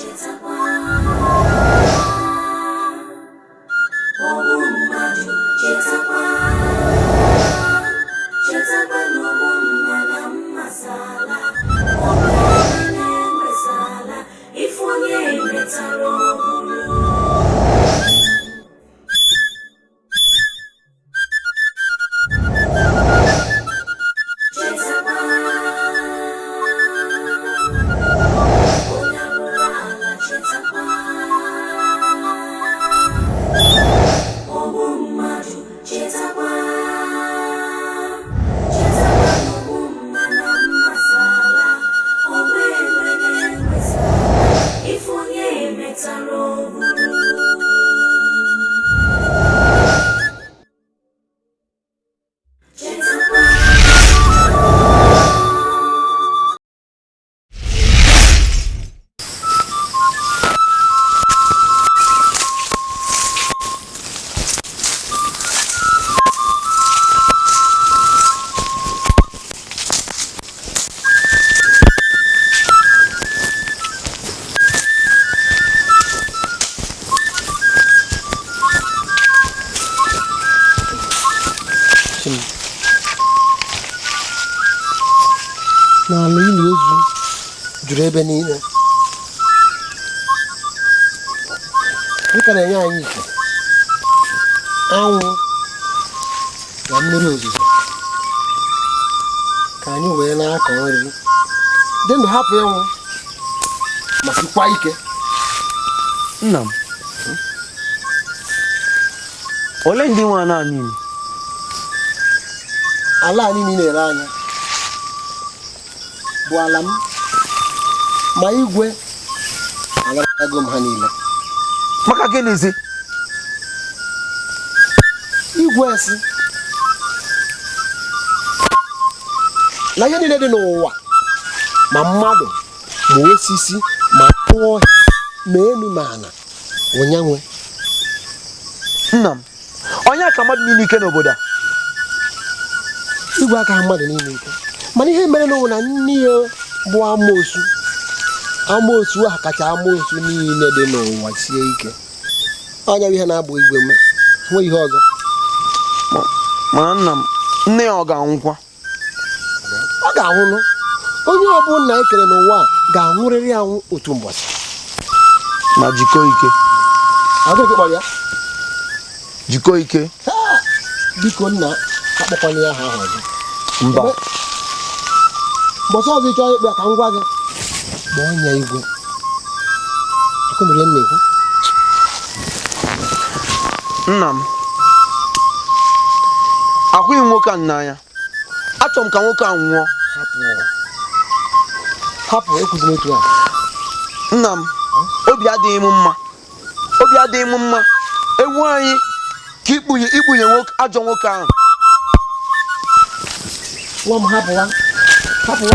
Chetakwa, ogbu mmadụ, chetakwa, chetakwa na ogbu mma na mmasala, ogbu egbe na-enwesala, ife onye metara ọ bụrụ. Chetakwa, onye arụrụ ala, chetakwa, ogbu mmadụ, chetakwa, chetakwa na ogbu mma na mmasala, ogbu egbe na-enwesala, ife onye metara ọ bụrụ. Chetakwa. Chim. N'ala ili ozu juru ebe niile, dịka na-enye anyị ike anwụ na mmiri ozuzo ka anyị wee na-akọ nri dị ndụ, hapụ ịnwụ ma sikwa ike. Nna m, ole ndị nwe ana niile? Ala a niile na-ere anya bụ ala m, ma igwe alarago m ha niile. Maka gịnịzi? Igwe si na ihe niile dị n'ụwa, ma mmadụ, ma osisi, ma anụ ọhịa, ma elu, ma ala, onyanwe. Nna m, onye ka mmadụ niile ike n'obodo a? Igwe aka ha mmadụ niile ike, mana ihe mere n'ụwa na nne ya bụ amoosu. Amoosu ahụ kacha amoosu niile dị n'ụwa sie ike. Ọnya bụ ihe na-abụ igwe nwe nwe ihe ọzọ. Mana nna m, nne ya ọ ga-anwụkwa? Ọ ga-anwụnụ. Onye ọbụla e kere n'ụwa a ga-anwụrịrị anwụ otu mbọchị. Ma jikọọ ike. Ọ gịnị ka ị kpọrọ ya? Jikọọ ike. Ha! Biko nna, akpọkwana ya aha ahụ ọzọ. Mba. Mbọchị ọzọ ị chọọ ịkpọ ya, ka m gwa gị, kpọọ ya igwe. Akụnụrụ ya m na-ekwu. Nna m, ahụghị m nwoke a n'anya. Achọrọ m ka nwoke a nwụọ. Hapụ, hapụ, ekwuzina otu a. Nna m, obi adịghị m mma, obi adịghị m mma. Ewu anyị ka ikpunye ikpunye nwoke, ajọ nwoke ahụ. Nwa m, hapụwa, hapụwa.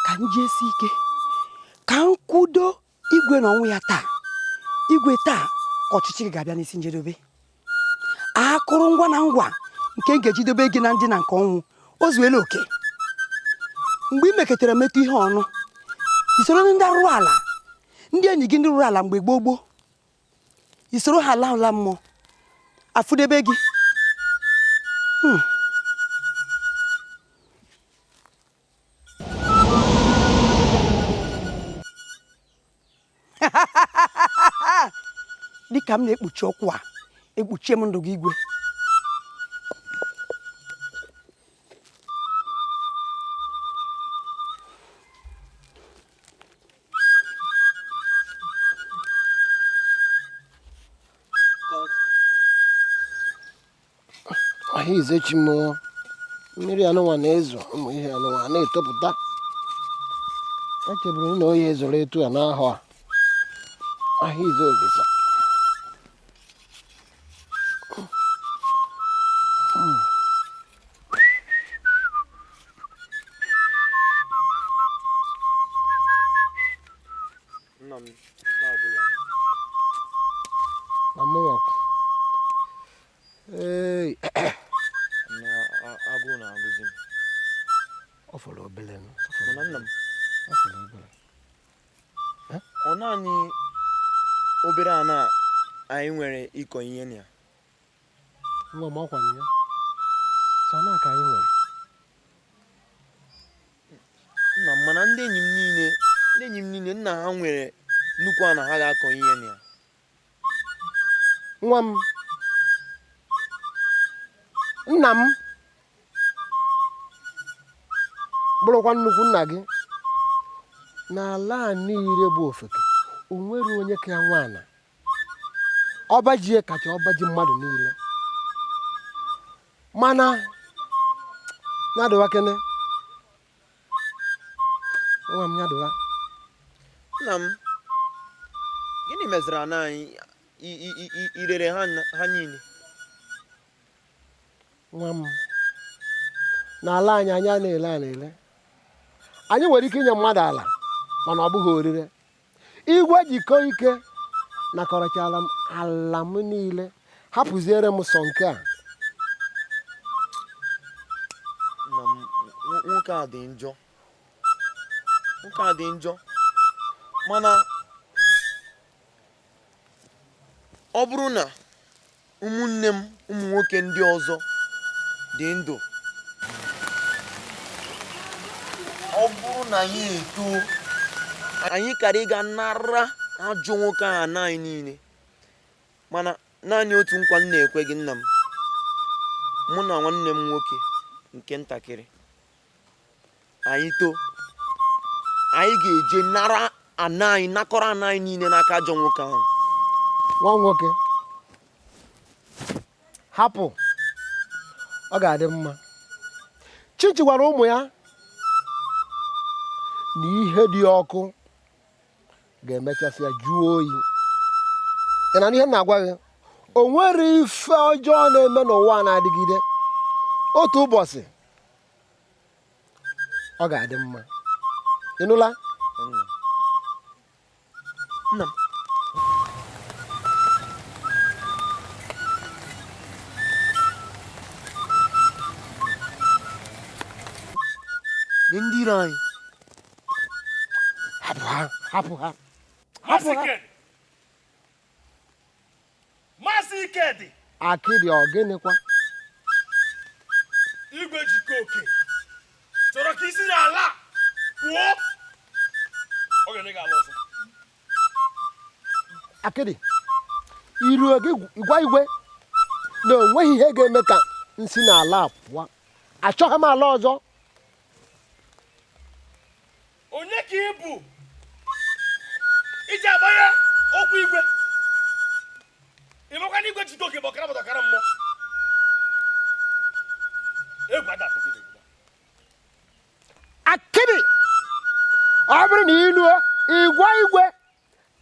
Ka m jesi ike ka m kwudo igwe na ọnwụ ya taa. Igwe, taa ka ọchịchị gị ga-abịa n'isi njedebe. Akụrụngwa na ngwa nke m ga-eji dobe gị na ndịna nke ọnwụ o zuela oke. Mgbe ị mekọtara metụ ihe ọnụ, isoro ndị arụrụ ala, ndị enyi gị ndị rụrụ ala mgbe gboo gboo, isoro ha ala ụla mmụọ afụdebe gị. Dịka m na-ekpuchi ọkụ a, ekpuchie m ndụ gị, igwe. Ahịze chi m, mmiri anụnwa na-ezo, ụmụ ihe anụnwa na-etopụta. Echeburu na oyi ezoro etu a n'ahọ a. Ahịze Olisa. Nna m, nke agwụla. Na mụnwa kwu. Ee, Na agụụ na-agụzi m. Ọ fọrọ obere nụ. Mana nna m, Ọ fọrọ obere. ọ naanị obere ana anyị nwere ịkọ ihe na ya? Nwa m, ọkwa na ya. Sọ na ka anyị nwere. Nna m, mana ndị enyi m niile nna ha nwere nnukwu ana ha ga-akọ ihe na ya. Nwa m, nna m bụrụkwa nnukwu nna gị, n'ala a niile bụ ofeke, o nwere onye ka ya nwe ana. Ọba ji ya kacha ọba ji mmadụ niile. Mana nyadụwa kene nwa m, nyadụwa. Nna m, gịnị meziri ana anyị irere ha niile? Nwa m, n'ala anyị, anyị a na-ele a na-ele. Anyị nwere ike inye mmadụ ala, mana ọ bụghị orire. Igwe jikọ ike nakọrọchala m ala m niile, hapụziere m sọ nke a. Nna m, nwoke a dị njọ. Nwoke a dị njọ. Mana ọ bụrụ na ụmụnne m ụmụ nwoke ndị ọzọ dị ndụ, ọ bụrụ na anyị eto, anyị kara ịga nara ajọ nwoke ahụ ana anyị niile. Mana naanị otu nkwa m na-ekwe gị nna m, mụ na nwanne m nwoke nke ntakịrị, anyị too, anyị ga-eje nara ana anyị, nakọrọ ana anyị niile n'aka ajọ nwoke ahụ. Nwa nwoke, hapụ, ọ ga-adị mma. Chichi gwara ụmụ ya na ihe dị ọkụ ga-emechasị ya jụọ oyi. Ị na ihe m na-agwa gị, o nwere ife ọjọọ na-eme n'ụwa na-adịgide. Otu ụbọchị ọ ga-adị mma. Ị nụla? Nna m. Nye ndị iro anyị. Hapụ ha, hapụ ha, hapụ ha. Maazị Ikedi. Akịdị, ọ gịnịkwa? Igwe Jikọoke chọrọ ka isi n'ala pụọ, ọ ga-enye gị ala ọzọ. Akịdị, iruo gị gwa igwe na o nweghị ihe ga-eme ka nsi n'ala a pụọ. Achọghị m ala ọzọ. Onye ka ị bụ iji agbanye okwu igwe? Ị makwa na igwe Jikọoke bụ ọkara mmadụ ọkara mmụọ. Egwu ada atụ gị n'obodo a. Akịdị, ọ bụrụ na ị luo igwe igwe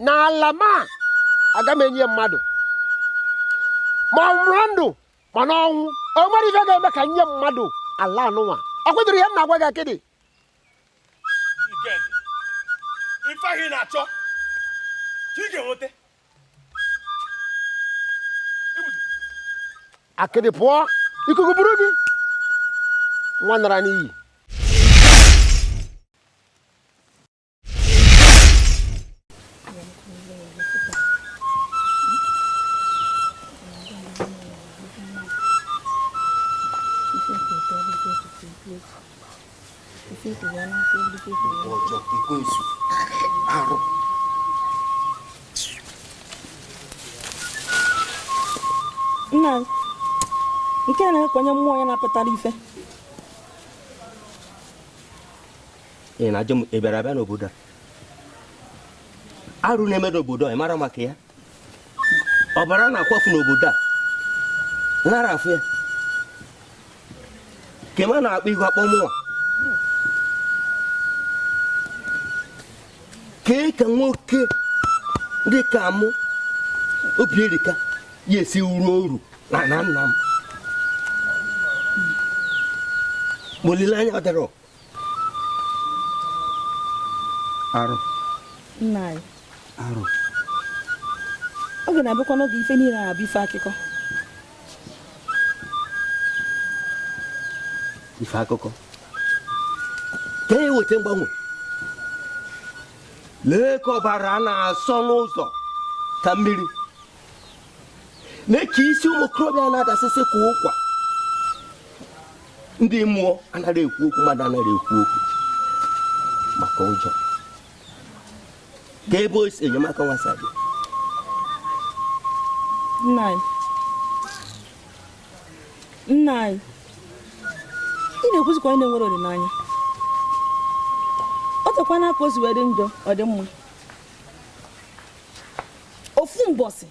na ala ma aga m enye mmadụ ma ọ nwụrụ ndụ ma na ọnwụ, o nwere ife ga-eme ka nye mmadụ ala anụnwa. Ọ kwedoro ihe m na-agwa gị, Akịdị? Ikedi, ife ahụ ị na-achọ ka ị ga-enweta. Akịdị, pụọ, ikuku buru gị, nwa nara n'iyi. Ọjọọ ekwensu arụ. Nna, nke a na-ekwenye mmụọ ya na-apụtara ife. Ị na-ajụ m ị bịara abịa n'obodo a? Arụ na-eme n'obodo a, ị mara maka ya? Ọbara na-akwafu n'obodo a, nara afụ ya. Kema na-akpọ igwe akpọ mụnwa. Kee ka nwoke dị ka mụ Obierika ya esi ruo oru na na nna m ma olileanya ọ dịrọ arụ. Nna anyị, arụ. Oge na-abịakwa n'oge ife niile na-abụ ife akụkọ. Ife akụkọ ka e weta mgbanwe. Lee ka ọbara na-asọ n'ụzọ ka mmiri, na-eke isi ụmụ okorobịa na-adasịsị ka ụkwa. Ndị mmụọ anaghị ekwu okwu, mmadụ anaghị ekwu okwu maka ụjọ. Ka ebe o si enyemaka nwa si abịa. Nna anyị, nna anyị, ị na-ekwuzikwa onye na-enwere olileanya. O tekwana aka o si wee dị njọ, ọ dị mma. Ofu mbọsị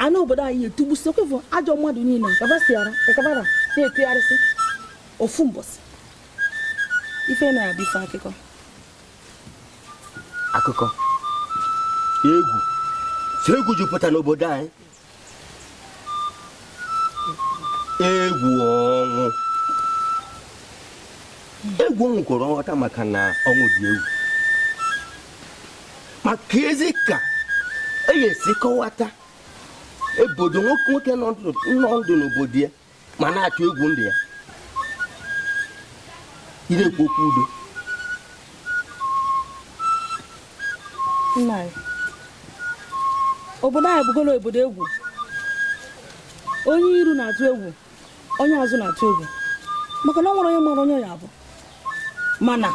anụ obodo anyị etugbusi okwefu ajọ mmadụ niile kabasiara kakabara na-etugharịsị. Ofu mbọsị ife na-abịa ife akụkọ. Akụkọ egwu si egwu jupụta n'obodo anyị. Egwu ọnwụ, egwu ọnwụ kwere nghọta maka na ọnwụ dị egwu. Maka ezi ka e esi kọwata obodo nwoke nọ ndụ n'obodo ya ma na-atụ egwu ndụ ya. Ị na-ekwu okwu udo. Nna anyị, obodo anyị bụgolo obodo egwu. Onye iru na-atụ egwu, onye azụ na-atụ egwu, maka na ọ nwere onye mara onye ya abụ. Mana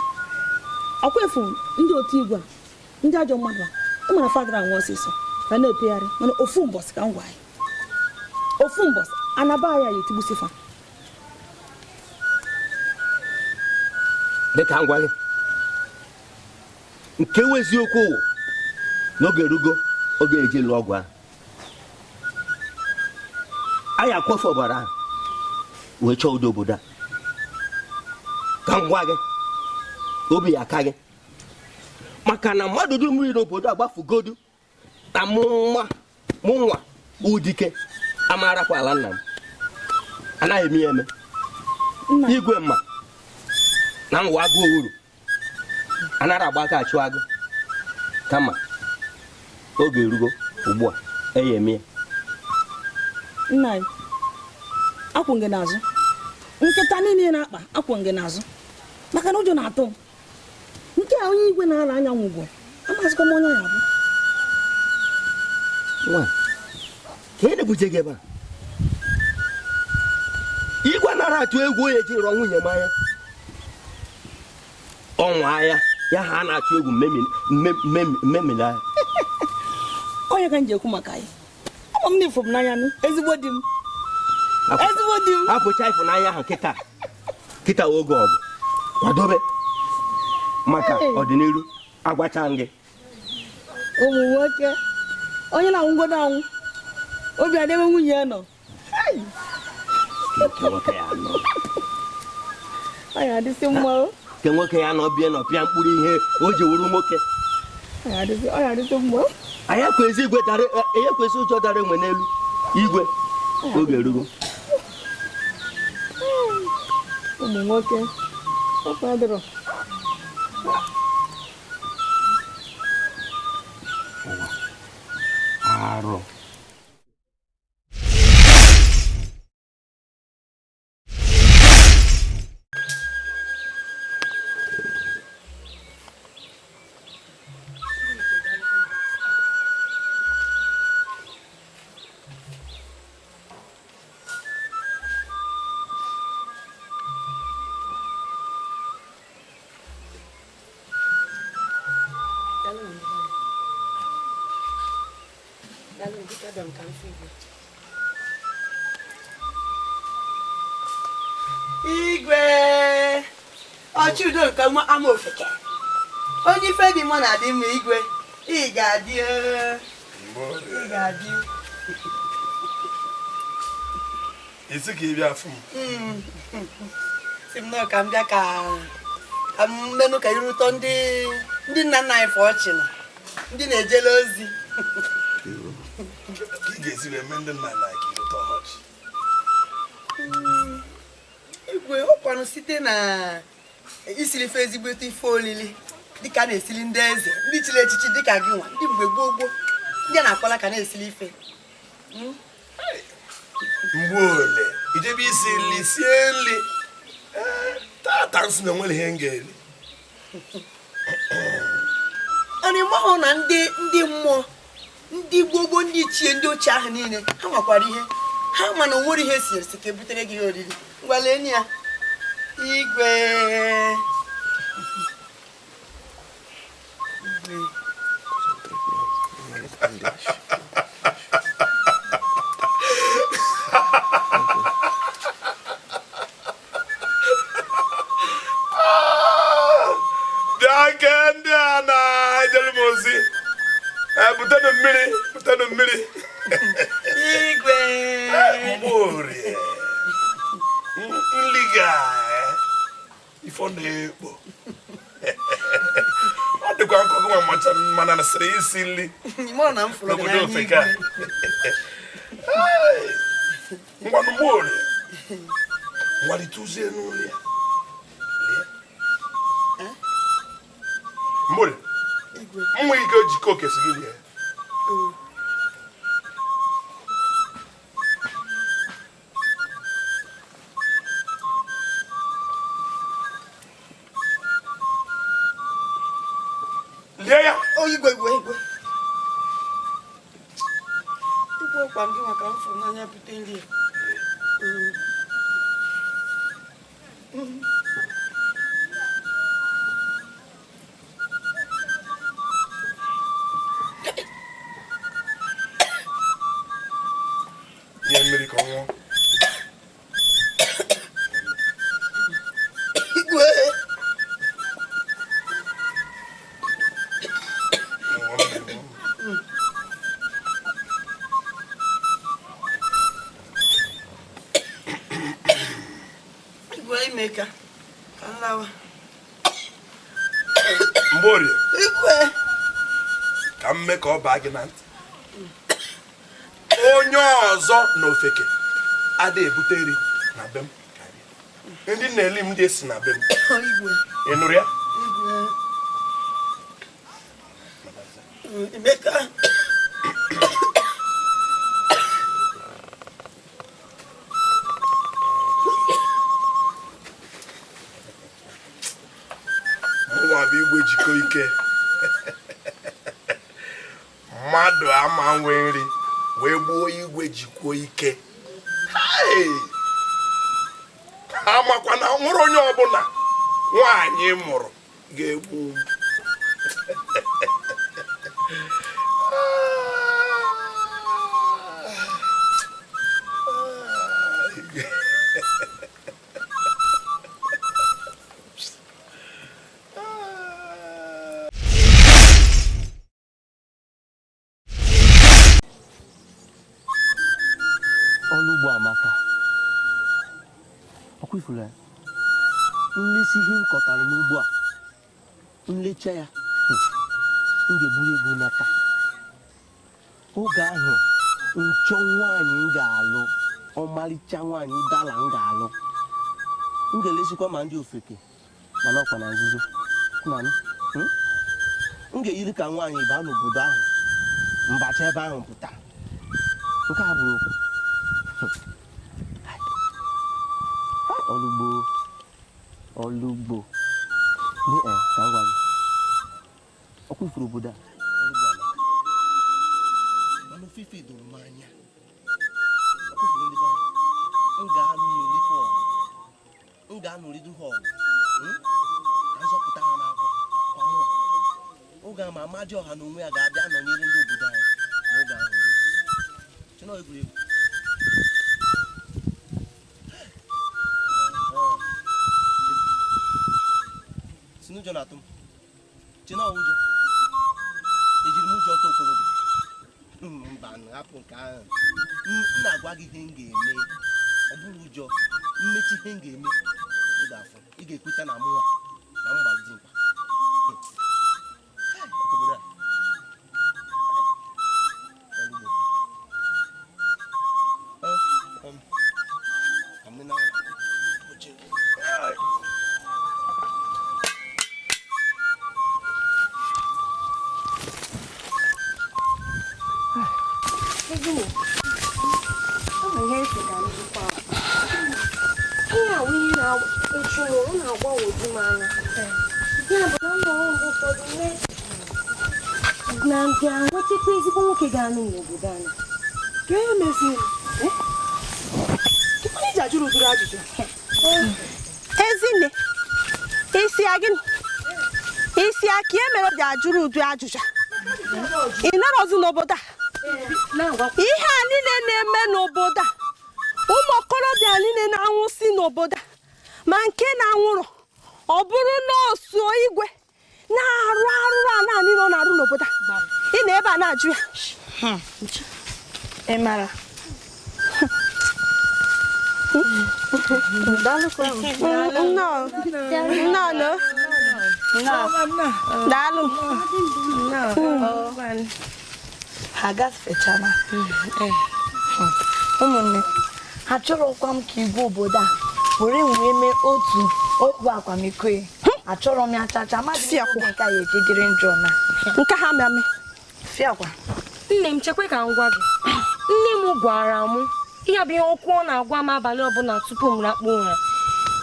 ọkwa efu ndị otu igwe a, ndị ajọ mmadụ a, ị mara fadara anwụ ọsịsọ ka na-epegharị. Mana ofu mbọsị ka m gwa anyị, ofu mbọsị anaba ya ya etigbusi fa. Dịka m gwa gị nke wụ eziokwu wụ n'oge erugo oge eji lụọ ọgwụ ahụ. Anyị akwafu ọbara ahụ wee chọọ udo obodo a. Ka m gwa gị, obi ya aka gị, maka na mmadụ dum mmiri n'obodo agbafugodu na mụnwa udike amarakwa ala nna m. Anaghị eme ya eme. Igwe mma na ngwa agụ owuru anara agba aka achụ agụ, kama oge erugo ugbu a eya eme ya. Nna anyị, akwụ gị n'azụ. Nkịta niile na-akpa akwụ gị n'azụ, maka na ụjọ na-atụ m. Nke a onye igwe na-ala anya nwụgwọ, amazịkwa m onye ya bụ. Nwa, ka ị na-ebuje gị ebe a? Igwe nara atụ egwu onye ji rụọ nwunye m anya. Ọnwa anya ya ha na-atụ egwu mmemina anya. Onye ka m ji ekwu maka ya? Ama m na ifo m n'anya nụ, ezigbo di m. Ezigbo di m. Hapụcha ịfụnanya ahụ kịta. Kịta oge ọgụ. Kwadobe maka ọdịnihu. Agwacha m gị. Ụmụ nwoke, onye na-anwụgodo anwụ, obi adịbe nwunye ya nọ. Ọ ya adịsị mma o. Nke nwoke ya nọ bie nọ pịa mkpụrụ ihe o ji wuru nwoke. Ọ ya adịsị mma o. Anyị ekwesị igwe dara, anyị ekwesị ụjọ dara enwe n'elu igwe. Oge erugo. Ụmụ nwoke, ọ kwadoro. Arụ. Igwe ọchị udo nke ama ofeke, onye ife dị mma na-adị mma. Igwe, ị ga-adị, ị ga-adị. Ị sị ka ị bịa fụ m. Sị m nọọ ka m bịa ka m menụ ka iru tọọ ndị nna nna anyị fa ọchị na ndị na-ejele ozi. Ka ị ga-esi wee mee ndị nna nna anyị ka iru tọọ ha ọchị? Igwe, ọkwanụ site na isiri ife ezigbote ife olili dịka a na-esili ndị eze, ndị chiri echichi dịka gị nwa, ndị mgbe gboo gboo, ndị a na-akwala ka na-esili ife. Mgbe ole i jebe isi nri sie nri tata m sị na enwere ihe m ga-eri. Ana ịmahụ na ndị mmụọ ndị gboo gboo, ndị ichie, ndị ochie ahụ niile ha makwara ihe ha ma na onwere ihe siri si ka ebutere gị ihe oriri. Ngwa lee ya, igwe. Bịa nke ndị a na-ejere m ozi, butenụ mmiri, butenụ mmiri. Igwe. Mgborie nli ga ifo na-ekpo ọ dịkwa nkọ gị nwa mana sịrị isi nri n'obodo ofeke a. Ngwanụ Mgborie, ngwalitụzie n'ụlọ ya. Mgborie, nwa ike ojikọ okesi gị rie. Lie ya. O igwe igwe igwe. Igwe ọkwa gị maka m fụrụ n'anya bute nri. Nye mmiri ka ọ ṅụọ. Igwe. Igwe ime ka m lawa. Mgborie. Igwe. Ka m mee ka ọ baa gị na ntị. Onye ọzọ na ofeke ada ebute nri na be m. Ndị na-eli m ndị esi na be m. Ị nụrụ ya? Emeka. Mụnwa bụ igwe jikọ ike. Mmadụ ama nwe nri wee gbuo igwe jikwuo ike. Amakwa na nwere onye ọbụla nwaanyị mụrụ ga-egbu m. Ọrụ ugbo amaka. Ọkwa ifuru ya nlesi ihe m kọtara n'ugbo a, nlecha ya, m ga-eburu ego nata. Oge ahụ nchọ nwaanyị m ga-alụ, ọmarịcha nwaanyị dala m ga-alụ, m ga-elesikwa ma ndị ofeke mana ọkwa na nzuzo. M ga-eyiri ka nwaanyị baa n'obodo ahụ, mbacha ebe ahụ pụta. Nke a bụrụ okwu. Ọlụgbo, ọlụgbo. Ka m gwa gị, ọkwa ifuru obodo a. Mana ofufe doro m anya. Ọkwa ifuru ndị be anyị. M ga-anụrịta ọgụ. M ga-anụrịdo ha ọgụ. Ka nzọpụta ha n'akọ. Kwa mụọ. Oge a ma Amadioha na onwe ya ga-abịa nọnyere ndị obodo anyị n'oge ahụ. Chinọ egwuregwu. Sinụjọ na-atụ m. Chinọ ụjọ. Ejiri m ụjọ ọtọ okolobịa. Mba, hapụ nke ahụ. M na-agwa gị ihe m ga-eme. Ọ bụrụ ụjọ mmechi ihe m ga-eme, ị ga-afụ, ị ga-ekweta na mụnwa na m gbara dimkpa. Obodo a ọrụ ugbo. Ka m nene oche. Ihe a wụ ihe na-echu m, ọ na-agbagwoju m anya. Ya bụ na nnọrọ mgbe ụfọdụ na-eche na m ga-enwetakwa ezigbo nwoke ga-anụ m n'obodo anyị. Ka e meziri? Onye ji ajụrụ ụdịrị ajụjụ? Ezinne, isi ya gịnị? Isi ya ka e mere o ji ajụrụ ụdị ajụjụ a? Ị nọrọzi n'obodo a? Ihe a niile na-eme n'obodo a, ụmụ okorobịa niile na-anwụsị n'obodo a, ma nke na-anwụrụ ọ bụrụ na o so igwe na-arụ arụrụ a na niile ọ na-arụ n'obodo a, ị na ebe a na-ajụ ya. Ị mara? Nnọọ, nnọọ, daalụ. Ha gafechara. Ụmụnne, achọrọkwa m ka igwe obodo a were wee mee otu okwu akwamiko ya. Achọrọ m ya chacha, mmadụ Fiakwa. oge nke a ya ejidere njọ na. Nke ha mịamị. Fiakwa. Nne m, chekwe ka m gwa gị. Nne m gwara m ihe bụ ihe okwu ọ na-agwa m abalị ọbụla tupu m rakpuo ụra,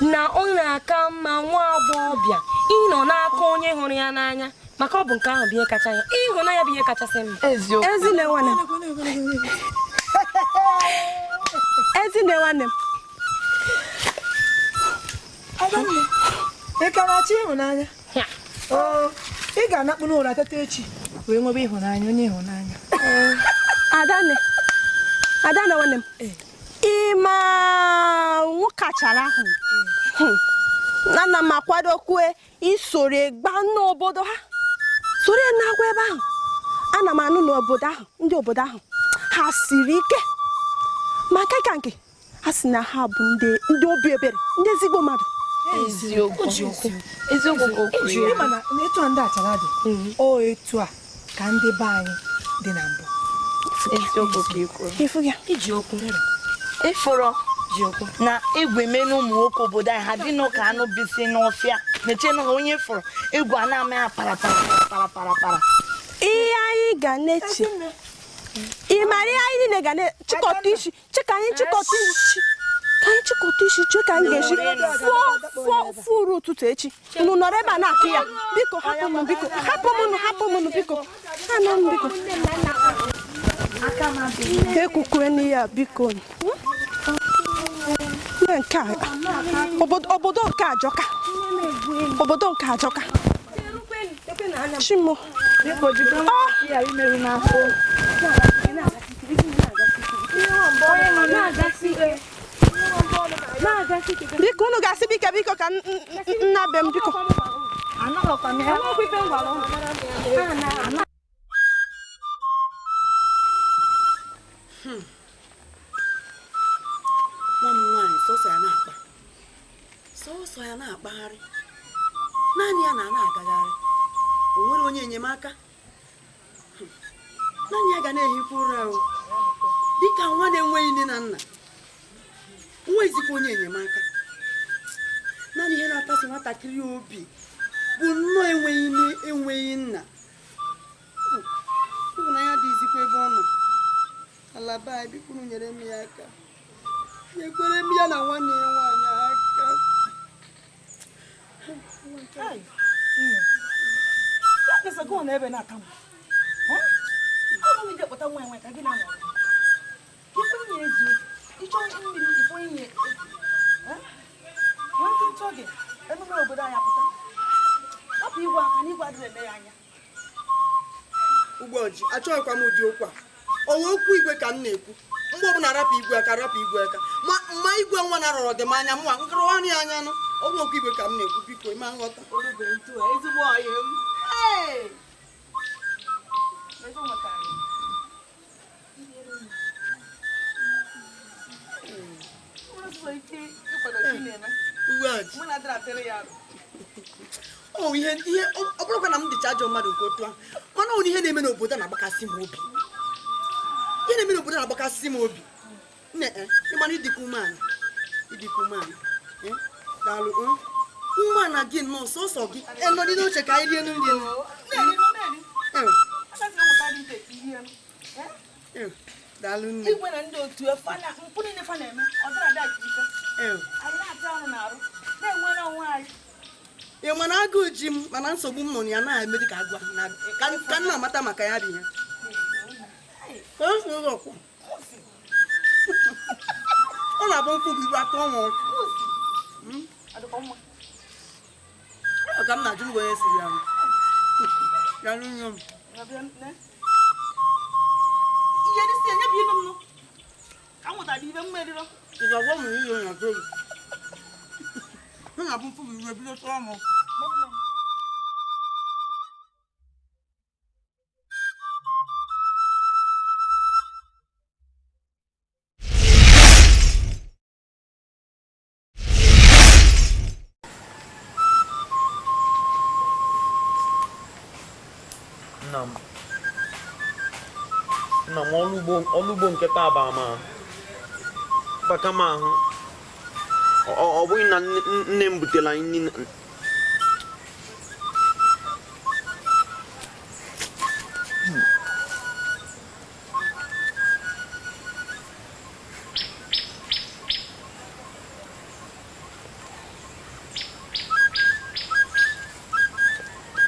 na ọ na-aka mma nwa agbọghọbịa ịnọ n'aka onye hụrụ ya n'anya, maka ọ bụ nke ahụ bụ ihe kacha ya, ịhụnanya bụ ihe kachasị mma. Eziokwu. Ezinne nwanne m. Ezinne nwanne m. Adanne, ị ka na-achọ ịhụnanya? Ya. Oo, ị ga-anakpu n'ụra teta echi wee nwebe ịhụnanya, onye ịhụnanya. Adanne, Adanne nwanne m. Ị ma nwoke achara ahụ? Nna m akwadokwe isoro gba n'obodo ha, soro ya na-agwa ebe ahụ. Ana m anụ n'obodo ahụ, ndị obodo ahụ ha siri ike, ma nke ka nke ha si na ha bụ ndị obi ebere, ndị ezigbo mmadụ. Eziokwu. Eziokwu ka o kwuru ya. Ị ma na etu a ndị achara dị, ọ etu a ka ndị be anyị dị na mbụ. Eziokwu ka i kwuru. Ịfụ ya? Iji okwu. Ịfụrọ na egwu eme na ụmụ nwoke obodo anyị ha dị n'ụka anụ bisi n'ọfịa na-eche na onye fụrụ egwu a na-ama ya para para para para para. Ihe anyị ga na-eche, ị mara ihe anyị niile ga na-chịkọta isi, chika anyị chịkọta isi, ka anyị chịkọta isi, chee ka anyị ga-esi fụọ fụrụ ụtụtụ echi. Unu nọrọ ebe a na-akụ ya, biko hapụ m, biko hapụ m, hapụ m, biko anọ m, biko ekwukwe n'ihe a, biko. Nne nke a, obodo nke ajọka, obodo nke ajọka. Chimo. Biko jide ya imerụ n'afọ. Biko unu ga-asị biko biko ka nna be m biko. Nwa m nwaanyị sọsọ ya na-akpa, sọsọ ya na-akpagharị, naanị ya na-agagharị, o nwere onye enyemaka. Naanị ya ga na-ehikwa ụra o, dịka nwa na-enweghị nne na nna, nweghịzikwa onye enyemaka. Naanị ihe na-akasi nwatakịrị obi bụ nnọọ enweghị nne, enweghị nna. Ịhụnanya dịzikwa ebe ọ nọ. Ala be anyị, biko unu nyere m ya aka, nyekwere m ya na nwanne ya nwaanyị aka. Ugboji, achọghịkwa m ụdị okwu a. Ọwa okwu igwe ka m na-ekwu. Mgbe ọbụla rapụ igwe aka, rapụ igwe aka. Ma mma igwe nwa na-arọrọ dị m anya, mụnwa nkọrọ ya anya nụ. Ọ bụ okwu igwe ka m na-ekwu, biko ịma nghọta. Ezigbo ọyị m. ike ịkwado ka ị na-eme. Mụ na adịrị atịrị ya arụ. Ọ ihe ihe ọ bụrụkwa na m dịcha ajọ mmadụ nke otu ahụ, mana ọ ihe na-eme n'obodo na-agbakasị m obi. Ihe na-eme n'obodo na-agbakasị m obi. Nne, ịmana ịdịka umeala. Ịdịka umeala. Daalụ. Umeala gị nnọọ sọsọ gị. Nọdị n'oche ka anyị rie nri. Daalụ nne. Igwe na ndị otu mpụ niile fa na-eme, ọ dịrị ada ka ife. Anyị na-ata ọnụ n'arụ, na-enwere onwe anyị. Ee, mana agụụ ji m, mana nsogbu m nọ na ya na-eme dị ka agwa ka m na-amata maka ya bụ ihe. Ọ na-abụ mkpụ gị atọ ọnwa ọchụ. Ọ ka m na-ajụ ngwa onye siri ya. Ya nụ m. Ihe dị si enye bụ inu m nụ. Ka m nwetara ibe m meriro. Ị ga-agwa m ihe na tebụl. M na-abụ mkpụ gị iwe bido tụọ m. Nna m ọrụ ugbo nke taa bụ ama gbaka m ahụ. Ọ bụghị na nne m butere anyị nri.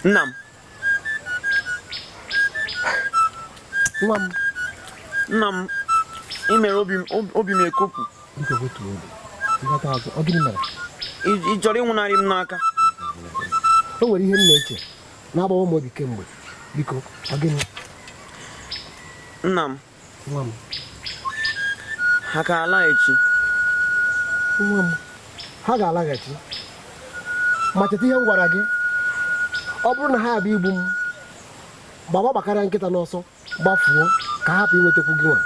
Nna m. Nwa m. Nna m, ị mere obi m ekopụ. Ị chọrọ ịnwụnarị m n'aka? O nwere ihe m na-eche na-agbawa m obi kemgbe. Biko, ọ gịnị? Nna m. Nwa m. Ha ka alaghachi? Nwa m, ha ga-alaghachi. Ma cheta ihe m gwara gị. Ọ bụrụ na ha abịa igbu m, gbaba gbakarịa nkịta n'ọsọ, gbafuo ka ha hapụ inwetakwu gị nwa.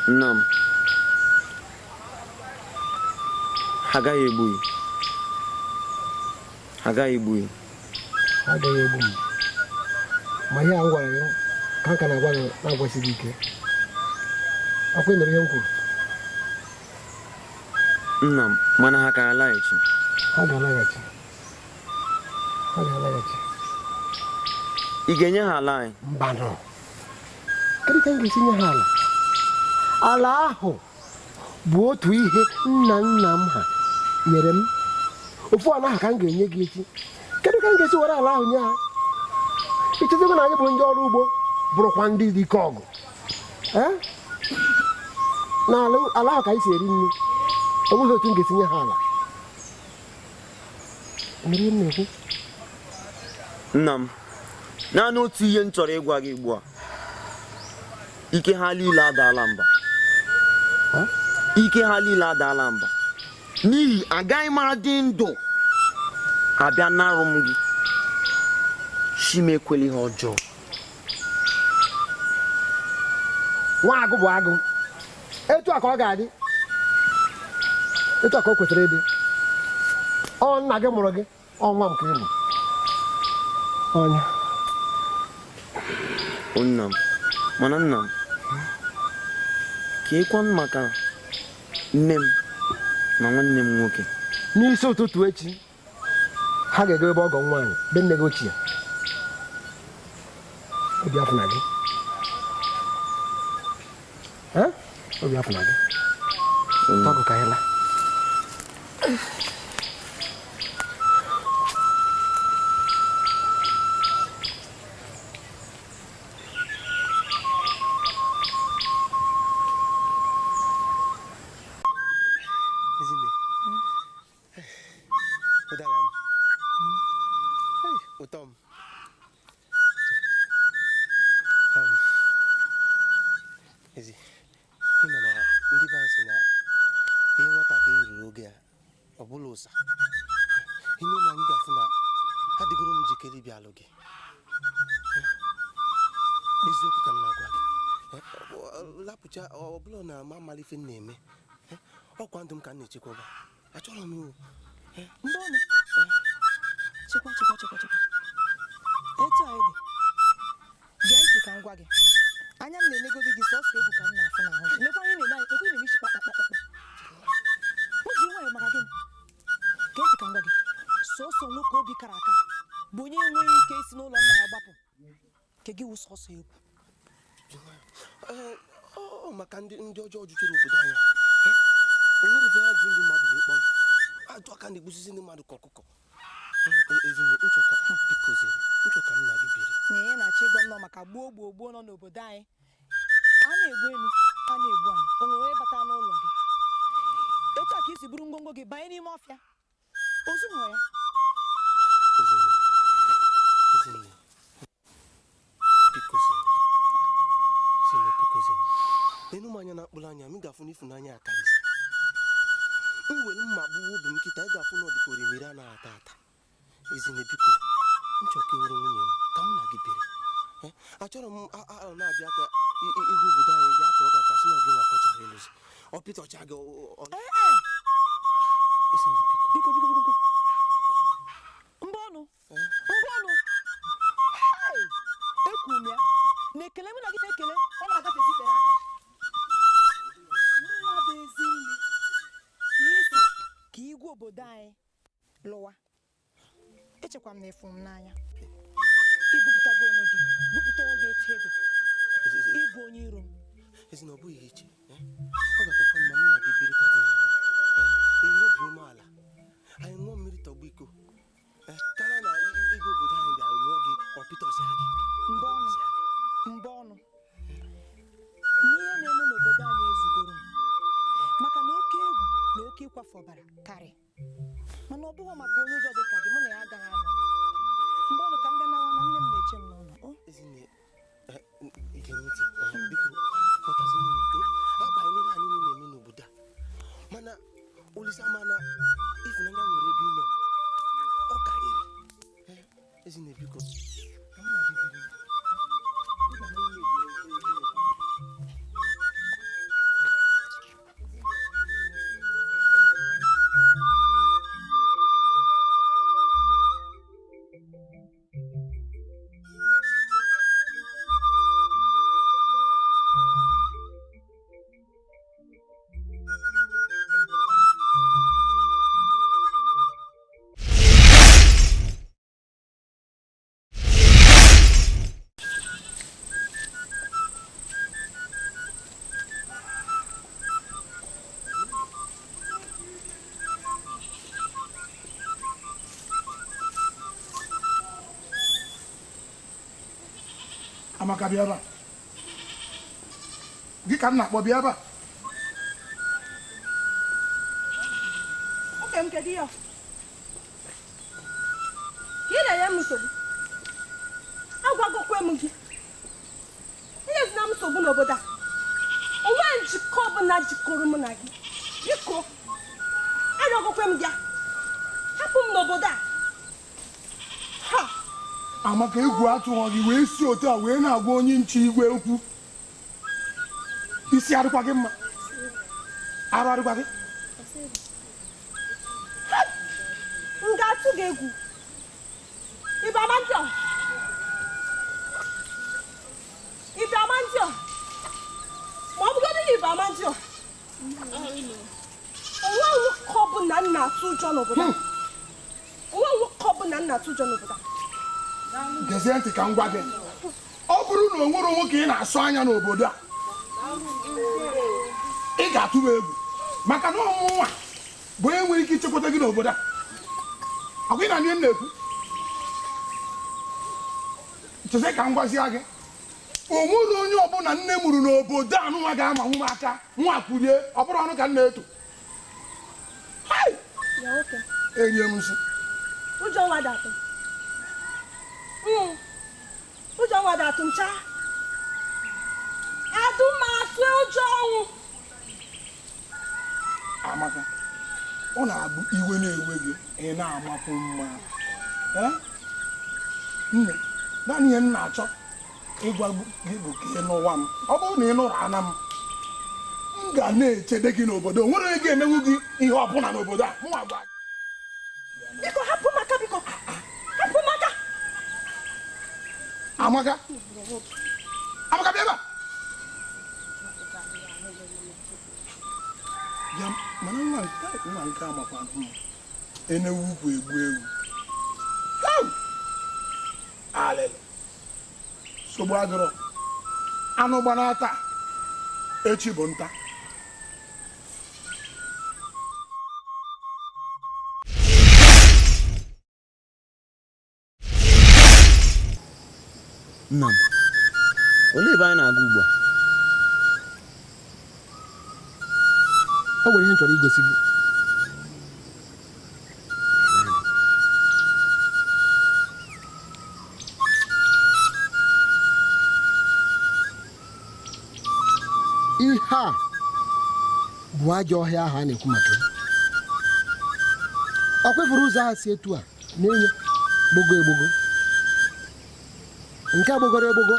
Nna m, ha agaghị egbu gị. Ha agaghị egbu gị. Ha agaghị egbu m. Ma ihe a m gwara gị ka m ka na-agwa gị na-agwasị gị ike. Ọkwa ị nụrụ ihe m kwuru? Nna m, mana ha ka alaghachi. Ha ga-alaghachi. Ha ga-alaghachi. Ị ga-enye ha ala anyị? Mba nọ. Kedu ka m ga-esi nye ha ala? Ala ahụ bụ otu ihe nna nna m ha nyere m. Ofu ala ahụ ka m ga-enye gị echi. Kedu ka m ga-esi were ala ahụ nye ha? Ichezikwa na anyị bụ ndị ọrụ ugbo bụrụkwa ndị dị ike ọgụ. Na ala ahụ ka anyị si eri nri. O nweghị otu m ga-esi nye ha ala. Mere m na-ekwu? Nna m, naanị otu ihe m chọrọ ịgwa gị ugbu a. Ike ha niile adaala mba. Ike ha niile adaala mba. N'ihi agaghị m adị ndụ abịa narụ m gị. Chi m ekwela ihe ọjọọ. Nwa agụ bụ agụ. Etu a ka ọ ga-adị. Etu a ka o kwesịrị ịdị. Ọ nna gị mụrụ gị, ọ nwa m ka ị bụ. Ọnya. Nna m, mana nna m, ka ịkwa maka nne m na nwanne m nwoke. N'isi ụtụtụ echi, ha ga-ego ebe ọgọ nwaanyị be nne gị ochie. Obi afọ na gị. Obi afọ na gị. Tọgụ ka anyị laa. Lapụcha ọ bụla na ama amala ife m na-eme. Ọkwa ndụ m ka m na-echekwaba, achọrọ m iwu. Mgbe ọnụ chekwa chekwa chekwa chekwa etu anyị dị, gee ntị ka m gwa gị. Anya m na-elegodi gị, sọsọ egwu ka m na-afụ n'ahụ gị. Lekwa anyị na-ele anyị, ekwe na-eme isi kpakpakpakpa. M ji nwayọọ maka gịnị? Gee ntị ka m gwa gị, sọsọ nwoke obi kara aka bụ onye enweghị ike isi n'ụlọ nna ya gbapụ. Nke gị wụ sọsọ egwu. Ọ maka ndị ọjọọ jutere obodo anyị. O nwere ife ha ji ndụ mmadụ wee kpọrọ ajọ aka na-egbusisi ndị mmadụ ka ọkụkọ. Ezinne, nchọka bikozi, nchọka m na gị biri. Nye na-achọ ịgwa m nọ maka gboo gboo gboo nọ n'obodo anyị. A na-egbu elu, a na-egbu ala. O nwere onye bata n'ụlọ gị etu a ka isi buru ngwongwo gị banye n'ime ọfịa ozu hụrụ ya? Ezinne, Ezinne, bikozi, Ezinne, bikozi, nenu m anya na mkpụrụ anya m, ị ga-afụ n'ịfụnanya akarịsị. M were mma gbuwa obi m kịta, ị ga-afụ na ọ dịka orimiri a na-ata ata. Ezinne, biko, nchọ ka ewere nwunye m ka mụ na gị biri. Achọrọ m na-abịa ka igwe obodo anyị bịa tọọ gị aka sị na ọ gị nwa ka ọ chọrọ ịlụzi. Ọ pịtọcha gị. Ezinne, biko. Biko, biko, biko. Mbọ ọnụ, mbọ ọnụ. Ekwuru m ya na ekele mụ na gị na-ekele, ọ na-agafezi ikpere aka. Mụnwa bụ Ezinne ka isi ka igwe obodo anyị lụwa. Echekwa m na ịfụ m n'anya. Ibupụtago onwe gị, bupụta onwe gị etu ede. Ịbụ onye iro m. Ezinne, ọ bụghị ihe iche. Ọ ga-akakwa mma m na gị biri ka di na nwunye. Enwe obi umeala, anyị ṅụọ mmiri tọgbọ iko, karịa na igwe obodo anyị bịara lụọ gị, ọ pịtọsịa gị. Mbọ ọnụ, mbọ ọnụ. N'ihe na-eme n'obodo anyị ezugoro m, maka na oke egwu na oke ịkwafu ọbara karị. Mana ọ bụghị maka onye ụjọ dị ka gị, mụ na ya agaghị anọ. Mgbe ọnụ ka m bịa nawa na nne m na-eche m n'ụlọ. Ezinne, gee ntị, biko, ghọtazinụ m nke agbanyeghị ihe anyị na-eme n'obodo a, mana Olisa mana ịfụnanya nwere ebe ị nọ, ọ karịrị. Ezinne, biko, ka mụ na gị biri. Amaka, bịa ebe a. Gị ka m na-akpọ, bịa ebe a. Oke m, kedu ya? Ka ị na-enye m nsogbu. Agwagokwe m gị, enyezina m nsogbu n'obodo a. Onwe njikọ ọbụla jikọrọ mụ na gị. Biko, arịọgokwe m gị, hapụ m n'obodo a. Ha! Amaka, egwu atụghọ gị wee si otu a wee na-agwa onye nche igwe okwu. Isi adịkwa gị mma, arụ adịkwa gị. M ga-atụ gị egwu? Ibe ama ndị ọ? Ibe ama ndị ọ? Ma ọ bụgodị na ibe ama ndị ọ? Onwe nwoke ọbụla m na-atụ ụjọ n'obodo a. Onwe nwoke ọbụla m na-atụ ụjọ n'obodo a. Gezie ntị ka m gwa gị, ọ bụrụ na o nwere nwoke ị na-asụ anya n'obodo a, ị ga-atụ m egwu, maka na ọmụnwa bụ onye nwere ike ichekwata gị n'obodo a. Ọkwa ị na ihe m na-ekwu? Cheze ka m gwazie gị, o nwere onye ọbụla nne mụrụ n'obodo a nwa ga-amanwu m aka nwa kwurie, ọ bụrụ ọnụ ka m na-eto. Erie m nsị. Ụjọ nwa dị atụ. Ụjọ nwa dị atụ ncha. Adụ m atụ ụjọ ọnwụ. Amaka, ọ na-abụ iwe na-ewe gị, ị na-amakwu mma. Nne, naanị ihe m na-achọ Ịgwa gị bụ ka ị nụwa m. Ọ bụrụ na ị nụrụ ana m, m ga na-echebe gị n'obodo. O nwere onye ga-emenwu gị ihe ọbụla n'obodo a. Mụnwa gwa gị. Biko hapụ m aka, biko hapụ m aka. Amaka, Amaka, bịa ebe a. Bịa, mana nwa nke amakwa mma. Enewu ukwu egbu ewu. Au! Alịlị. Sogbu adịrọ. Anụ gbana taa, echi bụ nta. Nna m, olee ebe anyị na-aga ugbu a? O nwere ihe m chọrọ igosi gị. Ihe a bụ ajọ ọhịa ahụ a na-ekwu maka ya. Ọ kwefuru ụzọ ahụ si etu a na-enye gbogo egbogo, nke gbogoro egbogo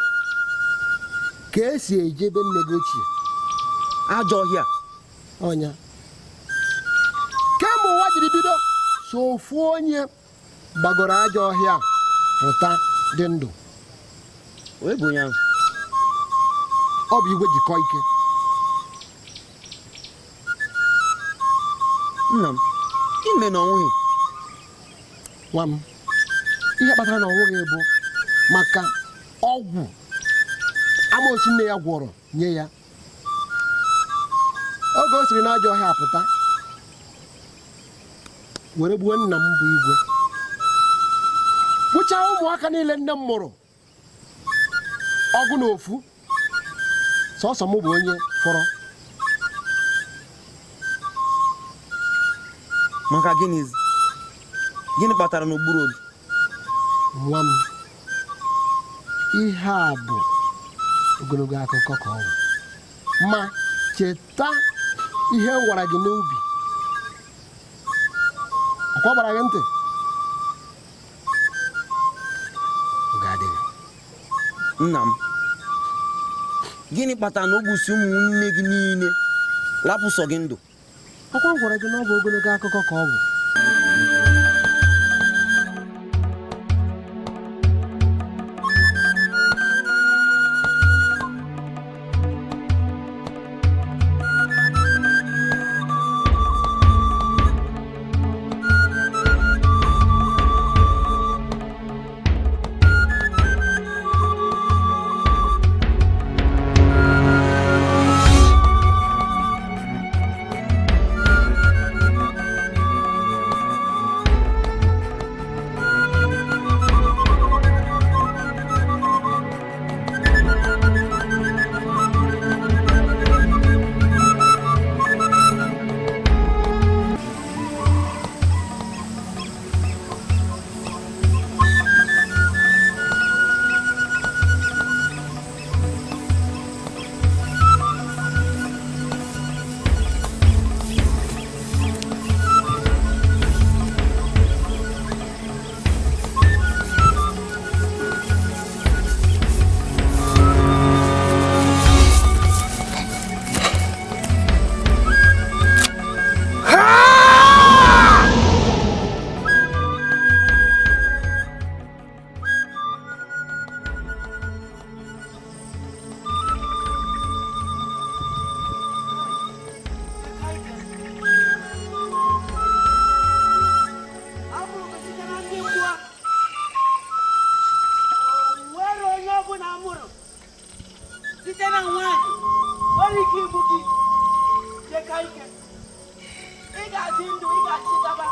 ka esi eje ebe nne gị ochie. Ajọ ọhịa ọnya kemgbe ụwa jiri bido, so ofu onye gbagoro ajọ ọhịa pụta dị ndụ. Onye bụ onye ahụ? Ọ bụ igwe jikọ ike. Nna m, gịnị mere na ọ nwụghị? Nwa m, ihe kpatara na ọ nwụghị bụ maka ọgwụ amoosu nne ya gwọrọ nye ya. Oge o siri n'ajọ ọhịa pụta were gbuo nna m bụ igwe, gbuchaa ụmụaka niile nne m mụrụ, ọgụ na ofu, sọsọ m bụ onye fọrọ. Maka gịnị? Gịnị kpatara na o gburu obi? Nwa m, ihe a bụ ogologo akụkọ ka ọ bụ, ma cheta ihe m gwara gị n'ubi. Ọkwa gbara gị ntị? Oge adịghị. Nna m, gịnị kpatara na o gbusi ụmụnne gị niile lapụ sọ gị ndụ? Ọkwa m gwara gị na ọ bụ ogologo akụkọ ka ọ bụ. Site na nwaanyị nwere ike igbu gị, jeka ike, ị ga-adị ndụ, ị ga-achị gaba.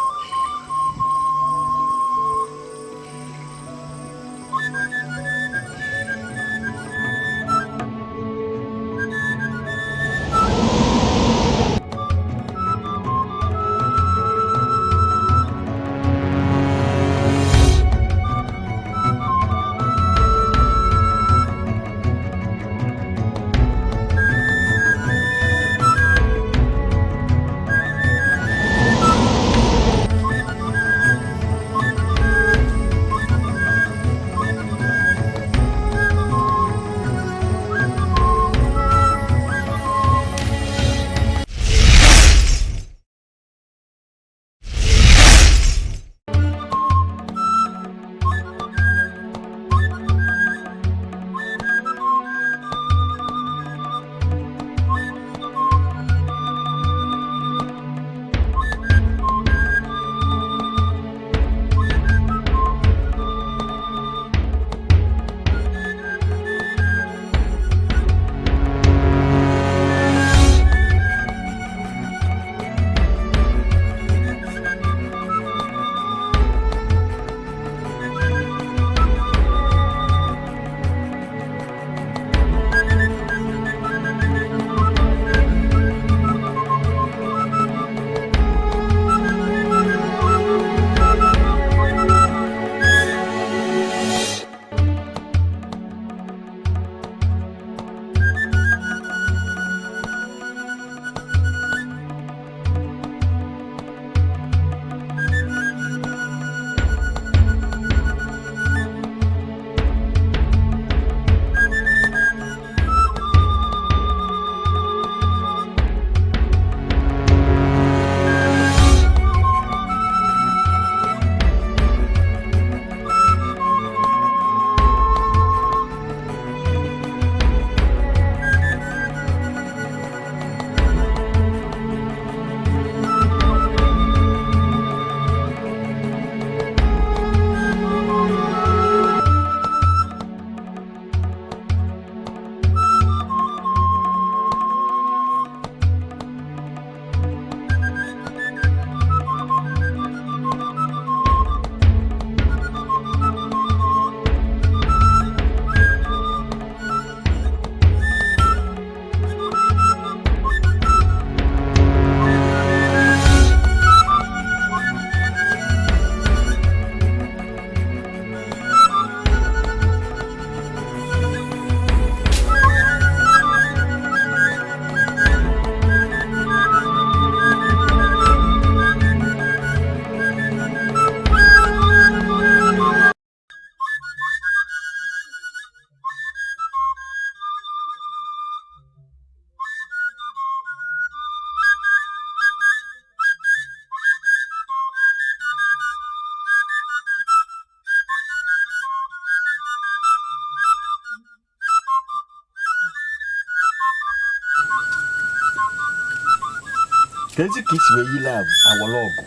Ka ezi ka isi wee yile awọla ọgụ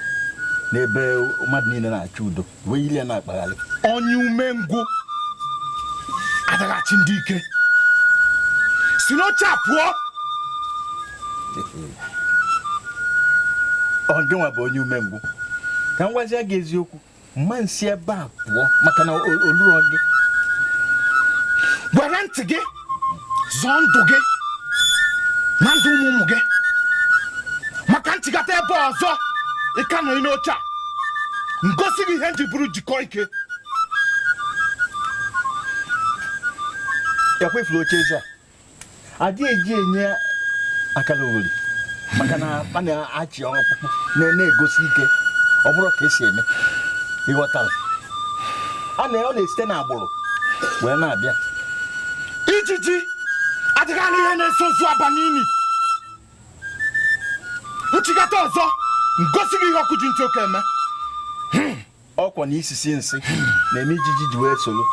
n'ebe mmadụ niile na-achọ udo wee yile ya na-akpagharị. Onye umengwụ adaghachi ndị ike si n'oche a pụọ. Ọ gịnwa bụ onye umengwụ ka m gwazie gị eziokwu, mma nsi ebe a pụọ maka na oluro gị. Were ntị gị zọọ ndụ gị na ndụ ụmụ ụmụ gị, maka nchịkọta ebe ọzọ ị ka nọ n'oche a ngosi gị ihe nji bụrụ jikọ ike. Ya kwefuru oche eze a adịghị eji enye akara oweri maka na a na-achị ọkpụkpụ na-egosi ike ọ bụrụ ka esi eme ịghọtara a na ọ na-esite n'agbụrụ wee na-abịa. Ijiji adịghị anụ ihe na-eso ozu aba n'imi. Nchịkọta ọzọ ngosi gị ihe ọkụ ji ntị oke eme. Ọkwa na isisi nsị na-eme ijiji ji wee soro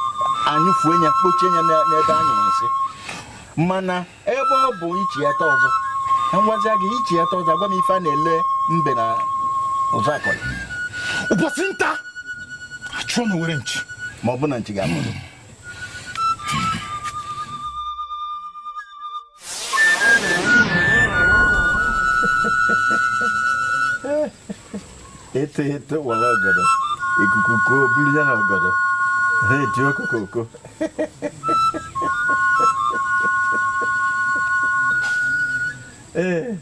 anyụfuo ya kpochie ya n'ebe a nyụrụ nsị. Mana ebe ọ bụ ichighata ọzọ na ngwazia gị ichighata ọzọ agwa m ife a na-ele mbe na ụzọ akọrọ. Ụbọchị nta achụọ na owere nchi ma ọ bụ na nchi ga-amụrụ. Eto eto wara ọgọdọ ikuku koo buru ya na ọgọdọ ha eti okokoko. Ee,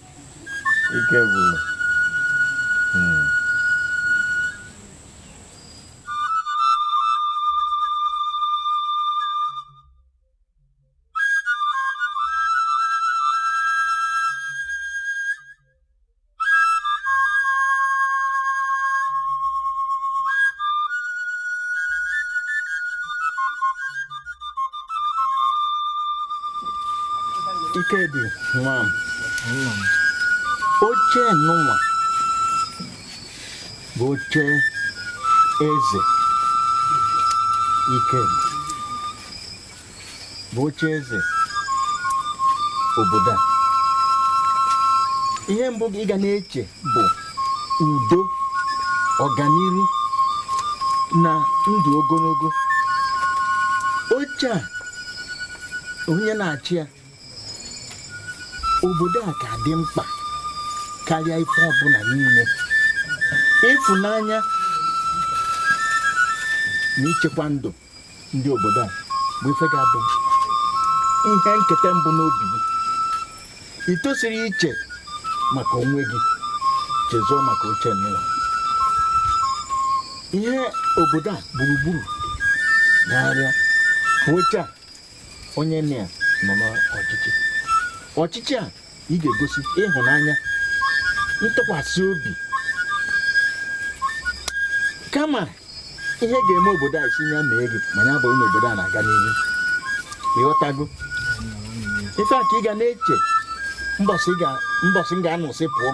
ike gwụrụ. Ikedi nwa m, oche nụnwa bụ oche eze Ikedi bụ oche eze obodo a. Ihe mbụ ị ga na-eche bụ udo, ọganiru na ndụ ogologo. Oche a onye na-achị ya obodo a ka dị mkpa karịa ife ọbụla niile. Ịfụnanya na ichekwa ndụ ndị obodo a bụ ife ga-abụ ihe nketa mbụ n'obi gị. Ị tosiri iche maka onwe gị, chezọọ maka oche n'ụwa. Ihe obodo a gburugburu na-arịọ bụ oche a onye nne ya nọ n'ọchịchị. Ọchịchị a ị ga-egosi ịhụnanya, ntụkwasị obi, kama ihe ga-eme obodo a isi ya mee gị ma ya bụrụ na obodo a na-aga n'ihu. Ịghọtago? Ife a ka ị ga na-eche mbọsị m ga-anọsị pụọ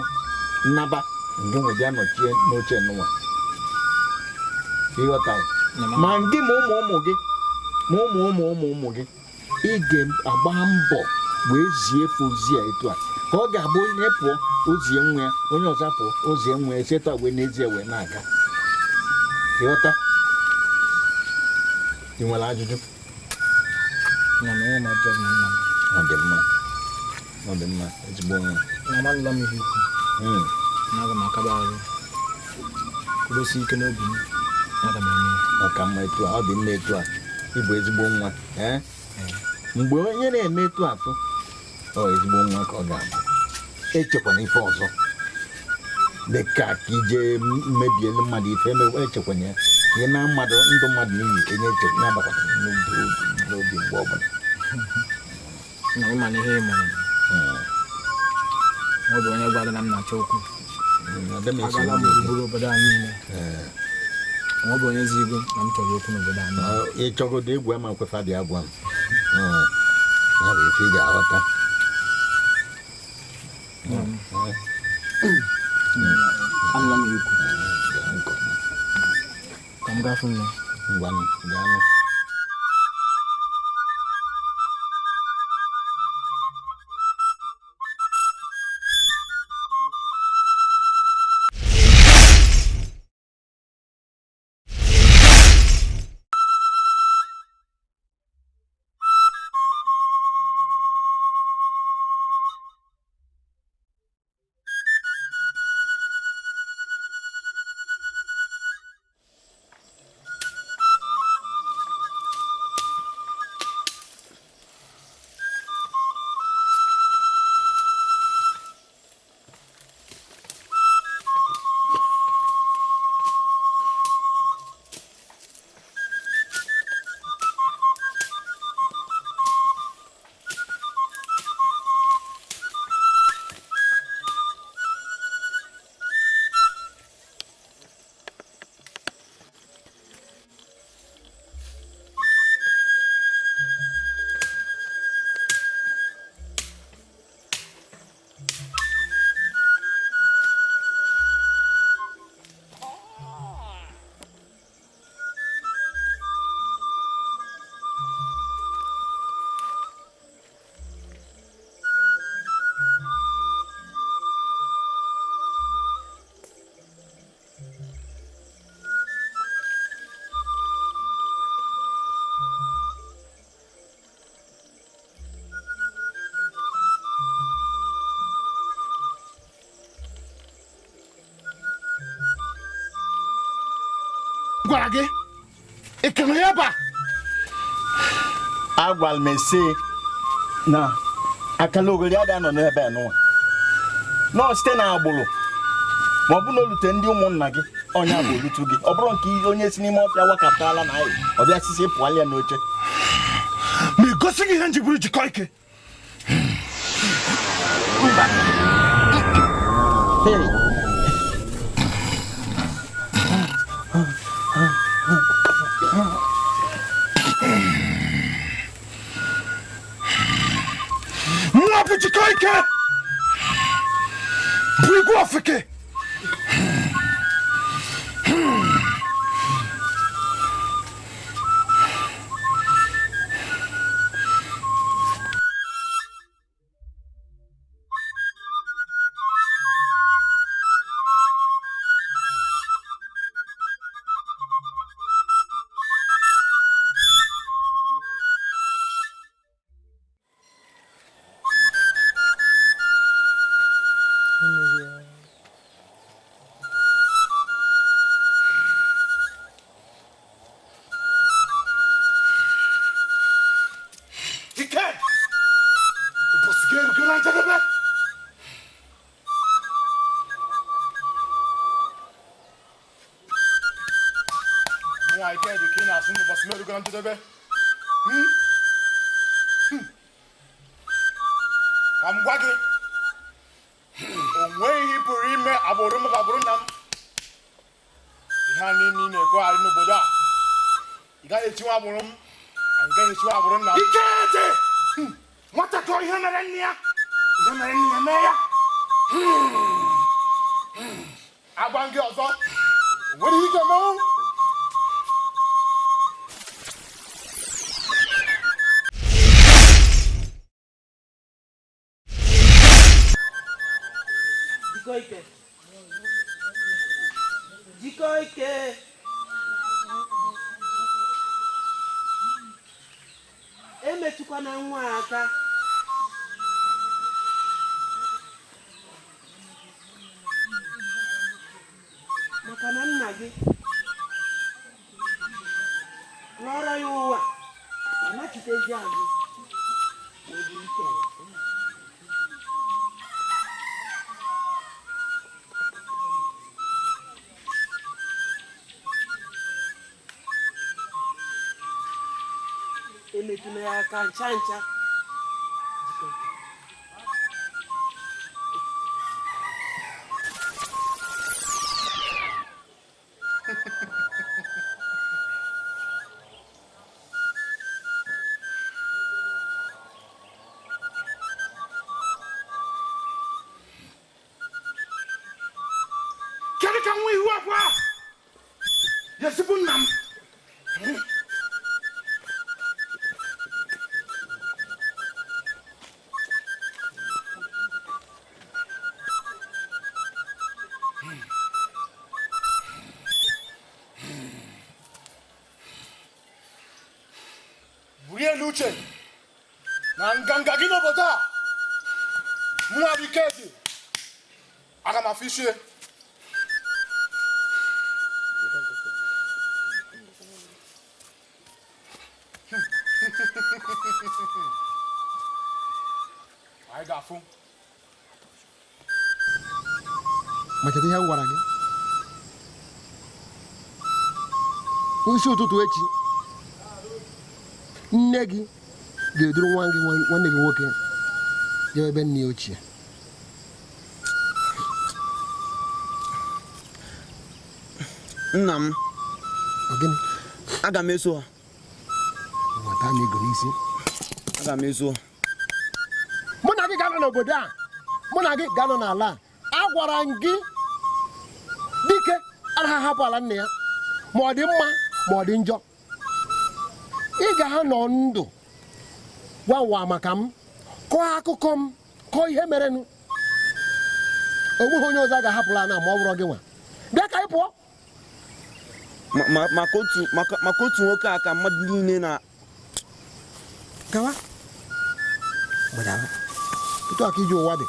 nnaba nke nwe bịa nọchie n'oche n'ụwa. Ịghọtago? Ma gị ma ụmụ ụmụ gị ma ụmụ ụmụ ụmụ ụmụ gị ị ga-agba mbọ wee zie ozi a etu a ka ọ ga-abụ onye pụọ ozie nwa ya, onye ọzọ pụọ ozie nwa ya, si etu a wee n'ezie wee na-aga. Ịghọta? Ị nwere ajụjụ? Ọ dị mma, ọ dị mma, ezigbo nwa. Ọ ka mma etu a, ọ dị mma etu a, ịbụ ezigbo nwa. Mgbe onye na-eme etu afụ ọ ezigbo nwa ka ọ ga-abụ. Echekwana ife ọzọ dị ka ka ije mebielu mmadụ ife, echekwana ya ihe na mmadụ ndụ mmadụ n'iyi enye eche na-abakwata n'obi mgbe ọbụla. Ọ bụ onye gwara na m na-achọ okwu. Agala m gburugburu obodo anyị niile. Ọ bụ onye zigo na m chọrọ okwu n'obodo anyị. Ịchọgodo egwu ama nkwefa bịa gwa m. Ya bụ ife ị ga-aghọta. Anụla m ikwu. Ka m gaa fụ nne. Ngwanụ, gaanụ. Gwara gị ị ka nọ ya ebe a. Agwara m esi na akala ogori ada nọ n'ebe a nụnwa nọọ site na agbụrụ ma ọ bụ na olute ndị ụmụnna gị onye bụ olutu gị ọ bụrụ nke onye si n'ime ọfịa wakapụtala na anyị ọ bịa sisi pụọla ya n'oche. Ma egosi gị ihe m ji bụrụ jikọ ike. Mba. Hey. Mụnwa bụ jikọ ike bụ igwe ofeke. Ike! Ụbọchị gị erugo na njedebe. Mụnwa ike dị ka ị na-asụ na ụbọchị m erugo na njedebe. Ka m gwa gị, o nweghị ihe ị pụrụ ime agbụrụ m ka agbụrụ nna m. Ihe a niile ị na-ekogharị n'obodo a, ị gaghị echinwe agbụrụ m, anyị gaghị echinwe agbụrụ nna m. Ike dị! Nwata chọọ ihe mere nne ya, ihe mere nne ya mee ya. Agwa m gị ọzọ, o nwere ihe ị ga-emenwu. Jikọ ike. Jikọ ike. Emetụkwana nwa aka. Maka na nna gị lọrọ ya ụwa, ọ nachitezi azụ ma ọ bụ ike. Emetụla ya aka ncha ncha. Kedu ka nwa ihu akwa ya ezigbo nna m? Buru elu uche na nganga gị n'obodo a, mụnwa bụ Ikedi, aga m afụ isi. Anyị ga-afụ. Ma cheta ihe m gwara gị n'isi ụtụtụ echi, nne gị ga-eduru nwa gị nwanne gị nwoke jee ebe nne ya ochie. Nna m, Ọ gịnị? Aga m eso ha. Nwata m ego n'isi. Aga m eso ha. Mụ na gị ga-anọ n'obodo a, mụ na gị ga-anọ n'ala a. Agwara m gị, dike anaghị ahapụ ala nna ya, ma ọ dị mma ma ọ dị njọ. Ị ga-anọ ndụ gwa ụwa maka m, kọọ akụkọ m, kọọ ihe merenụ. O nweghị onye ọzọ a ga-ahapụla ana ma ọ bụrụ gị nwa. Bịa ka anyị pụọ. Maka otu nwoke a ka mmadụ niile na gawa. Gbadawa. Otu a ka ije ụwa dị.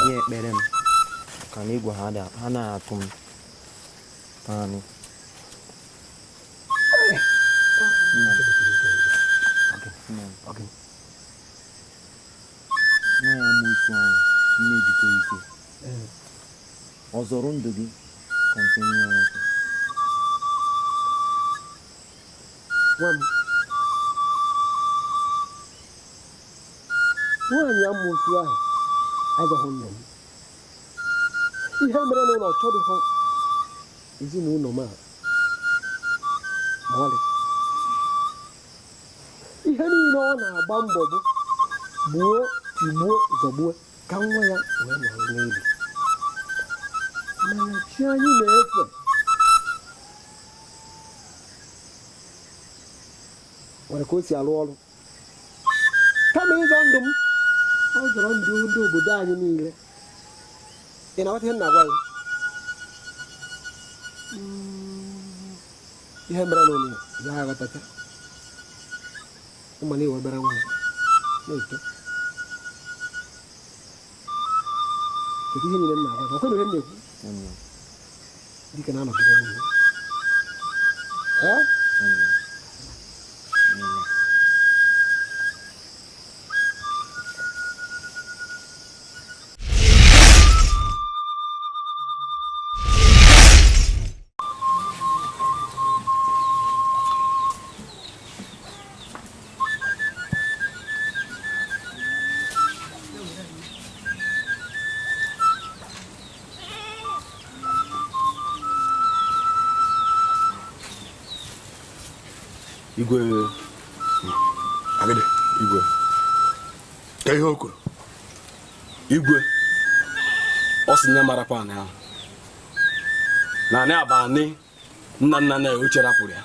Nye ekpere m ka na igwe ha na-atụ m naanị. Nwa ya amoosu ahụ nne jikọ ike ọ zọrọ ndụ gị ka nke nwa ya nwoke. Nwaanyị amoosu ahụ azọghị ndụ m. Ihe mere n'ụlọ chọdụghọ ezinụlọ m a ma ọlị. Ihe niile ọ na-agba mbọ bụ gbuo tigbuo zọgbuo ka nwa ya wee nọrọ n'elu. Mana chi anyị na-efe nwere ka o si arụ ọrụ. Kama ịzọ ndụ m, ọ zọrọ ndụ ndị obodo anyị niile. Ị na-aghọta ihe m na-agwa gị? Ihe mere n'ụlọ ya aghọtacha. Ụmụ na iwe obere nwa na-eto. Kedu ihe niile m na-agwa gị? Ọ kwere ihe m na-ekwu? Dike na-anọgide n'ihu. Ee? Igwe agide igwe ka ihe o kwuru igwe ọ sị na marakwa anị ahụ na anị aba anị nna nna na ochie rapụrụ ya.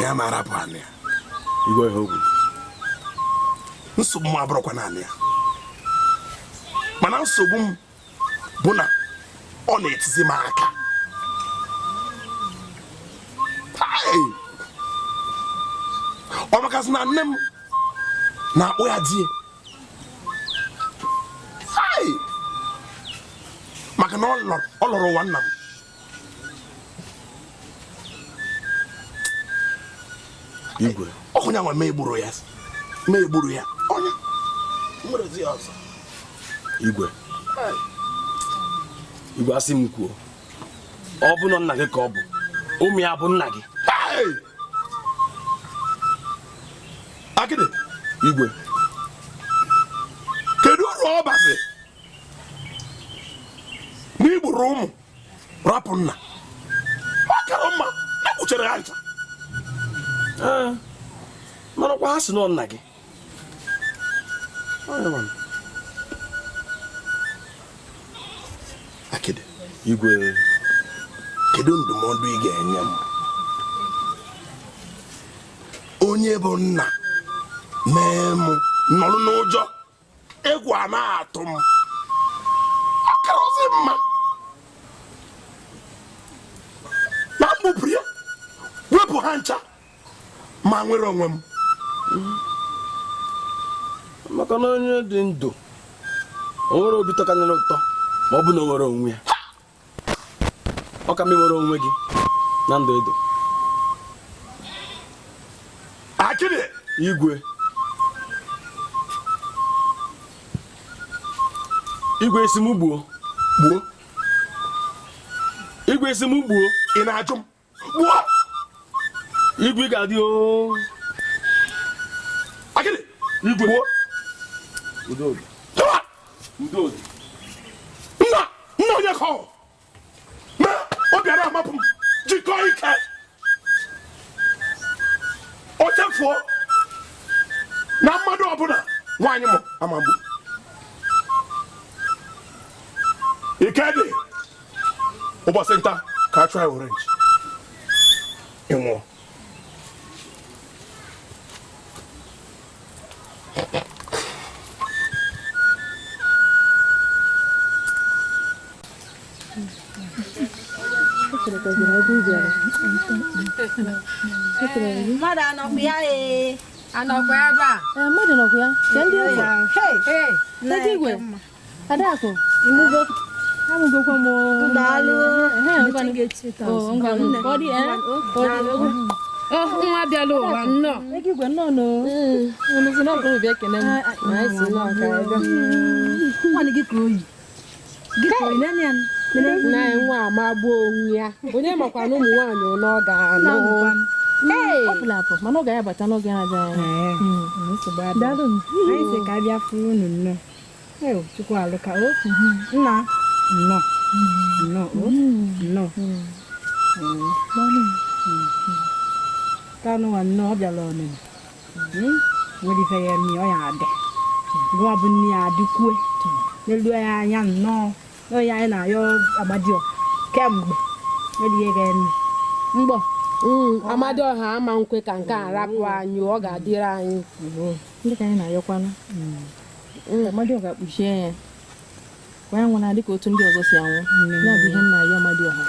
Ya ma rapụ anị ya. Igwe ihe o kwuru nsogbu m abụrụkwa naanị ya, mana nsogbu m bụ na ọ na-etizi m aka. Ọ makasị na nne m na-akpọ ya di maka na ọ lọrọ ụwa nna m. Igwe ọkụnya nwa ma egburu ya onye nwere ozi ọzọ. Igwe igwe asị m kwuo, ọ bụ na nna gị ka ọ bụ ụmụ ya bụ nna gị. Akịdị igwe kedu uru ọ bazi na igburu ụmụ rapụ nna? Ọ kara mma na kpuchere ha ncha. Marakwa ha si nọ nna gị. Akịdị igwe kedu ndụmọdụ ị ga-enye m? Onye bụ nna mee m nọrọ n'ụjọ, egwu a na-atụ m, ọ karọzi mma na mbupụ ya wepụ ha ncha ma nwere onwe m. Maka na onye dị ndụ o nwere obi tọkarịrị ụtọ ma ọ bụ na o nwere onwe ya. Ọ ka ma nwere onwe gị Na ndụ edo. Akịdị. Igwe. Igwe esi m gbuo. Gbuo. Igwe esi m gbuo. Ị na-ajụ m? Gbuo. Igwe ga-adị o. Akịdị. Igwe. Gbuo. Udo. Udo. Nna nna onye ka ọ mee obi ara amapụ m jikọọ ike o chefuo na mmadụ ọbụla nwaanyị mụ amagbu ike dị ụbọchị nta ka a chụọ ya orenji ị nwụọ. Mmadụ anọkwa ya ee. Anọkwa ebe a. Mmadụ nọkwa ya. Ka ndị ụzọ. Ego igwe. Adakụ, ịmụgo. Amụgokwa m. Daalụ. Ngwanụ. Ka ọ dị, Nwa abịala ụwa nnọọ. Ego igwe nnọọ nọ. Unu si n'ọkụ bịa kene m. Anyị si n'ọkụ abịa. Nwanne gị ka oyi. Gị ka oyi naanị ya. Nna anyị nwa amagbuo onwe ya. Onye makwa na ụmụ nwaanyị ole ọ ga-anụ. Ọ pụrụ apụ mana ọ ga-abata n'oge na-abịa anya. Daalụ. Anyị sị ka abịa furu unu nnọọ. Ee, Chukwu alụka o. Nna nnọọ. Nnọọ o. Nnọọ. Kanụ nwa nnọọ ọ bịara ọnịna. Nwere ife ya emi ọ ya adị. Gụwa bụ nne ya adịkwue. N'elu ya anya nnọọ. N'onye anyị na-ayọ Amadioha kemgbe. Nwere ihe ga-eme. Mgbọ. Amadioha ama nkwe ka nke a rapụ anyị, ọ ga-adịrị anyị. Ndị ka anyị na-ayọkwanụ. Amadioha ga-akpuchie ya. Kwa ya nwụna dịka otu ndị ọzọ si anwụ. Ya bụ ihe m na-ayọ Amadioha.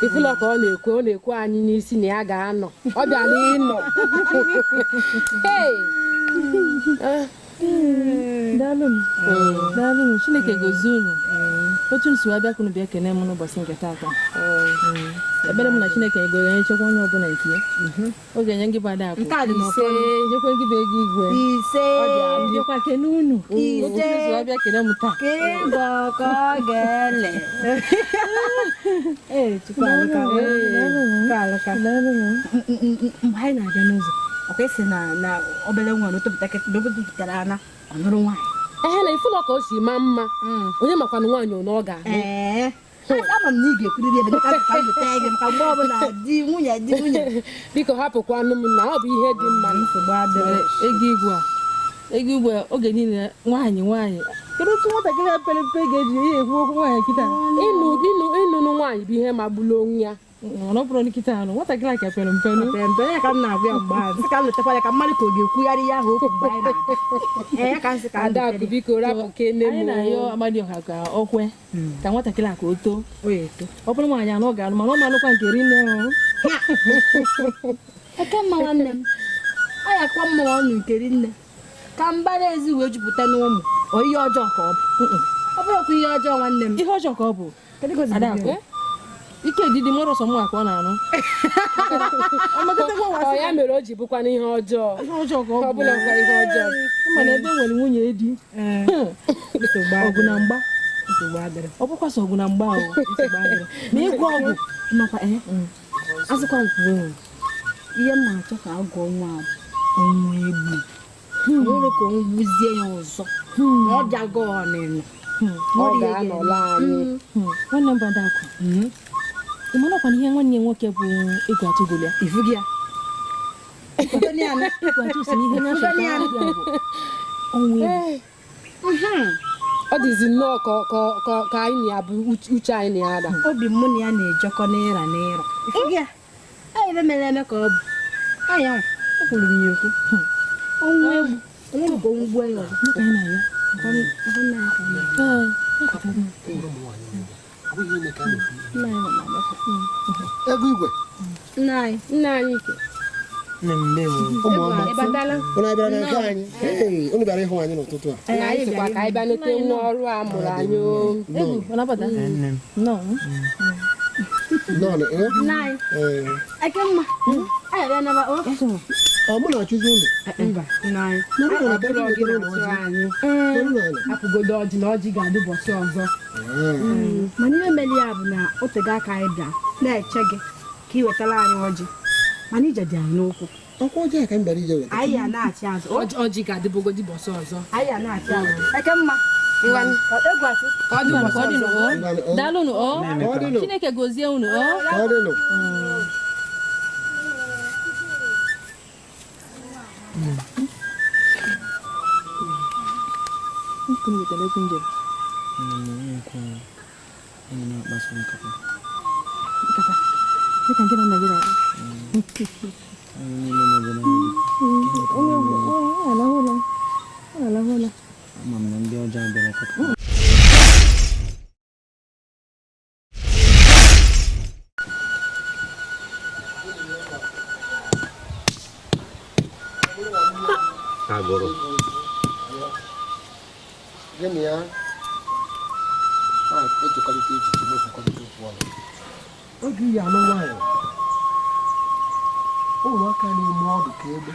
Ifụlọ ka ọ na-ekwe anyị n'isi na ya ga-anọ. Ọ bịara ịnọ. Daalụ m. Daalụ m. Chineke gozie unu. Otu nsi wee bịa ka unu bịa kene m n'ụbọchị nke taata. Ekpere m na Chineke ga echekwa onye ọbụla nke ya. Ọ ga-enye gị bụ Adakụ. Ise. Nyekwa gị bụ ego igwe. Ise. Ọ dị nyekwa kene unu. Ise. Otu nsi wee bịa kene m taa. Ka ịgọ ka ọ ga-ele. Ee, Chukwu alụka. Chukwu alụka. Mgbe anyị na-abịa n'ụzọ, ọkwa isi na obere nwa na otopụtara ana ọ nụrụ nwaanyị. Ehe na ifụlọ ka o si maa mma. Onye makwanụ nwaanyị ole ọ ga-anụ. Ama m na ị ga-ekwuriri ebe ka m gote gị maka mgbe ọbụla di nwunye di nwunye. Biko hapụkwanụ m na ọ bụ ihe dị mma. Nsogbu adịrị. Ego igwe a. Ego igwe oge niile nwaanyị nwaanyị. Kedu otu nwatakịrị a pere mpe ga-eji ihe ekwu okwu nwaanyị kịta? Ịnụnụ nwaanyị bụ ihe magburu onwe ya. Ọ bụrụ nkịta anụ nwatakịrị a ka pere mpe nụ. Pere mpe ya ka m na-agwa ya mgbe ahụ. Sị ka m letakwa ya ka mmadụ ka ọ ga-ekwugharị ya ahụ okwu mgbe anyị na-abịa. Ee, ya ka m sị ka m Adakụ biko rapụ kene m. Anyị na-ayọ Amadioha ka o kwe ka nwatakịrị a ka o too. Ọ bụrụ nwaanyị anọ ga-anụ mana ọ ma-anụkwa nke rinne o. Eke mma nwanne m. Ọ ya kwa mma ọnụ nke rinne. Ka mbara ezi wee jupụta n'ụmụ. Ọ ihe ọjọọ ka ọ bụ. Ọ bụrụkwa ihe ọjọọ nwanne m. Ihe ọjọọ ka ọ bụ. Adakụ. Ike didi nwere ọsọ mụ ka ọ na-anụ. Ọ ya mere o ji bụkwa n'ihe ọjọọ. Ihe ọjọọ ka ọ bụ. Ọ bụla ihe ọjọọ. Mana ebe nwere nwunye di. Ọgụ na mgba. Ọ bụkwa sọ ọgụ na mgba o. Ma ịgwọ ọgwụ nakwa azụkwa nkwuwe nwere. Ihe m na-achọ ka a gụọ nwa bụ ọnwụ egbu. Nwere ka ọ gbuzie ya ọzọ. Ma ọ bịago ọnịnọ. Ọ ga-anọla anyị. Nwanne m bụ Adakụ. Ị mara ọkwa na ihe nwanne ya nwoke bụ Egwu atụgolu ya? Ifugi ya. Egwu atụ si n'ihe na ọnwụ egbu. Ọ dịzi nnọọ ka anyị na ya bụ uche anyị na ya ada. Obi mụ na ya na-ejekọ n'ịra n'ịra. Ifugi ya. Ebe mere eme ka ọ bụ. Anya ọ kwuru m ya okwu. Ọnwụ egbu. Onwere ka ọnwụ gbuo ya ọzọ. Ego igwe. Nna anyị ike. Ụmụ ọma. Unu abịara na nke anyị. Unu bịara ịhụ anyị n'ụtụtụ a. Anyị sịkwa ka anyị bịa leta nwa ọrụ a mụrụ anyị o. Egwu, ọ na-abata? Nnọọ. Nnọọ, eh? Nna anyị. Ee. Ekemma. Anyị abịa naba o. Ọ mụ na-achụzi unu. Mba, nna anyị. Nọrọ n'ala, Ọ bụrụ gị nọrọ na-achụ n'ala. anyị. Nọrọ n'ala. Hapụgodo ọjị na ọjị ga-adị ụbọchị ọzọ. Mana ihe mere ya bụ na o tego aka anyị bịa na-eche gị ka ị wetara anyị ọjị mana ije dị anyị n'ụkwụ. Ọkwa ọjị a ka m bịara ije weta. Anyị ya na-achị azụ. Ọjị ga-adịbụgodi ụbọchị ọzọ. Anyị ya na-achị azụ. Ekemma. Ngwanụ. Egwu atụ. Ka ọ dị ụbọchị ọzọ. Daalụnụ o. Ka ọ dịnụ. Chineke gozie unu o. Ka ọ dịnụ. Ama m na ndị ọjọọ bịara kọta. Agụrụ. Gịnị ya? Echekọrịta echiche na-ekwukọrịta okwu ọnụ. Oge iyi anụ nwaanyị, ụmụaka na-eme ọdụ ka egbe.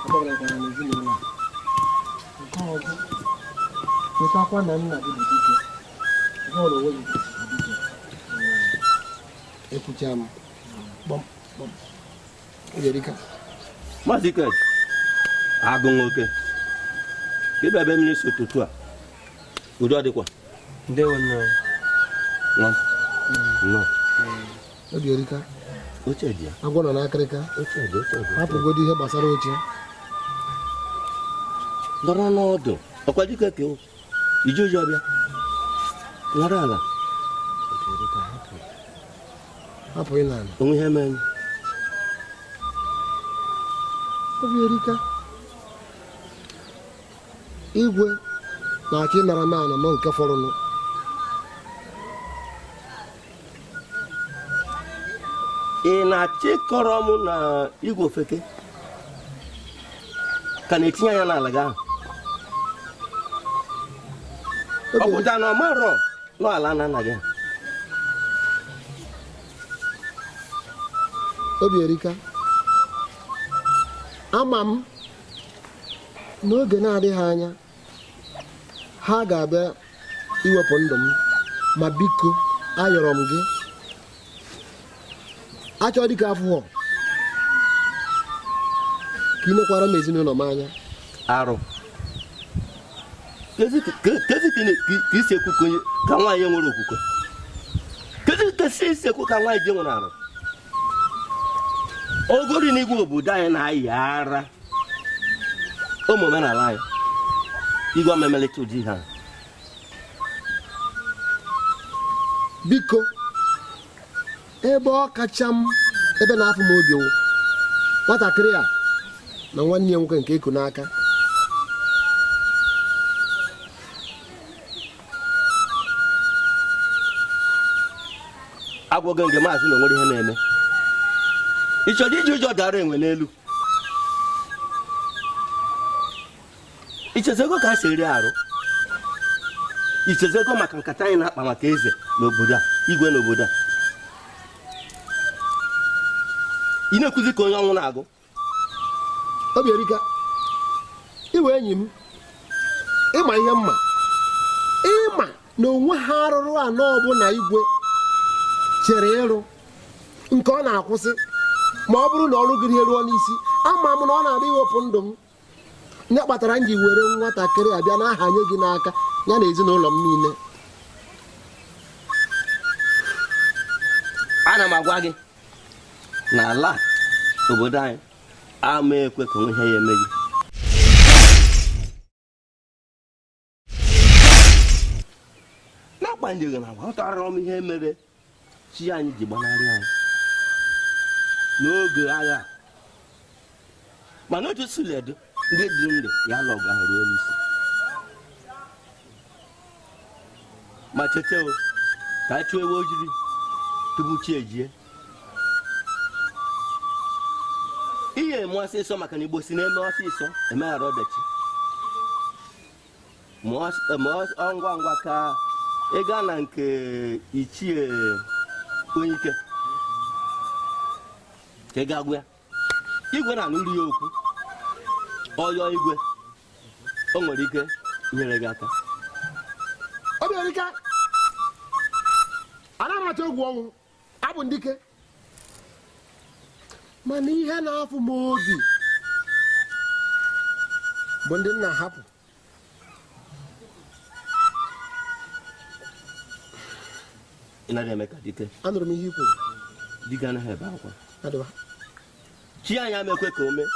Ọ gbabarakwara n'ezinụlọ a. Nke ọzọ, chetakwa na nna gị bụ dike. Gị na onwe gị bụ dike. Ekwucha m. Kpọm kpọm. Oge erika. Maazị Iked, agụ nwoke ka ịbịa be mmiri si ụtụtụ a udo adịkwa. Ndewo nna. Nwa nnọọ. Oge erika. Oche dị ya. Agwọ nọ n'akịrịka. Oche dị, oche dị. Hapụgodu ihe gbasara oche. Nọrọ n'ọdụ ọkwa dike ka o ije oji ọbịa nọrọ ala. Hapụ ịla ala. Onwe ihe mere. Obi erika. Igwe na-achọ ịnara m ala m nke fọrọnụ. Ị na-achịkọrọ m na igwe ofeke ka na-etinye anya n'ala gị ahụ. Ọ pụta na ọ marọ n'ala na nna gị. Obi erika. Ama m n'oge na-adịghị anya ha ga-abịa iwepụ ndụ m, ma biko ayọrọ m gị achọ dịka afụghọ ka ị nekwara m ezinụlọ m anya. Arụ. Kezi ka isi ekwu ka nwaanyị nwere okwukwe. Kezi ka isi ekwu ka nwaanyị ji nwere arụ. Ogori n'igwe obodo anyị na-ayị ara ụmụ omenala anyị igwe omemelite ụdị ha. Biko ebe ọ kacha m ebe na-afụ m obi wụ nwatakịrị a na nwanne ya nwoke nke eku n'aka. Agwọghị nke maazị na onwere ihe na-eme. Ị chọrọ iji ụjọ dara enwe n'elu. Ichezego ka a si eri arụ. Ichezego maka nkata anyị na-akpa maka eze n'obodo a, igwe n'obodo a. Ị na-ekwuzi ka onye ọnwụ na-agụ. Obi erika, iwe enyi m, ịma ihe mma, ịma na onwe ha arụrụ anọ ọbụla igwe chere ịrụ nke ọ na-akwụsị ma ọ bụrụ na ọrụ gị ruo n'isi. Ama m na ọ na-abịa iwepụ ndụ m. Ya kpatara m ji were nwatakịrị abịa na-ahanye gị n'aka ya na ezinụlọ m niile. Ana m agwa gị na ala obodo anyị ama ekwe ka onwe ihe ya eme gị. N'agbanyeghị na aghọtara m ihe mere chi anyị ji gbanarị anyị n'oge agha, mana otu siledu ndị dị ndụ ya lọgụ ahụ ruo n'isi. Ma cheta o, ka a chụọ ewu ojiri tupu chi ejie. Ihe eme ọsịsọ maka na Igbo si na-eme ọsịsọ emeghara ọdachi. Ma ngwa ngwa ka Ị gaa na nke Ichie Onyeike ka ị gaa gwa ya igwe na-anụrụ ya okwu ọyọ igwe o nwere ike nyere gị aka. Obi erika, ana m atụ egwu ọnwụ, abụ m dike, mana ihe na-afụ m obi bụ ndị m na-ahapụ. Ị naghị eme ka dike. Anụrụ m ihe i kwuru. Dike anaghị ebe akwa. Chi anyị amekwe ka o mee.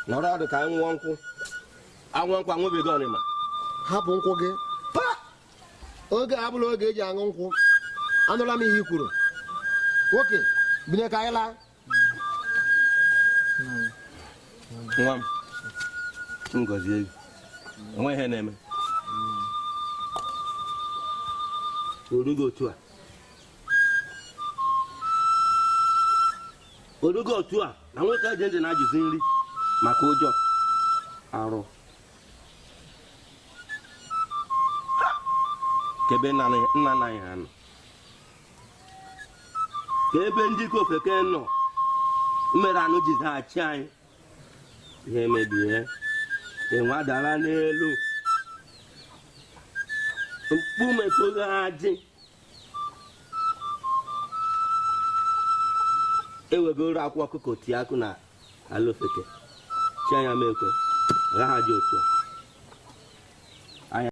Nọrọ ọdụ ka anyị ṅụọ nkwụ. Anwụ nkwụ anwụbeghị ọnịma. Hapụ nkwụ gị. Oge abụla oge eji aṅụ nkwụ. Anụla m ihe i kwuru. Nwoke, binye ka anyị laa. Nwa m, m gọzie gị. Enweghị ihe na-eme. Orugo otu a. Orugo otu a na nwoke eji ntị na-ajụzi nri maka ụjọ arụ. Ka ebe nna nna anyị ha nọ, ka ebe ndị ike ofeke nọ mere anụ ji zaghachi anyị, ihe mebie, enwe adala n'elu, mkpume kpoghe ajị, ewegoro akwa ọkụkọ tie akụ na ala ofeke. Chi anya m ekwe gaghị adị otu a. Anya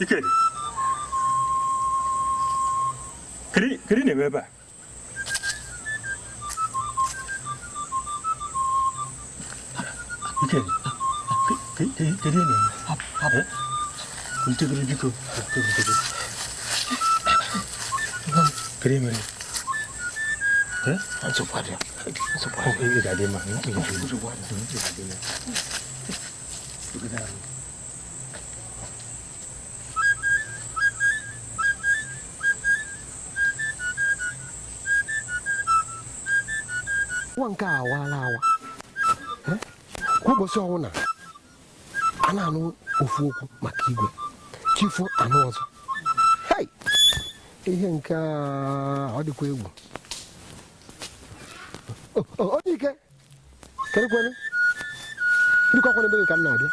Ikedi, kedu na-eme ebe a? Ikedi, kedu na-eme? Ntegoro biko, ntegoro. Kedu mere? Nsogbu adịghị. Nsogbu adịghị. Ị ga-adị mma. Ị ga-adị mma. Nwa nke a awaala awa. Kwa ụbọchị ọwụna a na-anụ ofu okwu maka igwe, chifu anụ ọzọ. Hei, ihe nke a ọ dịkwa egwu. Onye ike, kerekwere biko, ọkwa n'ebe gị ka m na-abịa.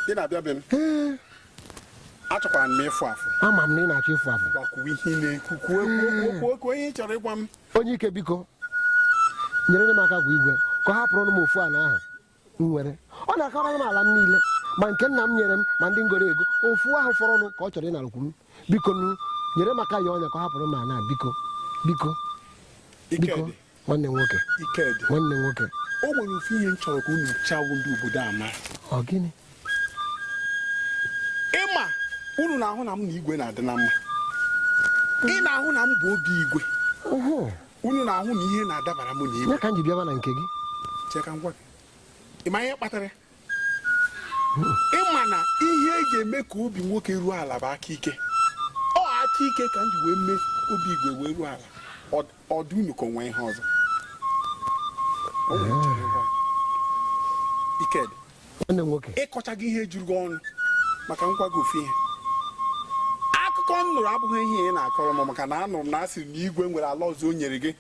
Ị na-abịa be m? Achọkwara m ịfụ afụ. Ama m na ị na-achọ ịfụ afụ. Gwakwuo ihe ị na-ekwu, kwuo kwuo kwuo kwuo ihe ị chọrọ ịgwa m. Onye ike, biko nyere m aka gwa igwe ka ọ hapụrụ m ofu ala ahụ m nwere. Ọ na-akọrọ m ala m niile, ma nke nna m nyere m, ma ndị ngoro ego. Ofu ahụ fọrọnụ ka ọ chọrọ ịnarakwu m. Biko nụ, Nyere m aka ya ọnya ka ọ hapụrụ m ana, biko biko biko. Nwanne m nwoke, nwanne m nwoke, o nwere ofu ihe m chọrọ ka unu chawo ndị obodo a mara. Ọ gịnị? Ịma unu na-ahụ na m na igwe na-adị na mma, ị na-ahụ na m bụ obi igwe, unu na-ahụ na ihe na-adabara m na igwe. Ya ka m ji bịaba na nke gị. Chee ka m gwa gị, ịma ihe kpatara ịma na ihe eji eme ka obi nwoke ruo ala bụ aka ike. Ọ aka ike ka m ji wee mee obi igwe wee ruo ala. Ọ dị unu ka onwe ihe ọzọ. Ikedi, ịkọchaghị ihe juru gị ọnụ maka ngwa gị ofu ihe. Akụkọ m nụrụ abụghị ihe ị na-akọrọ m, maka na anụrụ m na asị na igwe nwere ala ọzọ o nyere gị,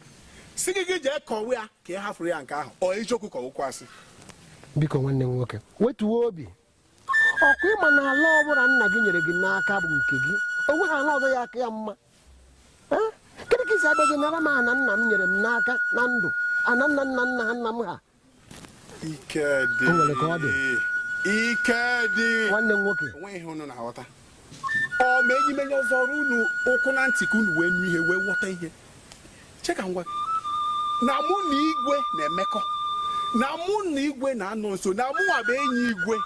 si gị gị jee kọwa ya ka ị hafụrụ ya nke ahụ. Ọ eziokwu ka okwu asị? Biko nwanne m nwoke, wetuo obi. Ọkwa ịma na ala ọbụla nna gị nyere gị n'aka bụ nke gị, o nweghị ala ọzọ ya aka ya mma. Kedu ka isi abịazi nara m ana nna m nyere m n'aka na ndụ, ana nna nna nna ha nna m ha? Ikedi, O nwere ka ọ dị. Ikedi, nwanne m nwoke, onweghị ihe unu na-aghọta. Ọ ma enyi menye ọzọ ọrụ unu ụkwụ na ntị ka unu wee nụ ihe wee ghọta ihe. Che ka m gwa gị na mụ na igwe na-emekọ, na mụ na igwe na-anọ nso, na mụ nwa bụ enyi igwe.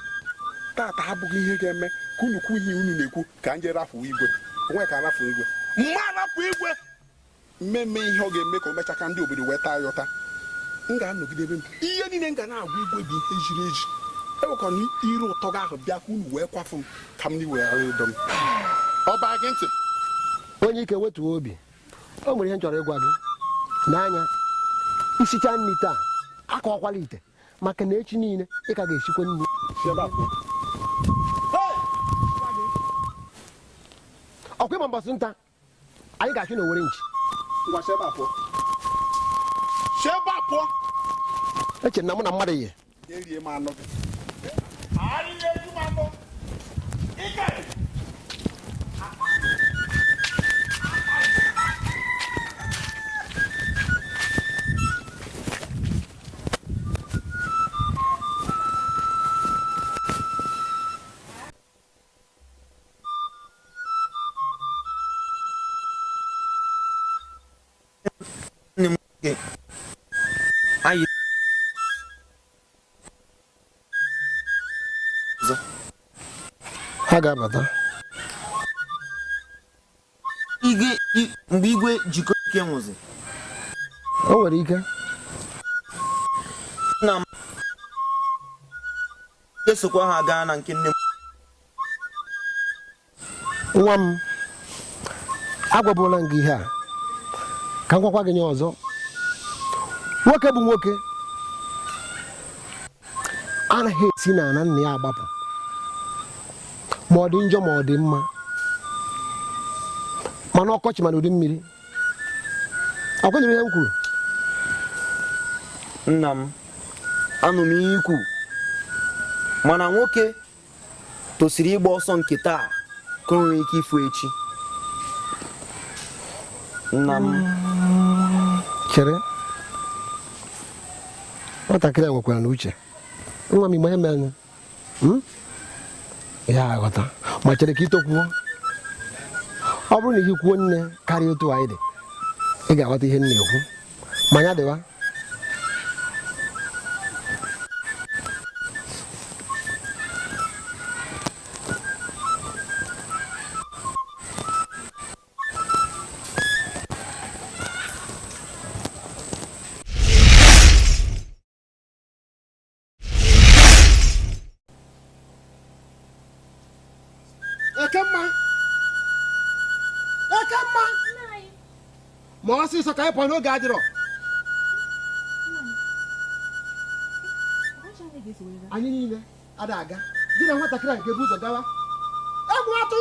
Tata abụghị ihe ga-eme ka unu kwuo ihe unu na-ekwu ka m jee rafuo igwe. Onwe ka rafuo igwe, mma rapụ igwe mmemme ihe ọ ga-eme ka o mechaa ka ndị obodo wee taa ya ụta. M ga-anọgide ebe m, ihe niile m ga na-agwa igwe bụ ihe ziri ezi. Ewekwana iru ụtọ gị ahụ bịa ka unu wee kwafu m ka m n'iwe ghara ịdọ m. Ọ baa gị ntị. Onye ike, wetuo obi. O nwere ihe m chọrọ ịgwa gị n'anya. Isicha nri taa, akọwakwala ite, maka na echi niile ị ka ga-esikwa nri. Ọkwa ịma mbọsị nta anyị ga-achụ na owere nchi. Ngwa, si ebe a pụọ. Si ebe a pụọ. Eche na mụ na mmadụ yi. Erie m anụ gị. Anyị na-eju m afọ. Ike. Nne m nwoke, anyị ọzọ. Ha ga-abata. Igwe mgbe igwe jikọ ike nwụzi. O nwere ike. Nna m ga-esokwa ha gaa na nke nne m. Nwa m, agwabụla m gị ihe a, ka m gwakwa gị nye ọzọ. Nwoke bụ nwoke anaghị esi n'ala nna ya agbapụ, ma ọ dị njọ ma ọ dị mma, mana ọkọchị mana ụdị mmiri. Ọ kwenyere ihe m kwuru? Nna m, anụ m ihe ikwu, mana nwoke tosiri ịgba ọsọ nke taa ka o nwee ike ifu echi. Nna m. Chere, nwatakịrị a nwekwara na uche. Nwa m, igbe ihe mere ya aghọta, ma chere ka itokwuo. Ọ bụrụ na ihe kwuo nne karịa otu anyị dị, ị ga-aghọta ihe m na-ekwu. Ma ya dịwa. Ekemma, Ekemma, ma ọsịsọ ka anyị pụọ n'oge adịrọ. Anyị niile ada aga, gị na nwatakịrị a ga-ebu ụzọ gawa. Egwu atụ.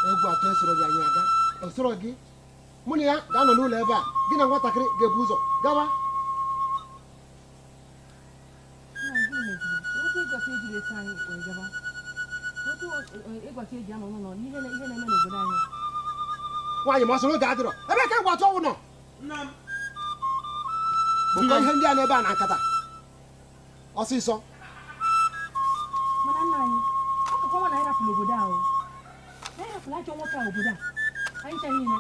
Egwu atụ esoro gị anyị aga, o soro gị. Mụ na ya ga-anọ n'ụlọ ebe a, gị na nwatakịrị ga-ebu ụzọ gawa. Nwaanyị, ma ọsọ, oge adịrọ. Ebe ka egwu atụ ọnwụ nọ? Bụkọ ihe ndị a n'ebe a na nkata ọsịsọ. anyị ọ kakwa nwa na anyị rapụrụ obodo ahụ na anyị rapụrụ ajọ nwoke a obodo a anyị ncha niile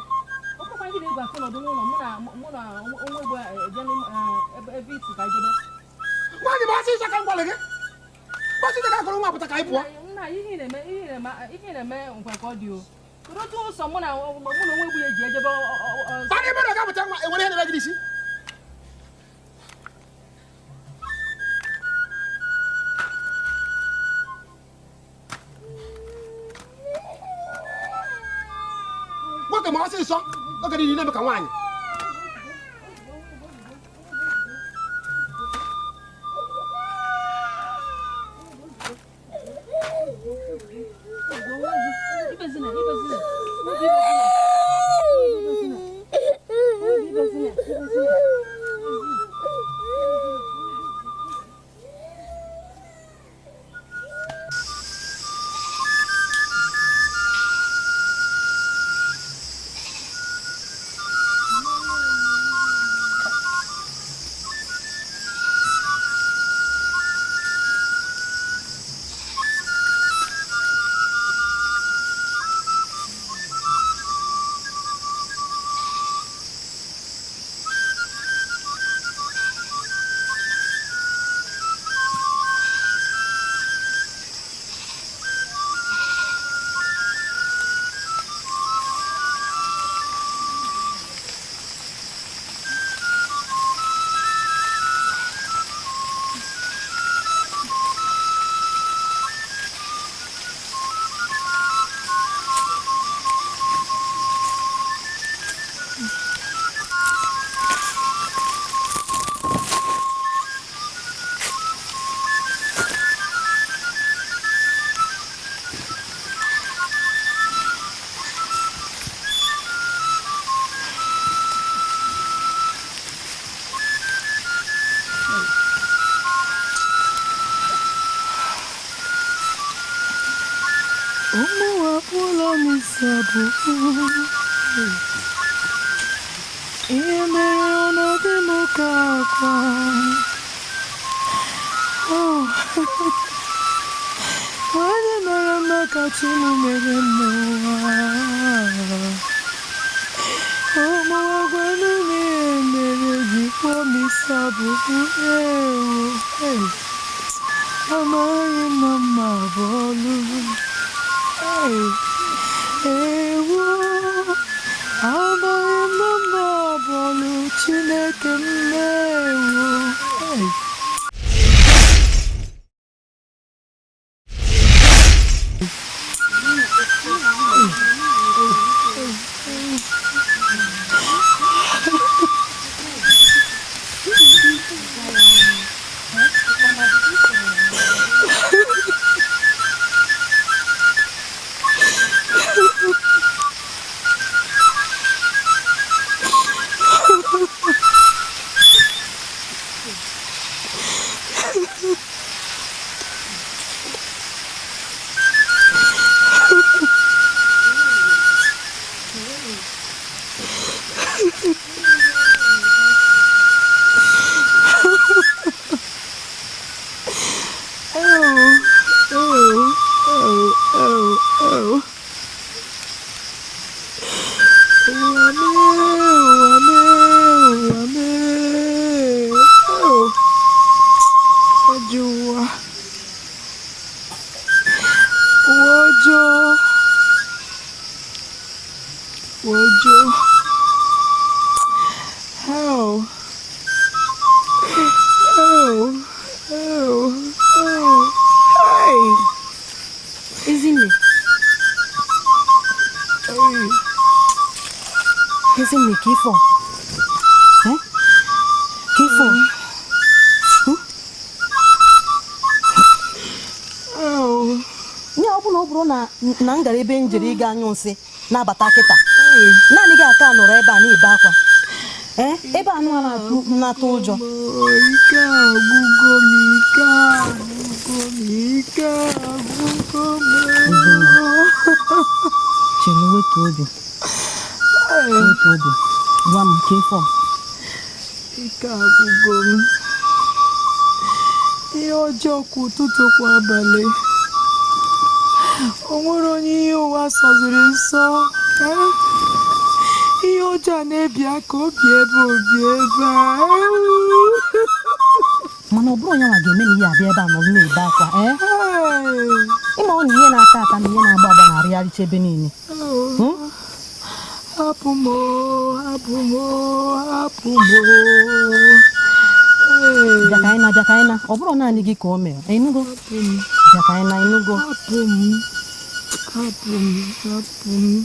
ọ bụrụkwa ndị na-egwu akụ nọdụ n'ụlọ mụ na onwe egwu eje ebe isi ka jebe. Nwaanyị bụ asị ịcha ka m gwara gị kwasị ka akụrụ nwa pụta ka anyị pụọ. Nna ihe na-eme nkwe ka ọ dị o kedu otu ụsọ mụ na onwe egwu ya eji ejebe. Tara ebe na ga-apụta nwa enwere ihe na-eme gị n'isi. Nwoke ma ọsịsọ oge niile na-eme ka nwaanyị. Ihe mere ọ na-adị m ka akwa. Onye mere mma ka chi m mere m n'ụwa. Ụmụ agwanụ m ihe mere ji kpọọ m isi abụbụ ewu. Amaghị m na mma bụ ọlụ. Ewo, amaghị m na mma bụ ọlụ Chineke m na-ewo. Ezinne, ka ifo. Ka ifo. Nye ọ bụrụ na m gara ebe m jere ịga anyụ nsị na-abata kịta. Naanị gị aka nọrọ ebe a na-ebe akwa. Ebe anụ a na-atụ ụjọ. Ike agwụgo m, ike agwụgo m, ike agwụgo m. Chelu, wetu obi. Wetu obi. Gwa m ka ifo. Ike agwụgo m. Ihe ọjọọ kwa ụtụtụ kwa abalị. O nwere onye ihe ụwa sọziri nsọ. Ihe ọjọọ na-ebi aka obi ebe obi ebe a. Mana ọ bụrụ onye nwa ga-eme na ihe abịa ebe a nọ na-ebe akwa, ịma ọ na ihe na-ata ata na ihe na-agba agba na-arịgharịcha ebe niile. Hapụ m, hapụ m, hapụ m. Bịa ka anyị na, bịa ka anyị na. Ọ bụrụ naanị gị ka o mere, ịnụgo? Bịa ka anyị na, ịnụgo? Hapụ m, hapụ m, hapụ m.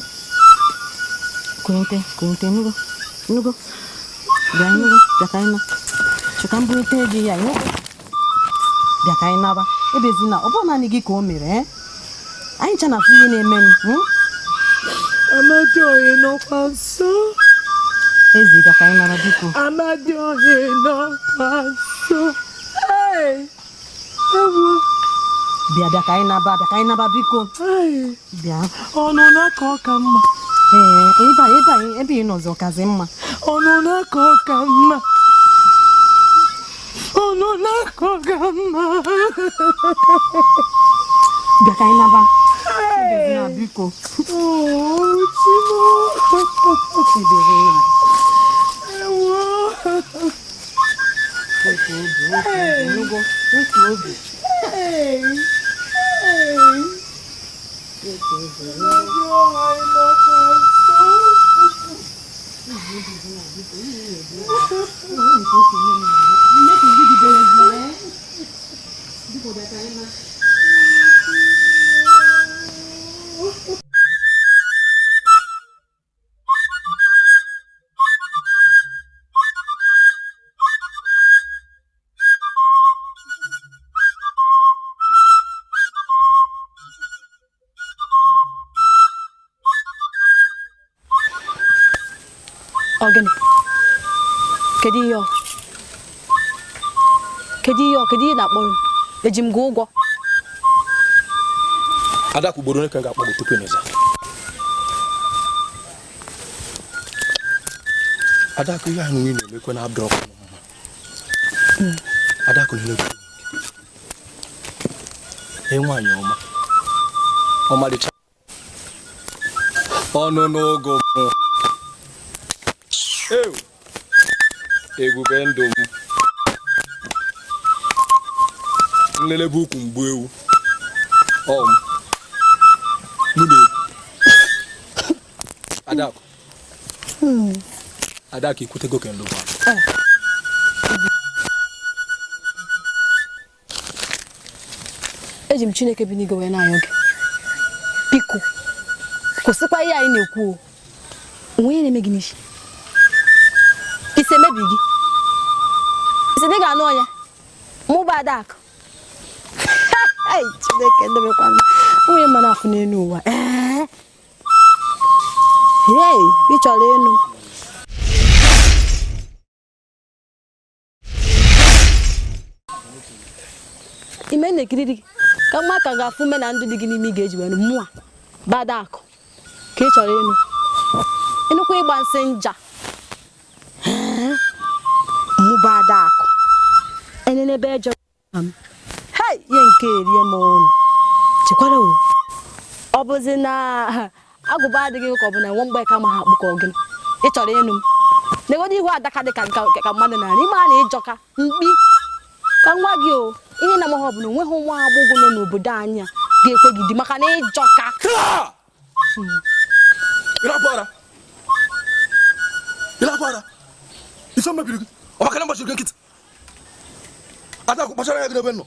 Kunte, kunte, ịnụgo? Ịnụgo? Bịa, ịnụgo? Bịa ka anyị na. Chọka mbulite gị ya, ịnụgo? Bịa ka anyị naba. Ebezina, ọ bụrụ naanị gị ka o mere, anyị ncha na-afụ ihe na-eme m. Amadioha nọkwa nso. Ezi, bịa ka anyị nara biko. Amadioha nọkwa nso. Ewo. Bịa, bịa ka anyị naba, bịa ka anyị naba biko. Bịa. Ọnụ na-aka ọ ka mma. Ee, ebe a, ebe a, ebe ị nọzi ọkazi mma. Ọnụ na-aka ọ ka mma. Ọnụ na-aka ọ ka mma. Bịa ka anyị naba. Ebezina biko. Oh, Chimo. Ebezina. Ewo. Wetu obi, wetu obi, ịnụgo? Wetu obi. Hey. Hey. Wetu obi. Amadioha nọkwa nso. Ọ gịnị? Kedu ihe ọ? Kedu ihe ọ? Kedu ihe na-akpọrọ m? Eji m gị ụgwọ? Adakụ, ugboro ole ka m ga-akpọ gị tupu ị nụza? Adakụ, ihe ahụ ị na-emekwe na abdọ ọkụ mma. Adakụ na-emekwe. Ee, nwaanyị ọma. Ọmalịcha. Ọnụ n'ogo mụ. Ew. Ebube ndụ m. Nlelebe ukwu mgbu ewu. Ọ m. Mụ na-ekwu. Adakụ. Adakụ, ikwutego ka ndụ. Eji m Chineke bi n'igwe wee na-ayọ gị. Biko, kwụsịkwa ihe anyị na-ekwu o. Onwe ihe na-eme gị n'isi. Isi emebi gị. Isi dị ga-anụ onye. Mụ bụ Adakụ. Ei, Chineke ndebekwana. Onye mara afụ n'elu ụwa. Ee. Hey, ị chọrọ ịnụ. Ime na-ekiri gị ka mma ka ga-afụ ume na ndụ dị gị n'ime ị ga-eji wee mụa bụ Adakụ ka ị chọrọ ịnụ. Ịnụkwa ịgba nsị nja. Mụ bụ Adakụ. Enenebe ejọ m. Hei, ihe nke erie m ọnụ. Chekwara o. Ọ bụzi na agụba adịghị ka ọ bụ na nwa mgbe ka ma ha akpụ ka ọ gịnị. Ị chọrọ ịnụ m. Negodu ihu adaka dị ka ka mmadụ na-arị. Ime a na ịjọka mkpi. Ka nwa gị o, ihe na amaghị ọ bụ na onweghị nwa agbọghọ nọ n'obodo anyị a ga-ekwe gị di maka na ịjọka. Ịrapụ ara. Ịrapụ ara. Ife mebiri gị. Ọ maka na mgbachiri gị nkịtị. Adakụ, kpachara anya gị n'ebe m nọ.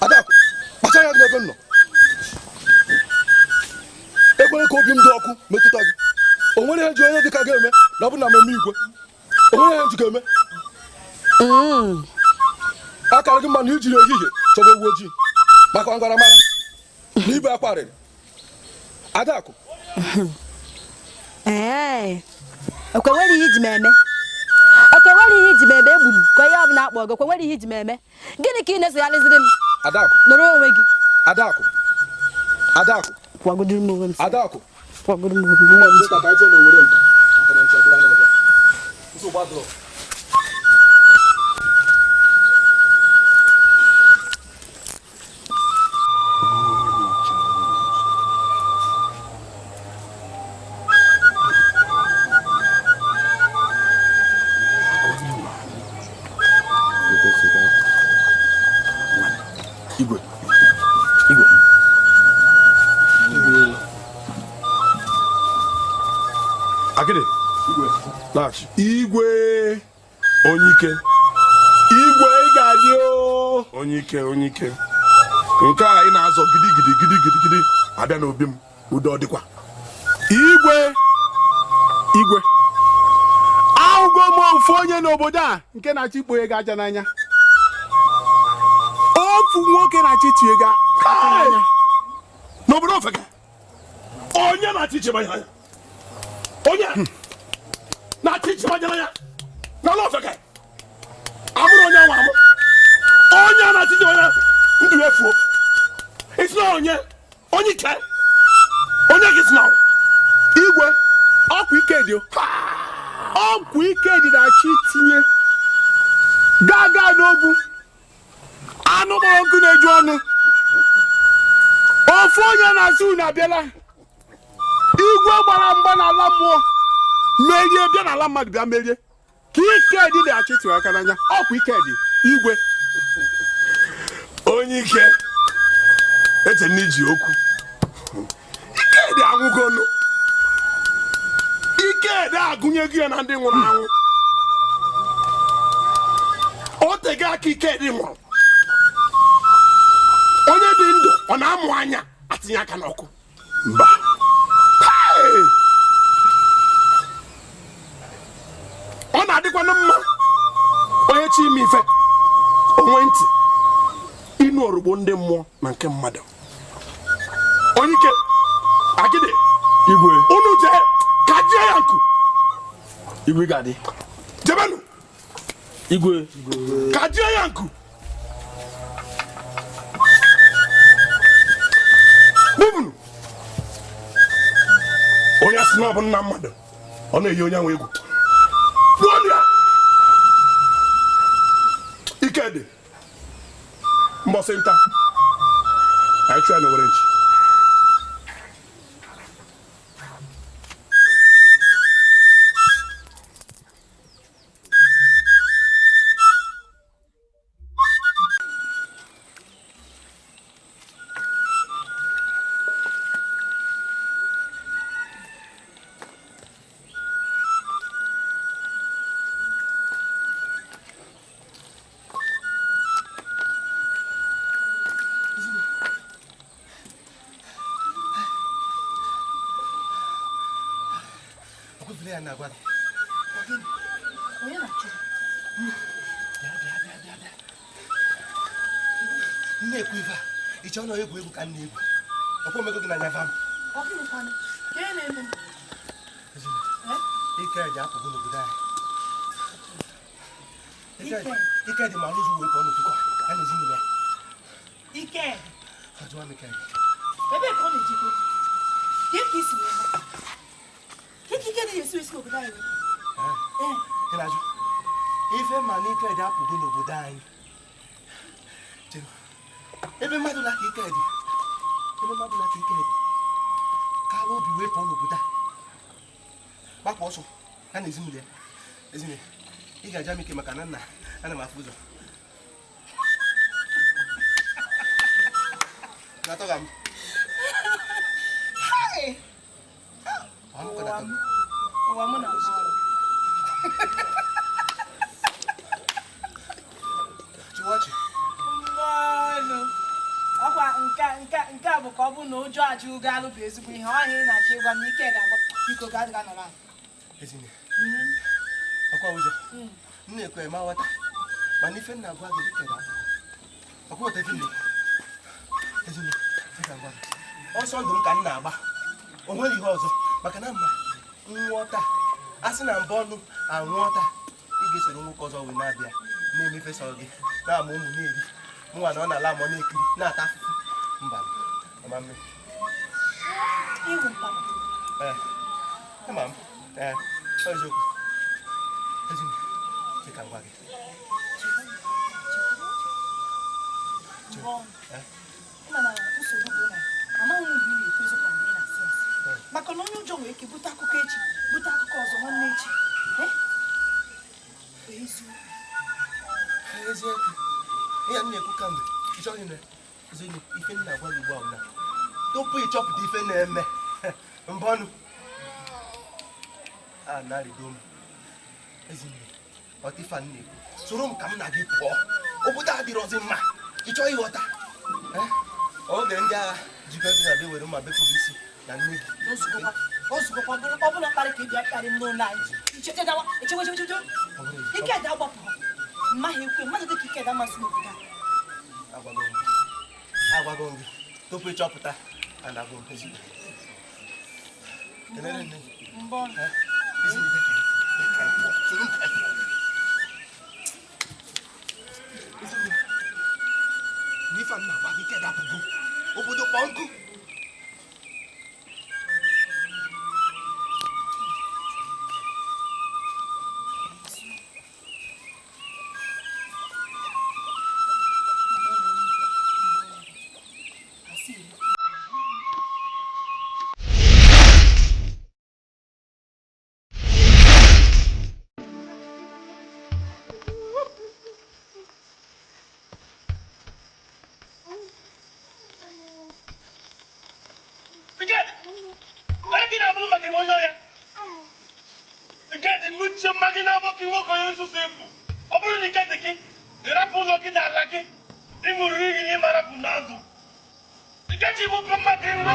Adakụ, kpachara anya gị n'ebe m nọ. Ekwere ka obi m dị ọkụ metụta gị. O nwere ihe ji onye dị ka gị eme na ọ bụ na m eme igwe. O nwere ihe ji gị eme. Akara gị mma na ijiri ehihie chọba ewu ojii maka ngwara mara na ibe akwa arịrị. Adakụ. Ee, ekwe nwere ihe iji m eme. Ekwe nwere ihe iji m eme egburu ka ihe ọbụla akpọ gị. Ekwe nwere ihe iji m eme. Gịnị ka ị na-esogharịziri m? Adakụ. Nọrọ onwe gị. Adakụ. Adakụ. Kwagodoro m onwe m. Adakụ. Kwagodoro m onwe m. Ka anyị chọọ na Owerri nta maka na ncha gwụla n'ọhịa. Nsogbu adịrọ. Ọnatarachi. Igwe. Onye ike. Igwe, ị ga-adị o. Onye ike, onye ike. Nke a ị na-azọ gidigidi gidigidi gidi abịa n'obi m, udo ọ dịkwa? Igwe, igwe, ahụgo m ofu onye n'obodo a nke na-achọ ikponye gị aja n'anya. Ofu nwoke na-achọ itinye gị aka n'anya. N'obodo ofeke, onye na-achọ ichebe anya anya, onye na-achọ ichebe anya anya n'ala ofeke, amụrụ onye anwa amụ, onye a na-achọ ichebe anya ndụ efuo. Isi na onye onye ike, onye gị si na Igwe, ọkwa ike dị o. Ọkwa ike dị na-achọ itinye gaa n'ogwu anụ gbara nkụ na-eju ọnụ. Ofu onye na-asị unu abịala. Igwe gbara mgba n'ala mmụọ merie, bịa n'ala mmadụ bịa merie, ka ike dị na-achọ itinye aka n'anya. Ọkwa ike dị, igwe. Onye ike, eche m na iji okwu. Ike dị anwụgonu. Ike dị agụnye gị ya na ndị nwụrụ anwụ. O tego aka ike dị nwụrụ. Onye dị ndụ ọ na-amụ anya atinye aka n'ọkụ? Mba. Hey! Ọ na-adịkwanụ mma onye chi ime ife onwe ntị ịnụ orugbo ndị mmụọ na nke mmadụ. Onye ike, agịdị. Igwe. Unu jee ka jie ya nku. Igwe ga-adị. Jebenụ. Igwe. Ka jie ya nku. Bubunu. Onye asị na ọ bụ nna mmadụ, ọ na-eyi onye ahụ egwu. Gbuo ya. Ike dị. Mbọsị nta. Anyị chụọ ya n'owere nchi. Na-ekwu ife a, ịchọ na egwu egwu ka m na-egwu. Ọkwa omego gị n'anya vam. Ike ji apụgo n'obodo anyị. Ike dị ma arụzụ wee pụọ n'otu a na ezinụlọ ya. Ike. Ajụwa m ike. Ebe ka ọ na-ejikwa? Ka isi wee ka ike dị esi esi n'obodo anyị? Ị na-ajụ ife ma na ike dị apụgo n'obodo anyị. Ebe mmadụ na-aka ike dị, ebe mmadụ na-aka ike dị, ka ala obi wee pụọ n'obodo a, gbapụ ọsọ ya na ezinụlọ ya. Ezinụlọ, ị ga-aja m ike maka na nna ana m afụ ụzọ. Na-atọga m. Ụwa mụ na Chịwa ọchị. Ọkwa nke a bụ ka ọ bụ na ụjọ achụ ugo alụ bụ ezigbo ihe ọhịa ị na-achọ ịgwa m. Ike ga-agba, biko ga adịga nọrọ. Ezinne, ọkwa ụjọ m na-ekwe ma ghọta, mana ife m na-agwa gị ike ga-apụ. Ọkwa ghọta ife m na-ekwu. Ezinne, ife ga-agwa gị. Ọsọ ndụ m ka m na-agba, o nwere ihe ọzọ, maka na mma nwụọ taa, a sị na mbụ ọnụ anwụọ taa, ị ga-esoro nwoke ọzọ wee na-abịa na-emefesa gị na-ama ụmụ na-eri nwa na ọ na-ala ma ọ na-ekiri na-ata afụfụ. Mba, ọma mme. Ee, ama m. Ee, ọ eziokwu. Ezinne, dị ka m gwa gị. Mana nsogbu bụ na amaghị m mgbe ị na-ekwu eziokwu mgbe ị na-asị asị, maka na onye ụjọ nwere ike bute akụkọ echi, bute akụkọ ọzọ nwanne echi. Eziokwu. Eziokwu. Ihe m na-ekwu kamgbe, ị chọghị na ezinne, ife m na-agwa gị ugbu a bụ na tupu ị chọpụta ife na-eme mbọnụ a na-arịgo m. Ezinne, ọtịfa nne, soro m ka m na gị pụọ. Obodo a adịrọzi mma. Ị chọọ ịghọta? Oge ndị agha jikọ gị na-abịa were mma bepụ gị isi na nne gị. Ozugbo ọ bụla mkparị ka ị bịa kparị m n'ụlọ anyị. Ichechedawa, echewechewechewe. Ikeda gbapụrụ. Mmaghị ekwe, mmadụ dịka Ikeda amasị n'obodo a. Agwago m gị tupu ịchọpụta anago m ezigbo. Kenere nne gị. Mbọ. Ezinne, bịa ka anyị pụọ. Soro m ka anyị pụọ. Ezinne, n'ife a m na-agwa gị, Ikeda apụgo. Obodo kpọọ nkụ. Ọ bụrụ na ike dị gị, ịrapụ ụlọ gị na ala gị, ị ṅụrụ iyi na ịmarapụ na ndụ. Ikechi bụ mmadụ ịnwụ.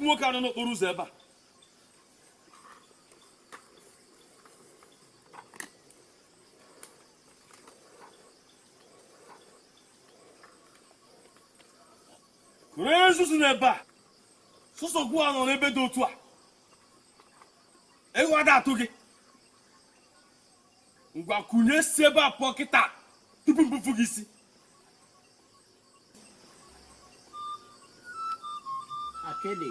Nwoke anọ n'okporo ụzọ ebe a. Kụrụ ezuzu n'ebe a. Sọsọ gwu anọ n'ebe dị otu a. Ego ada atụ gị. Ngwa kụnye si ebe a pụọ kịta tupu mbufu gị isi. Akịdị,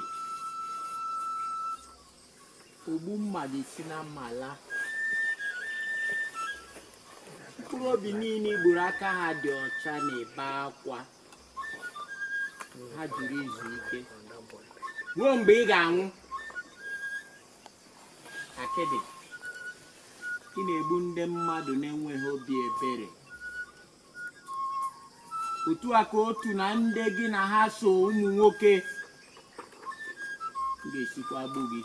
ogbu mma ga-esi na mma laa. Mkpụrụ obi niile igburu aka ha dị ọcha na-ebe akwa. Ha jụrụ izu ike ruo mgbe ị ga-anwụ. Akịdị, ị na-egbu ndị mmadụ na-enweghị obi ebere. Otu a ka otu na ndị gị na ha so ụmụ nwoke ga-esikwa gbu gị.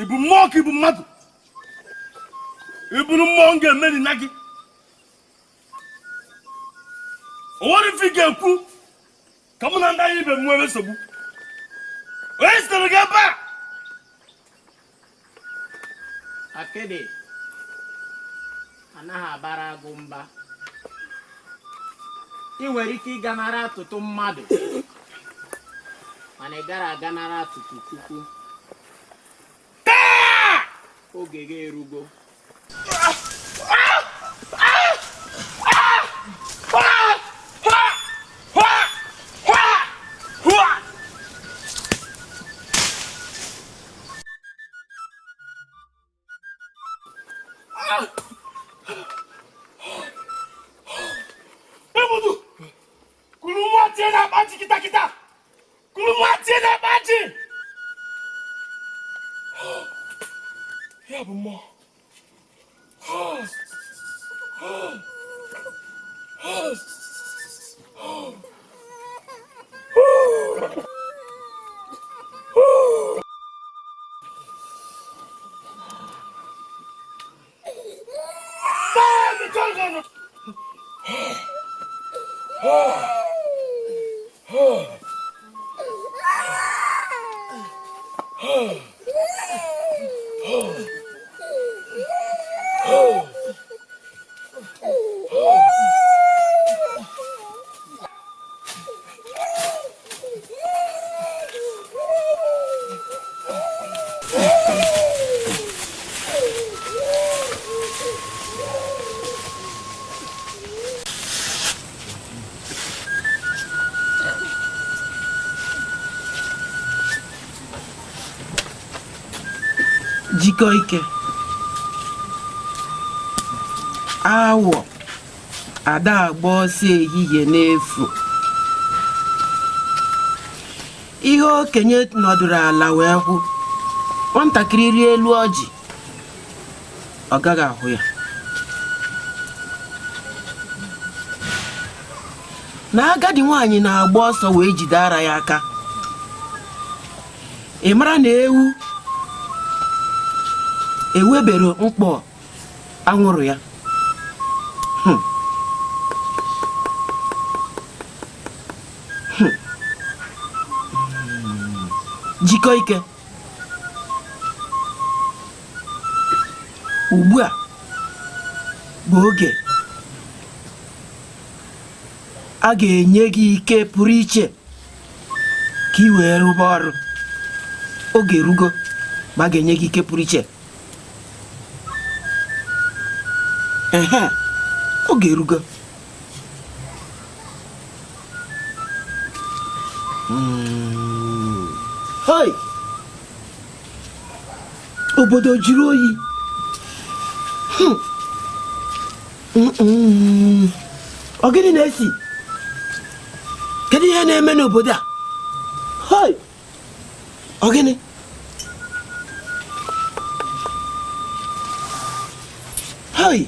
Ị bụ mmụọ ka ị bụ mmadụ? Ị bụrụ mmụọ m ga-emeri na gị. O nwere ife ị ga-ekwu ka mụ na ndị agha ibe m nwere nsogbu. Onye zitere gị ebe a? Akịdị, anaghị abara agụ mba. Ị nwere ike ịganara atụtụ mmadụ, mana ị gara aganara atụtụ Chukwu. Oge gị erugo. Ebudu! Kuru nwa tie na-akpa ji kịta kịta! Kuru nwa tie na-akpa ji! Ya bụ mmụọ. Jikọ ike awọ ada agba ọsọ ehihie n'efu ihe okenye nọdụrụ ala wee hụ nwatakịrị rie elu ọjị ọ gaghị ahụ ya na agadi nwaanyị na-agba ọsọ wee jide ara ya aka ị mara na ewu ewebere mkpọ anwụrụ ya. Jikọ ike ugbu a bụ oge a ga-enye gị ike pụrụ iche ka ị wee rụba ọrụ. Oge erugo ma a ga-enye gị ike pụrụ iche. Ehe, oge erugo. Hoi! Obodo jụrụ oyi. Ọ gịnị na-esi? Kedu ihe na-eme n'obodo a? Hoi! Ọ gịnị? Hoi!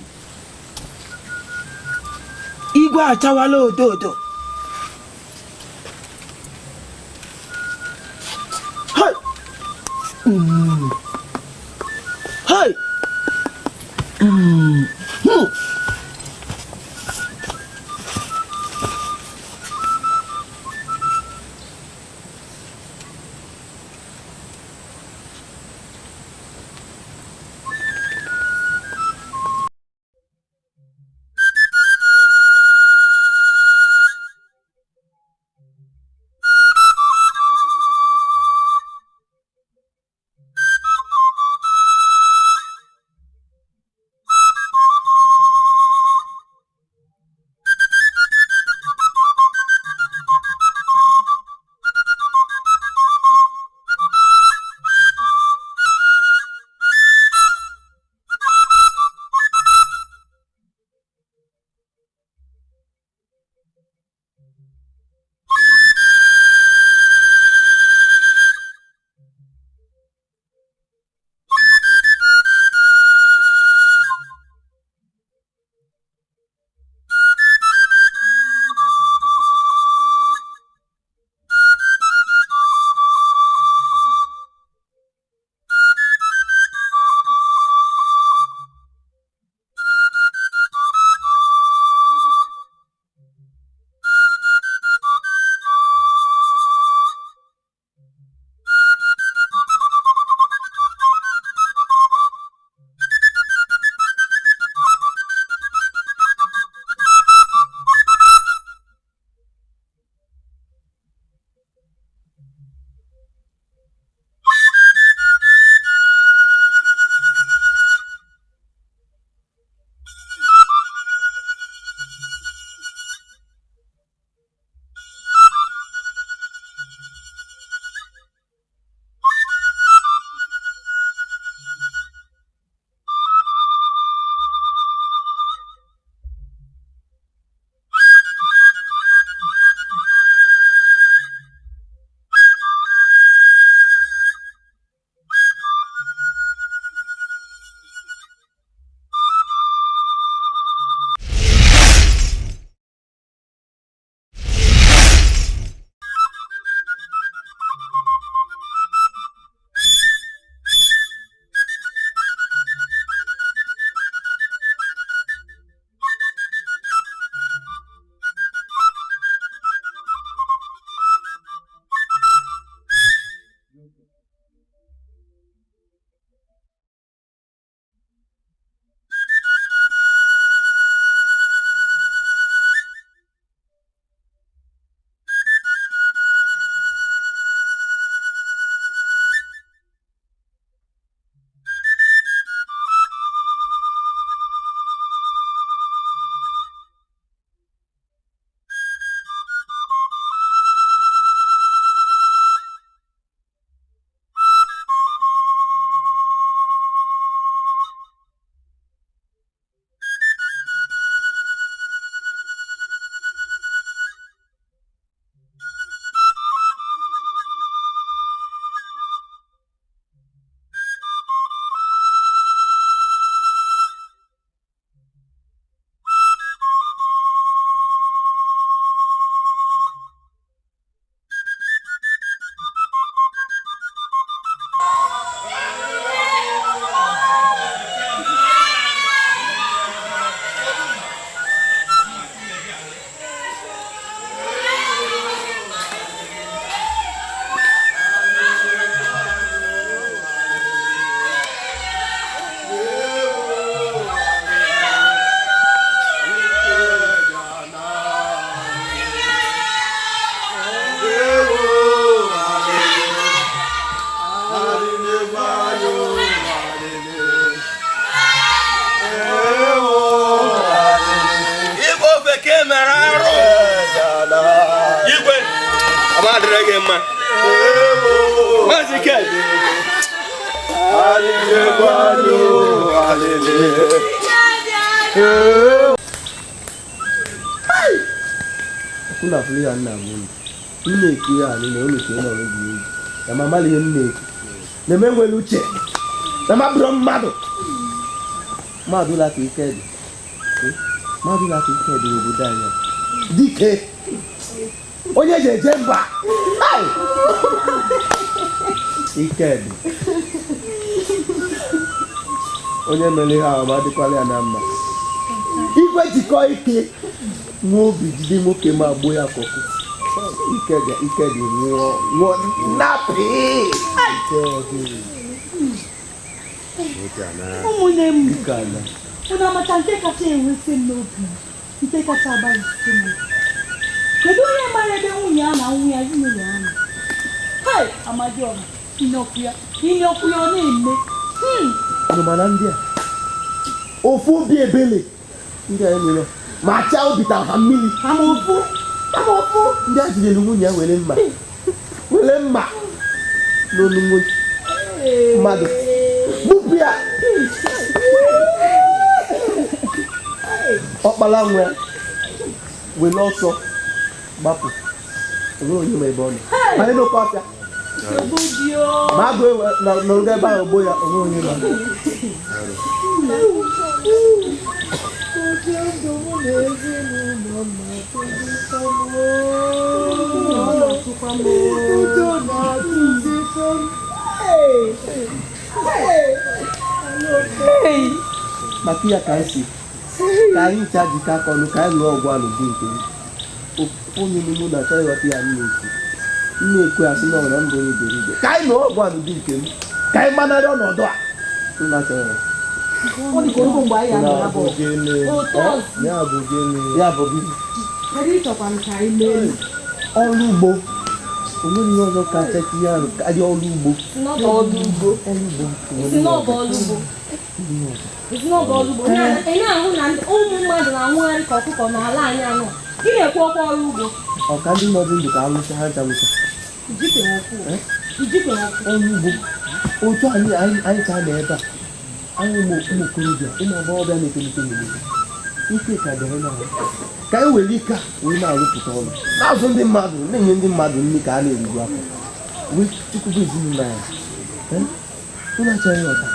Igwe achawala odo odo. Hoi! Hoi! Unu afụrụ ya nna m unu. M na-ekwu ya anyị na unu ka ị nọrọ egwu egwu. Na mama ihe m na-ekwu. Na eme nwere uche. Na ma bụrụ mmadụ. Mmadụ ụlọ aka ike dị. Mmadụ ụlọ aka ike dị n'obodo anyị. Dike. Onye ji eje mba. Ike dị. Onye mere ihe ahụ ma adịkwala ya na mma. Igwe jikọ ike. Nwa obi jide nwoke ma gbuo ya ka ọkụkọ. Ike dị nwụọ napị. Ụmụnne m, unu amata nke kacha ewute m n'obi, nke kacha agbalịsite m. Kedu onye mara ebe nwunye a na nwa ya ezinụlọ ya nọ? Hai, Amadioha, inyọkwu ya ọ na-eme. Unu mana ndị a ofu obi ebele ndị a enwere ma chaa obi ta ha mmiri. Amaofu ndị a jidere nwunye ya were mma n'olu nwunye mmadụ gbupụ ya. Ọkpala nwa ya were ọsọ gbapụ, onwere onye ma ebe ọ nọ. Banye n'oke ọfịa ma agụ nọrọ ebe ahụ gbuo ya, onwere onye ma. Maka ya ka anyị si ka anyị ncha jikọ aka ọnụ ka anyị lụọ ọgụ a n'ụdị nke m. Onye n'ime ụlọ achọghị ịghọta ya m na-ekwu. M na-ekwu ya sị na ọ nwere mbụ onye iberibe. Ka anyị lụọ ọgụ a n'ụdị nke m, ka anyị gbanarị ọnọdụ a. Ụlọ achọghị ya. Ọrụ ugbo o nwere ihe ọzọ kacha ihe ahụ karịa ọrụ ugbo. Ị na-ahụ na ụmụ mmadụ na-anwụgharị ka ọkụkọ n'ala anyị anọ. Ị na-ekwu okwu ọrụ ugbo. Ọ ka ndị nọdụ ndụ ka anwụcha ha ncha nwụcha. Ọrụ ugbo otu anyị ka nọ ebe a, anyị ụmụ okorobịa, ụmụ agbọghọbịa na-etolite n'obodo, ike ka dị anyị n'ahụ. Ka anyị were ike wee na-arụpụta ọrụ, na-azụ ndị mmadụ, na-enye ndị mmadụ nri ka a na-eriju afọ, wee chekwaba ezinụlọ anyị. Ụlọ achọghị ịghọta.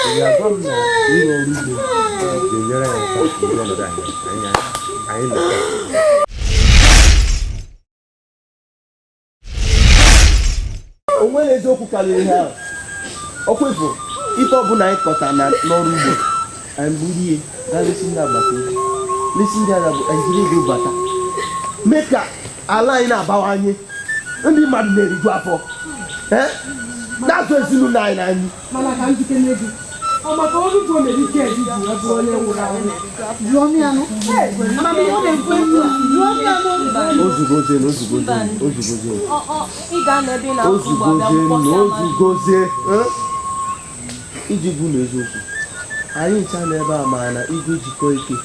Ị ga-agwa m na ịrụ ọrụ ugbo ga-enyere anyị aka n'ọnọdụ anyị nọ taa? O nwere eziokwu karịrị ihe ahụ. Ọkwa ifo ife ọbụla anyị kọta n'ọrụ ugbo, anyị buru ihe gaa lesi ndị agbata obi, lesi ndị agha bụ anyị jiri ego bata, mee ka ala anyị na-abawanye, ndị mmadụ na-eriju afọ, na-azụ ezinụlọ anyị na anyị. Mana ka njike n'ego ọ maka ọrụ ugbo mere ike eji ji ya bụrụ onye nwụrụ anwụ. Jụọ m ya nụ. Amamihe ọ na-ekwu ekwu a. Jụọ m ya nụ. Ozugozie. Ozugozie. Iji gwu n'eziokwu, anyị ncha n'ebe a maara na igwe jikọ ike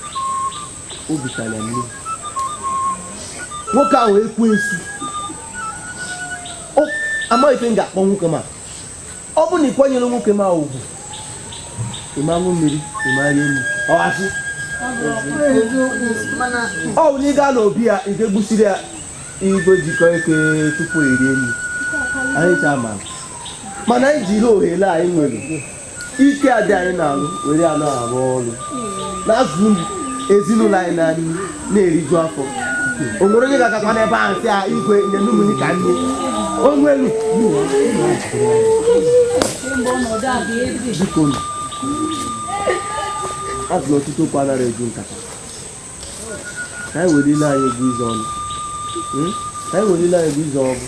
obi ka na mmiri. Nwoke ahụ ekwensu. Amaghị ife m ga-akpọ nwoke ma ọ bụ na ị kwanyere nwoke ma ugwu, ịma ṅụ mmiri, ịma rie nri, ọ asị. Ọ bụ na ị gaa n'obi ya, ị ga-egbusiri ya igwe jikọ ike tupu erie nri. Anyị ncha maara. Mana anyị jiri ohere anyị nwere, ike adị anyị na-arụ were ya na-arụ ọrụ, na-azụ ezinụlọ anyị na nri, na-eriju afọ. O nwere onye ga-agakwa n'ebe ahụ sị ya igwe nye mmiri ka nne. O nwere. Biko azụ na ọtụtụ okwu anaghị eju nkata. Ka anyị were ile anyị egwu ize ọnụ. Ka anyị were ile anyị egwu ize ọgụ.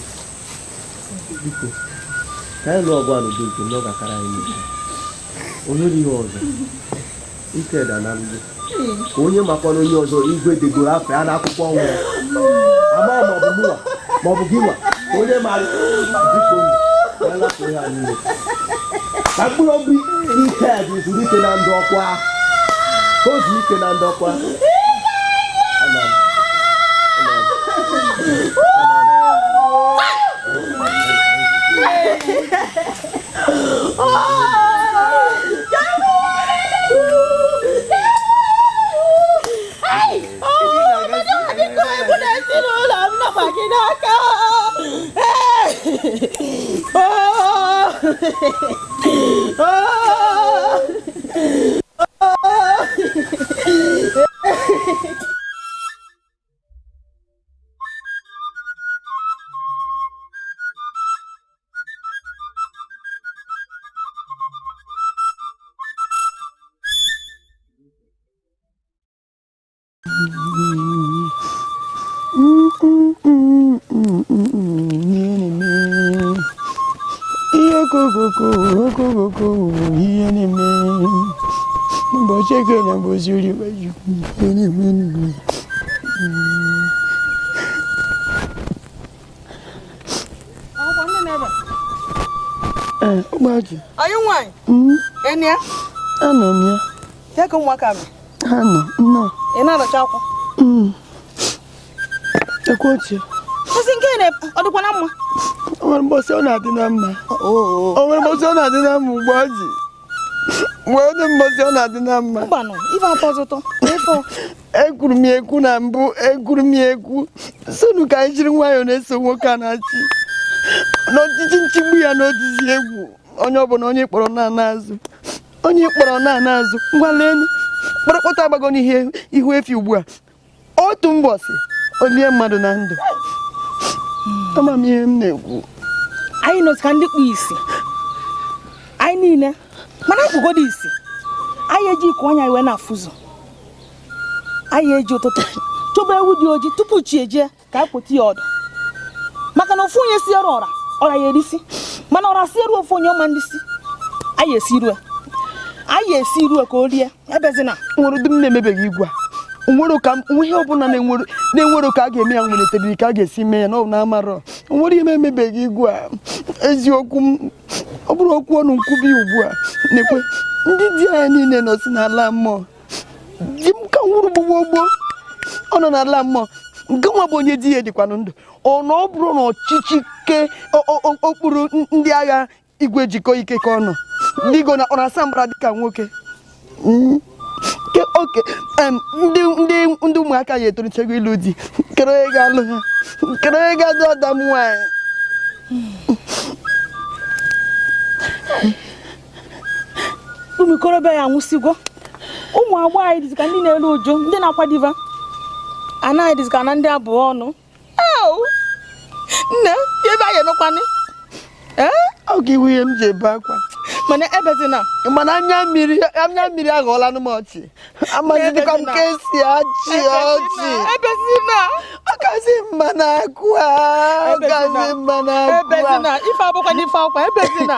Biko ka anyị lụọ ọgụ a n'udo nke na ọ ga-akara anyị n'ike. O nwere ihe ọzọ. Ike da na ndụ. Ka onye makwana onye ọzọ igwe degoro afọ ya n'akwụkwọ ọnwụ ya. Ama ma ọ bụ mụnwa ma ọ bụ gị nwa. Ka onye mara biko ka anyị lapụ ihe a niile. Ka mkpụrụ obi ike dị zuru ike na ndụ ọkwa. Ka o zuo ike na ndụ ọkwa. Ana m. Ihe okokoko okokoko ihe na-eme ụbọchị eke na ụbọchị orie ihe na-eme. Ee, ụgbọaji. Anyị nwanyị. Enia? Anọ m ya. Ya ka ụmụaka m. Ha nọ, nnọọ. Ị na-arụcha akwụ? Ekwe ochie. Kwụsị nke na ọ dịkwa na mma. O nwere mbọsị ọ na-adị na mma. O nwere mbọsị ọ na-adị na mma ugbo ọjị. Mgbe ọ dị mbọsị ọ na-adị na mma. Mbanụ, ife atọ ụtọ. Ife. Ekwuru m ya ekwu na mbụ, ekwuru m ya ekwu. Sonu ka anyị jiri nwayọọ na-eso nwoke a na-achị. N'ọchịchị nchigbu ya na ojizi egwu. Onye ọbụla onye kpọrọ na-ana azụ. Onye kpọrọ na-ana azụ. Ngwa leenu. Kpọrọkpọta agbago n'ihe ihu efi ugbu a. Otu mbọsị o lie mmadụ na ndụ. Ama m ihe m na-ekwu. Anyị nọzi ka ndị kpu isi. Anyị niile mana anyị kpugodo isi. Anyị eji iko anya wee na-afụzụ. Anyị eji ụtụtụ chọba ewu dị ojii tupu chi ejie ka anyị kpọta ya ọdụ. Maka na ofu onye siere ọra, ọra ya erisi. Mana ọra sieru ofu onye ọma ndị si. Anyị esi rue. Anyị esi rue ka o rie. Ebezina. Nwere ụdị m na-emebeghị igwe a. Nwere ka ihe ọbụla na-enwero ka a ga-eme ya nwere ka a ga-esi mee ya na ọ na-amarọ. Nwere ihe m emebeghị igwe a. Eziokwu m ọ bụrụ okwu ọnụ nkwubi ugbu a na-ekwe ndị di anyị niile nọ si n'ala mmụọ. Di m ka nwụrụ gbogbo gboo ọ nọ n'ala mmụọ. Nke nwa bụ onye di ya dịkwanụ ndụ. Ọ na ọ bụrụ na ọchịchị ke okpuru ndị agha igwe jikọ ike ka ọ nọ. Digo na ọ na-asa mbara dịka nwoke. Oke ndị ụmụaka ya etolichego ịlụ di. Kedu onye ga-alụ ha? Kedu onye ga-adụ ada m nwaanyị? Ụmụ ikorobịa ya anwụsịgo. Ụmụ agbọghọ anyị dịzị ka ndị na-eru uju, ndị na-akwadiva. Anaghị dịzị ka na ndị abụọ ọnụ. Nne, ebe anyị emekwanị. Ọ ga iwu ihe m ji ebe akwa. Mana ebezina. Mana anya mmiri aghọọla m ọchị. Amazidikwa m ka esi achị ọchị. Ebezina. Ọkazi mma na akwa. Ọkazi mma na akwa. Ebezina. Ife abụkwa n'ife akwa. Ebezina.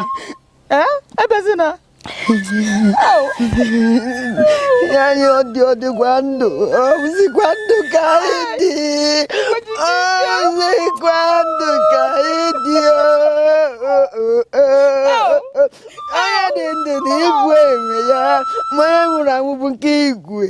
Ebezina. Anyị ọ dị ọ dịkwa ndụ. Ọ bụzikwa ndụ ka anyị dị. Ọ bụzikwa ndụ ka anyị dị. Onye dị ndụ na igwe enwe ya, ma onye nwụrụ anwụ bụ nke igwe.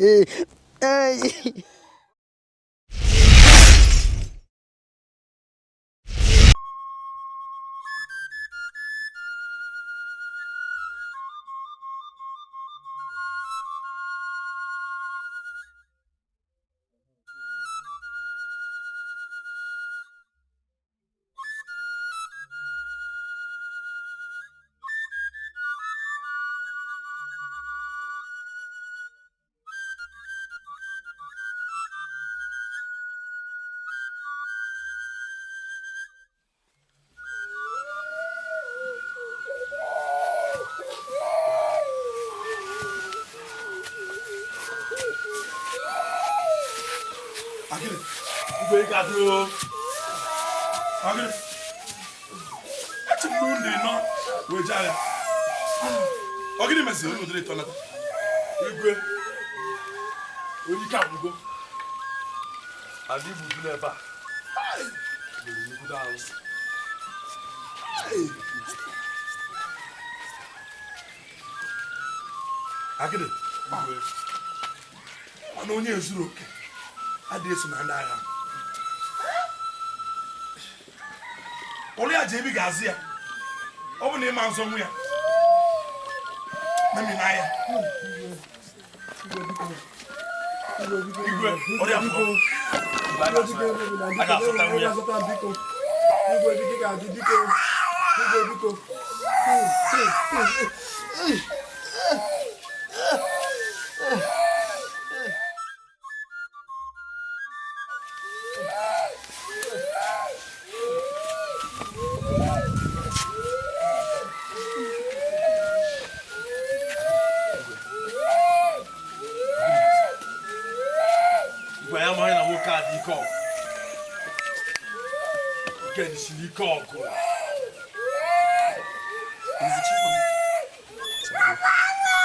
Igwe onye ike agwụgo adị igbudu n'ebe a nwere nnukwute arụsị. Agịdị mana onye ezuru oke adịghị eso na ndị agha. Ụlọ ya ji ebi ga-azụ ya. Ọ bụ na ịma nzọ nwu ya memi n'ahịa. Igwe ọrịa pụọ. A ga-asọta nwu ya. Igwe ya amaghị na nwoke a dị ike ọgụ. Ike dị siri ike ọgụ.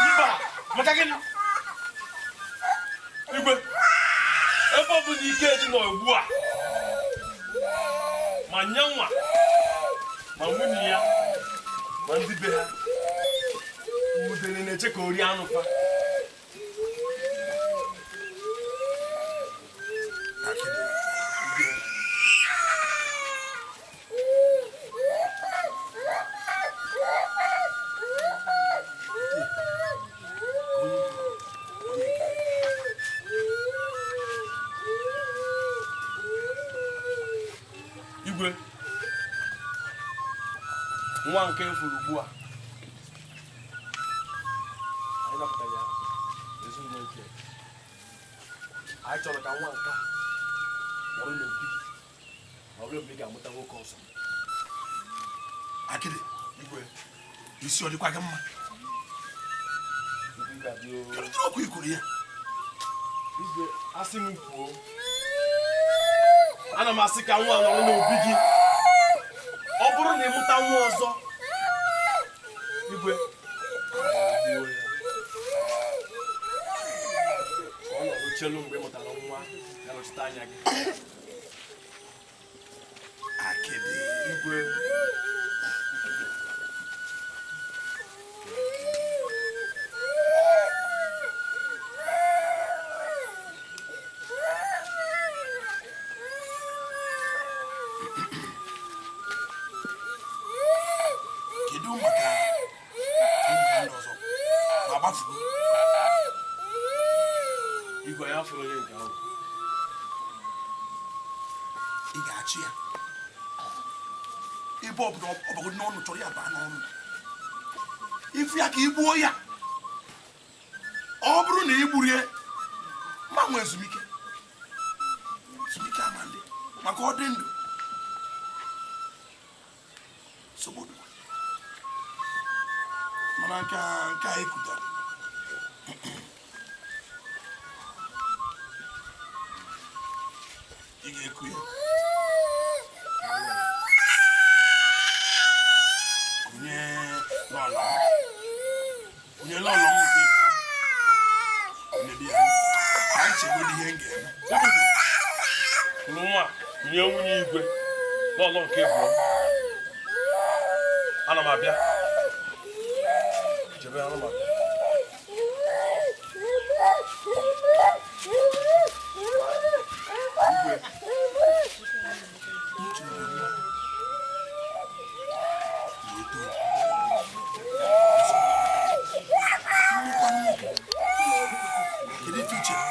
Mba, maka gịnị? Igwe, ebe ọ bụ na ike dị nọ ugbu a, ma nyanwa, ma nwunye ya, ma ndị be ha, udele na-eche ka o rie anụ fa. Igwe, nwa nke furu ugbu a, anyị napụtara ya ezinụlọ ike. Anyị chọrọ ka nwa nke a nọrọ n'obi gị ma ọ bụrụ mgbe ị ga-amụta nwoke ọzọ. Akịdị, igwe, isi ọ dịkwa gị mma? Kedu ụdịrị okwu i kwuru ya? Igwe, asị m kwuo, ana m asị ka nwa nọrọ n'obi gị. Ọ bụrụ na ị mụta nwa ọzọ, igwe, gbuo ya. Ka ọ nọrọ chelu mgbe ị mụtara nwa ga-anọchite anya gị. Akịdị, igwe. Kedu maka ụmụ ndị ọzọ ma gbafuo? Igwe, ya fụrụ onye nke ahụ. Ị ga-achị ya ebe ọ bụla ọ bagodu n'ọnụ chọrọ ya baa n'ọnụ. Ifu ya ka ị gbuo ya. Ọ bụrụ na ị gburu ya, ma nwee ezumike. Ezumike ama ndị maka ọ dị ndụ. Nsogbu dịkwa. Mana nke a ekwutara. Ị ga-eku ya. Kunye lọlọ m. Kunye lọlọ m nke ịbụọ. Kunye di ya. Ka m chegodi ihe m ga-eme. Kuru nwa, kunye nwunye igwe lọlọ nke ịbụọ. Ana m abịa. Chebe, ana m abịa. Igwe. Kedu ife i chere?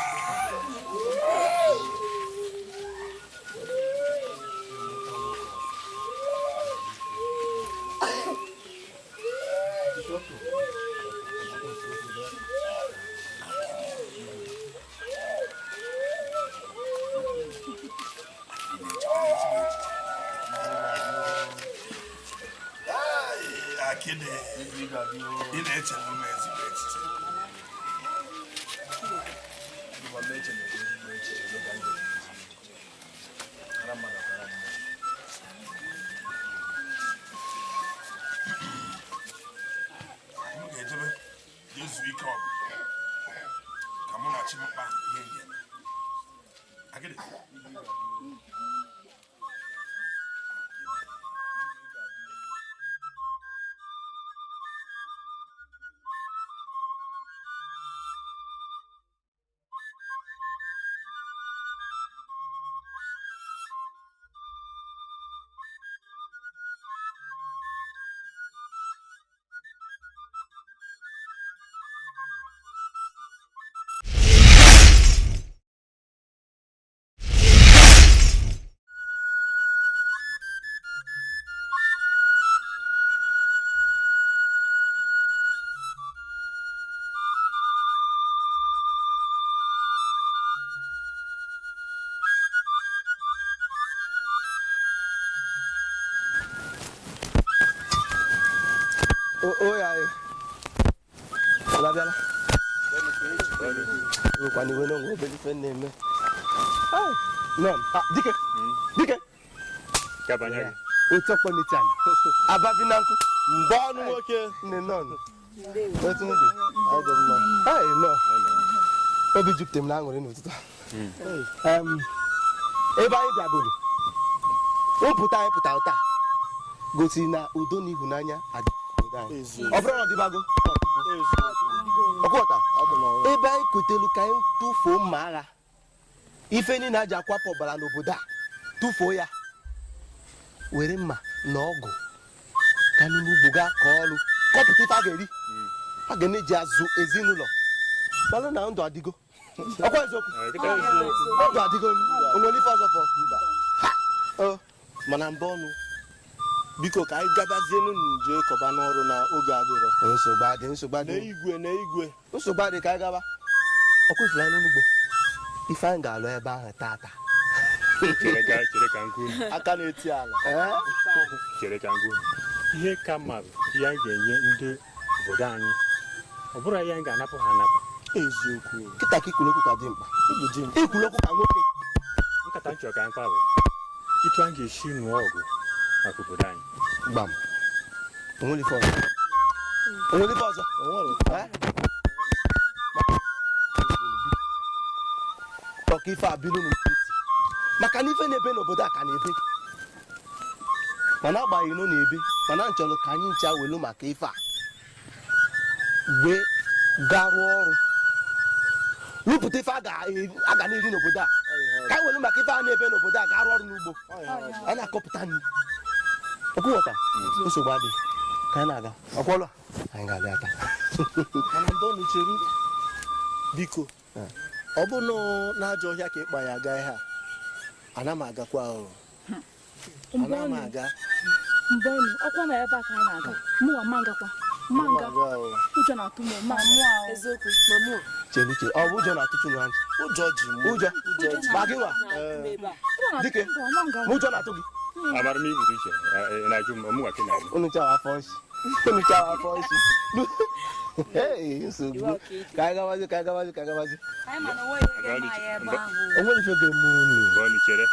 Akịdị, ị na-echere m ezigbo echiche. M ga-ejebe jee zuo ike ọgụ ka mụ na chi m kpaa ihe m ga-eme. Akịdị. O ya ị abịala. Ewekwana iwe na onwe obere ife m na-eme. Ai, nọ, ah, dike dike otu ọkpọ n'eti ala ababi na nkụ mgbe ọnụ nwoke nne nọn otu ndị anyị dị mma. Ai, nọ, obi jupụtara m na aṅụrị n'ụtụtụ a. Ebe anyị bịagoro, mpụta anyị pụtara taa gosiri na udo na ịhụnanya adị obodo anyị. Ọ bụrụ na ọ dịbago ọkwọta ebe anyị kotelu ka anyị tụfuo mma agha, ife niile a ji akwapụ ọbara n'obodo a, tụfuo ya, were mma na ọgụ ka n'ime ugbo gaa kọọ ọrụ, kọpụta ife a ga-eri, a ga na-eji azụ ezinụlọ. Malụ na ndụ adịgo. Ọkwa eziokwu, ndụ adịgo. O nwere ife ọzọ fọ? Ha! O. Mana mbụ ọnụ, biko ka anyị gabazienu nje kọba n'ọrụ na oge adịrọ. Nsogbu adị, nsogbu adị. Na igwe, na igwe. Nsogbu adị, ka anyị gaba. Ọkwa ifuru anyị n'ugbo, ife anyị ga-alụ ebe ahụ tata. Chere ka, chere ka m kwuo. Aka na-eti ala. Chere ka m kwuo. Ihe ka mma bụ ihe anyị ga-enye ndị obodo anyị, ọ bụrụ ihe anyị ga-anapụ ha anapụ. Eziokwu. Kịta ka ikwulu okwu ka dị mkpa. Ikwulu okwu ka nwoke. Nkata m chọrọ ka anyị kpaa bụ etu anyị ga-esi nụọ ọgụ maka obodo anyị. Gbam. Onwere ife ọzọ? Onwere ife ọzọ? Eh? Ọka ife abilu n'ụtụtụ maka na ife na-ebe n'obodo a ka na-ebe, mana agbanyeghị na ọ na-ebe, mana m chọrọ ka anyị ncha welu maka ife a wee gaa rụọ ọrụ, rụpụta ife a ga na-eri n'obodo a, ka anyị welu maka ife a na-ebe n'obodo a gaa rụọ ọrụ n'ugbo, anyị na-akọpụta nri. Ọkwụghọta nsogbu adịghị, ka anyị na-aga ọkwọlụ anyị ga-abịa taa. Mana ndị ọnụ chere, biko, ọ bụ na ajọ ọhịa ka ịkpa ya aga ihe a, ana m agakwa o. Ana m aga. Mbọnụ, ọkwa na ebe a ka anyị na-aga. Mụnwa ma ngakwa. Ma nga. Ụjọ na-atụ m, ma mụọ. Eziokwu, ma mụọ. Chelu, chelu, ọ bụ ụjọ na-atụ Chinua ntị? Ụjọ ji m. Ụjọ. Ma gị nwa? Dike, ma ụjọ na-atụ gị? Amara m iburu uche, ị na-ajụ m, mụnwa ka ị na-ajụ. Unu chawa afọ nsị. Unu chawa afọ nsị. Hey, nsogbu. Ka anyị gabazi, ka anyị gabazi, ka anyị gabazi. O nwere ife ga-eme unu. Bọọlụ chere.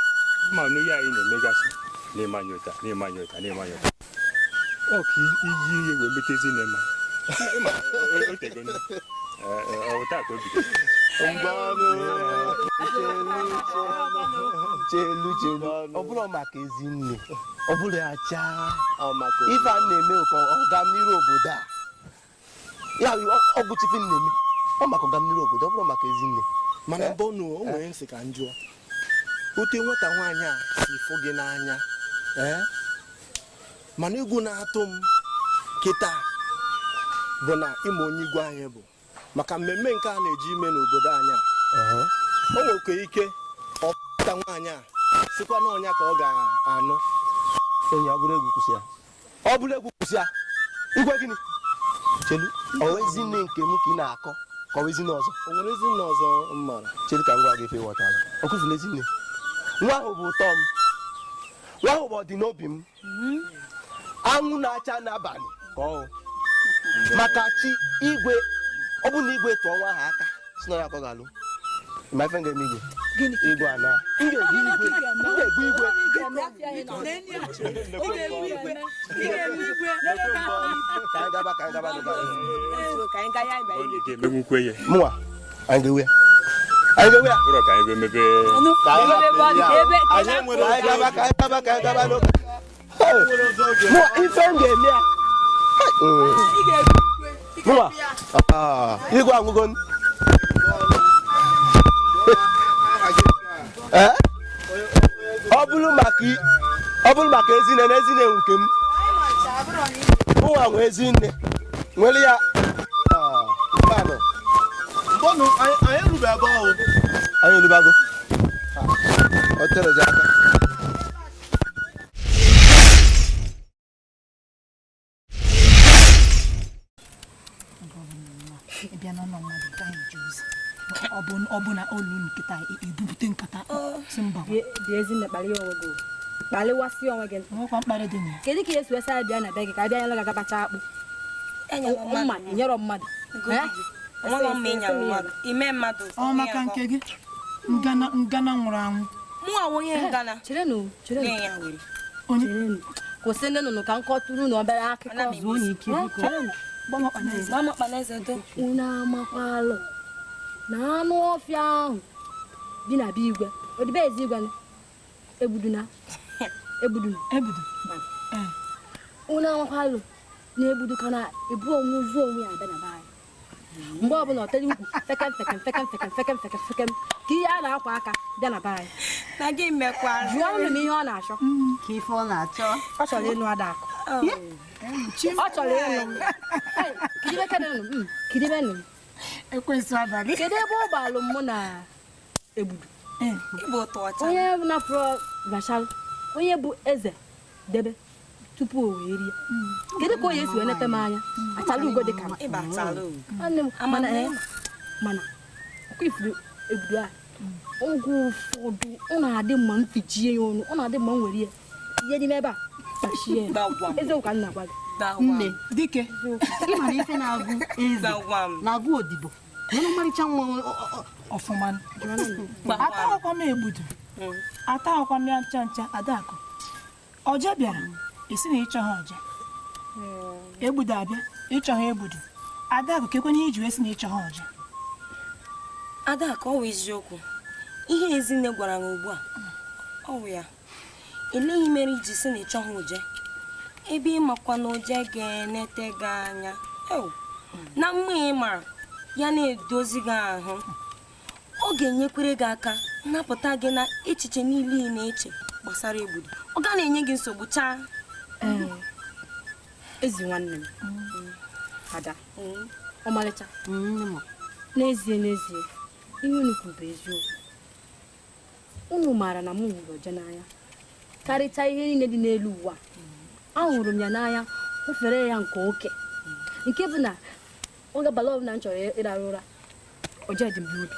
Ma nụ ihe anyị na-emegasị na-eme anyị ụta, na-eme anyị ụta, na-eme anyị ụta. Ọ ka iji ihe wee metezi na-eme. Ịma, o tego nụ. Ọ bụ taa ka o bidoro. Mgbanụ, chelu, chelu. Ọ bụrụ maka ezi nne, ọ bụrụ ya chaa. Ife a na-eme ka ọganiru obodo a. Ya bụ, ọ bụ chife na-eme. Ọ maka ọganiru obodo, ọ bụrụ maka ezi nne. Mana mbọnụ, o nwere nsị ka m jụọ. Ote nwata nwaanyị a si fụ gị n'anya, ee? Mana egwu na-atụ m kịta bụ na ịma onye igwe anyị bụ maka mmemme nke a na-eji ime n'obodo anyị a. O nwekwa ike ọ pụta nwaanyị a sikwa n'ọnya ka ọ ga-anụ. Enyi, ọ bụrụ egwu kwụsị ya. Ọ bụrụ egwu kwụsị ya. Igwe gịnị? Chelu, ọ bụ ezi nne nke m ka ị na-akọ ka ọ bụ ezi nne ọzọ? O nwere ezi nne ọzọ m mara. Chelu ka m gwa gị ife ị ghọtara. Ọ kwụsịrị ezi nne. Nwa ahụ bụ ụtọ m. Nwa ahụ bụ ọdịnobi m. Anwụ na-acha n'abalị ka ọ hụ. Maka chi igwe, ọ bụ na igwe tụọ nwa ahụ aka, si na ya ka ọ ga-alụ. Ma ife m ga-eme igwe. Gịnị? Igwe a na. M ga-egbu igwe. M ga-egbu igwe. Ka anyị gaba, ka anyị gaba n'ụka. Ga-emegbukwe ya. Mụnwa, anyị ga-ewe ya. Anyị ga-ewe ya. Bụrụ ka anyị bịa mebe. Ka anyị hapụ ya. Anyị gaba, ka anyị gaba, ka anyị gaba n'ụka. Mụnwa, ife m ga-eme ya. Mụnwa, igwe anwụgo. Ọ bụrụ maka ọ bụrụ maka ezinne na ezinne nke m. Mụnwa nwe ezinne. Nwere ya. Mbanụ. Mbọnụ, anyị erube ebe ahụ. Anyị erubago. Ọ tere gị aka. Ị bịa n'ụlọ mmadụ nke anyị ji ozi. Ọ bụ na olu nkịta ebupụte nkata si mba. Bịa ezinne, kparịa onwe gị. Kparịwasị onwe gị. Nwekwa mkparị dị na ya. Kedu ka esi wesa bịa na be gị ka a bịa nyere gị aka kpachaa akpụ? Mma inyerọ mmadụ. Ọ maka nke gị ngana ngana nwụrụ anwụ. Mụ onye ngana. Cherenụ, cherenụ. Cherenụ. Kwụsị ndị nụnụ ka m kọtụrụ unu obere akụkọ. Zuo n'ike, biko. Cherenụ. Unu amakwalụ na anụ ọfịa ahụ bi na be igwe odibe eze igwe egbuduna egbuduna egbudu. Unu amakwalụ na egbudu ka na-ebu onwe ozu onwe ya abịa na be anyị mgbe ọbụla ọ tere ukwu fekem fekem fekem fekem fekem fekem fekem ka ihe a na-akwa aka bịa na be anyị. Jụọ unu m ihe ọ na-achọ. Ka ife ọ na-achọ. Ọ chọrọ ịnụ Adakụ. Ọ chọrọ ịnụ m. Kiribenụ m, kiribenụ m. Ekwensu abalị. Kedu ebe ọ gbalụ mụ na egbudu? Onye napụrụ rachal, onye bụ eze debe tupu o wee rie. Kedu ka onye si wee nete m anya? Achala ugo dị ka m. Nwanne m, mana mana ọkwa ifuru egbudu a oge ụfọdụ ọ na-adị mma m fichie ya ọnụ, ọ na-adị mma m were ya ihe n'ime ebe a kpachie ya. Eziokwu ka m na-agwa gị. Nne, dike ị mara ife na-agụ eze na-agụ odibo nwere ọmarịcha nwa ọfụma. Ataghịkwa m egbudu, ataghịkwa m ya ncha ncha. Adakụ, ọje bịara isi na ịchọ ha ọje, egbudu abịa ịchọ ha egbudu. Adakụ, kekwana ihe iji wee sị na ịchọ ha ọje? Adakụ, ọ wụ eziokwu ihe ezinne gwara m ugbu a, ọ wụ ya. Eleghị mere iji sị na ịchọ ha oje ebe ị makwa na oje ga-enete gị anya na mma ị mara ya na-edozi gị ahụ, ọ ga-enyekwere gị aka napụta gị na echiche niile ị na-eche gbasara egbudu. Ọ ga na-enye gị nsogbu chaa. Ezi nwanne m Ada, ọmalịcha, n'ezie n'ezie ihe unu kwuru bụ eziokwu. Unu maara na m hụrụ oje n'anya karịchaa ihe niile dị n'elu ụwa. Ahụrụ m ya n'anya, hụfere ya nke oke, nke bụ na oge abalị ọbụla m chọrọ ịrara ụra, oje dị m n'obi.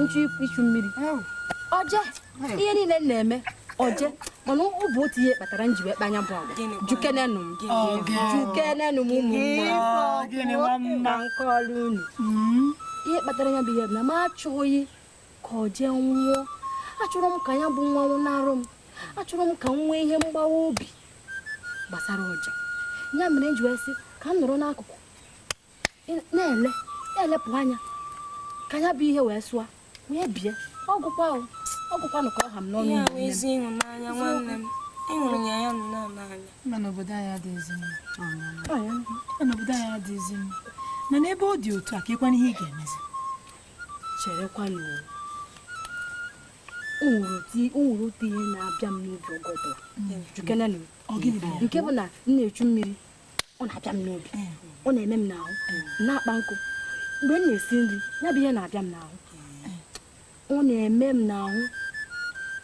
Nchụ ichu mmiri oje, ihe niile m na-eme oje. Mana ọ bụ otu ihe kpatara m ji wee kpanya bụ agwa. Jukenenụ m, jukenenụ m ụmụnne ka nkọlụ unu. Ihe kpatara ya bụ ihe bụ na m achọghị ka oje nwụọ. Achọrọ m ka ya bụ nwa nwụnarụ m. Achọrọ m ka m nwee ihe mgbawa obi gbasara oje. Ya mere m ji wee sị ka m nọrọ n'akụkụ na-ele na-elepụ anya ka ya bụ ihe wee sụa wee bie. Ọgụkwa ọgụkwanụ ka ọ ha m n'ọnụ. Ya bụ ezi ịhụnanya nwanne m. Ịhụrụ ya ya nnọọ n'anya. Mana obodo anyị adịghịzi mma. Mana obodo anyị adịghịzi mma. Mana ebe ọ dị otu a ka ịkwana ihe ị ga-emezi. Cherekwanụ. O nwere otu ihe na-abịa m n'obi oge ọbụla. Jukenenụ. Nke bụ na m na-echu mmiri, ọ na-abịa m n'obi. Ọ na-eme m n'ahụ, na-akpa nkụ. Mgbe m na-esi nri, ya bụ ihe na-abịa m n'ahụ. Ọ na-eme m n'ahụ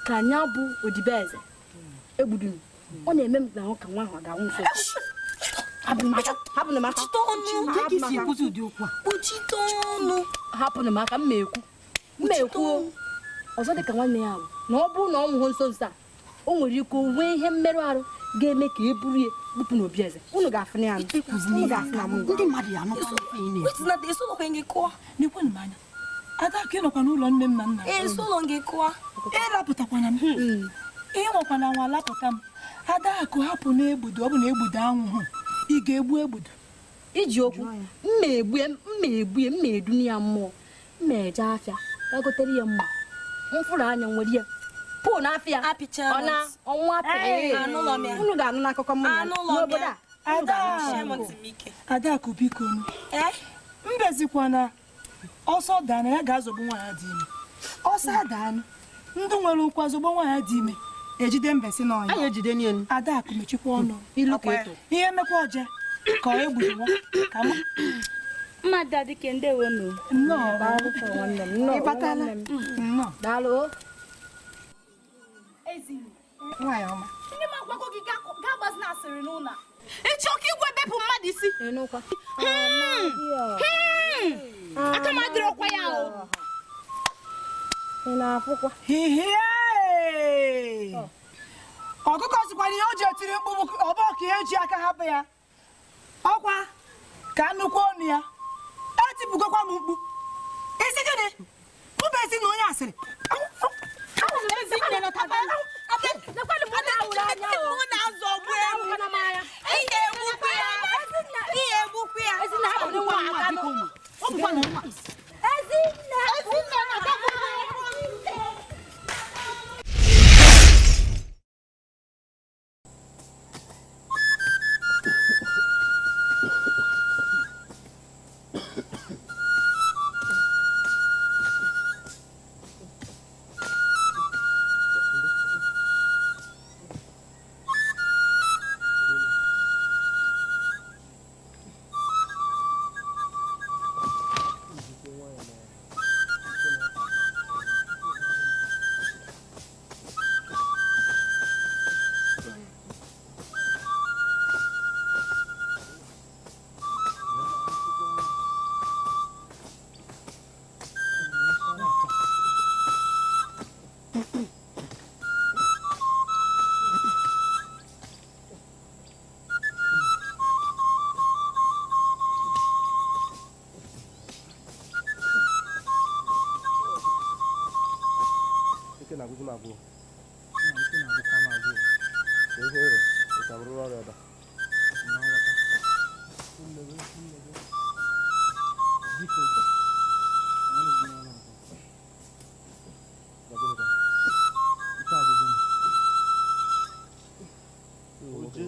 ka ya bụ odibo eze egbudu m. Ọ na-eme m n'ahụ ka nwa ahụ ga-anwụ nso. Hapụnụ m aka. Hapụnụ m aka, m ekwu. M ekwu. Ọzọ dị ka nwanne ya bụ na ọ bụrụ na ọ nwụghị nso nso a, o nwere ike nwee ihe mmerụ arụ ga-eme ka e buru ya bupụ n'obi eze. Unu ga-afụ ya. Unu ga-afụ na mụ. Ndị mmadụ ya anụkwa ife ị na-ekwu. N'ekwenụ m anya. Adakụ, ị nọkwa n'ụlọ nne m na nna m. Ịrapụtakwana m. Ị nwekwana nwa lapụta m. Adakụ, hapụ n'egbudu, ọ bụ na egbudu anwụhụ. Ị ga-egbu egbudu. Iji okwu mma egbue, mma edunu ya mmụọ, mma eje afịa gagotere ya mma. Mfụrụ anya nwere ya pụọ n'afịa. Ọ na ọnwa apịa. Unu ga-anụ n'akụkọ mụ na n'obodo a. Adakụ, biko mbezikwana ọsọ daa na ya ga-azọgbu nwaanyị dị ime. Ọsọ adaanụ ndị nwere ụkwụ azọgbu nwaanyị dị ime ejide mbesi n'ọnya. Adakụ, mechikwa ọnụ. Ihe mmekwa ọje ka ọ egbujiwo ka m Mmadụ adịke ndewo nụ. Nnọọ. Ịbatala. Nnọọ. Daalụ. Nwaanyị ọma. Ndị m agwago gị gaa gbazina asịrị n'ụlọ a. Ịchọ ka igwe bepụ mmadụ isi. Aka m adịrọkwa ya o. Ị na-afụkwa. Ọkụkọ sịkwara ihe o ji etiri mkpu bụ ọbọ ka ihe ji aka hapụ ya. Ọkwa Ka nnukwu ọnụ ya etipụgokwa m mkpu. Isi gịnị? Mụ bụ ezi na onye asịrị. Ike na-agwụzi m agwụ. Ike na-agwụkwa m agwụ. Ka ihe ịrụ, ị ka rụrụ ọrụ ebe a. Na nghọta. Biko, anyị na-ebi n'ọrụ ọzọ. Ike agwụgwụ m. Oje,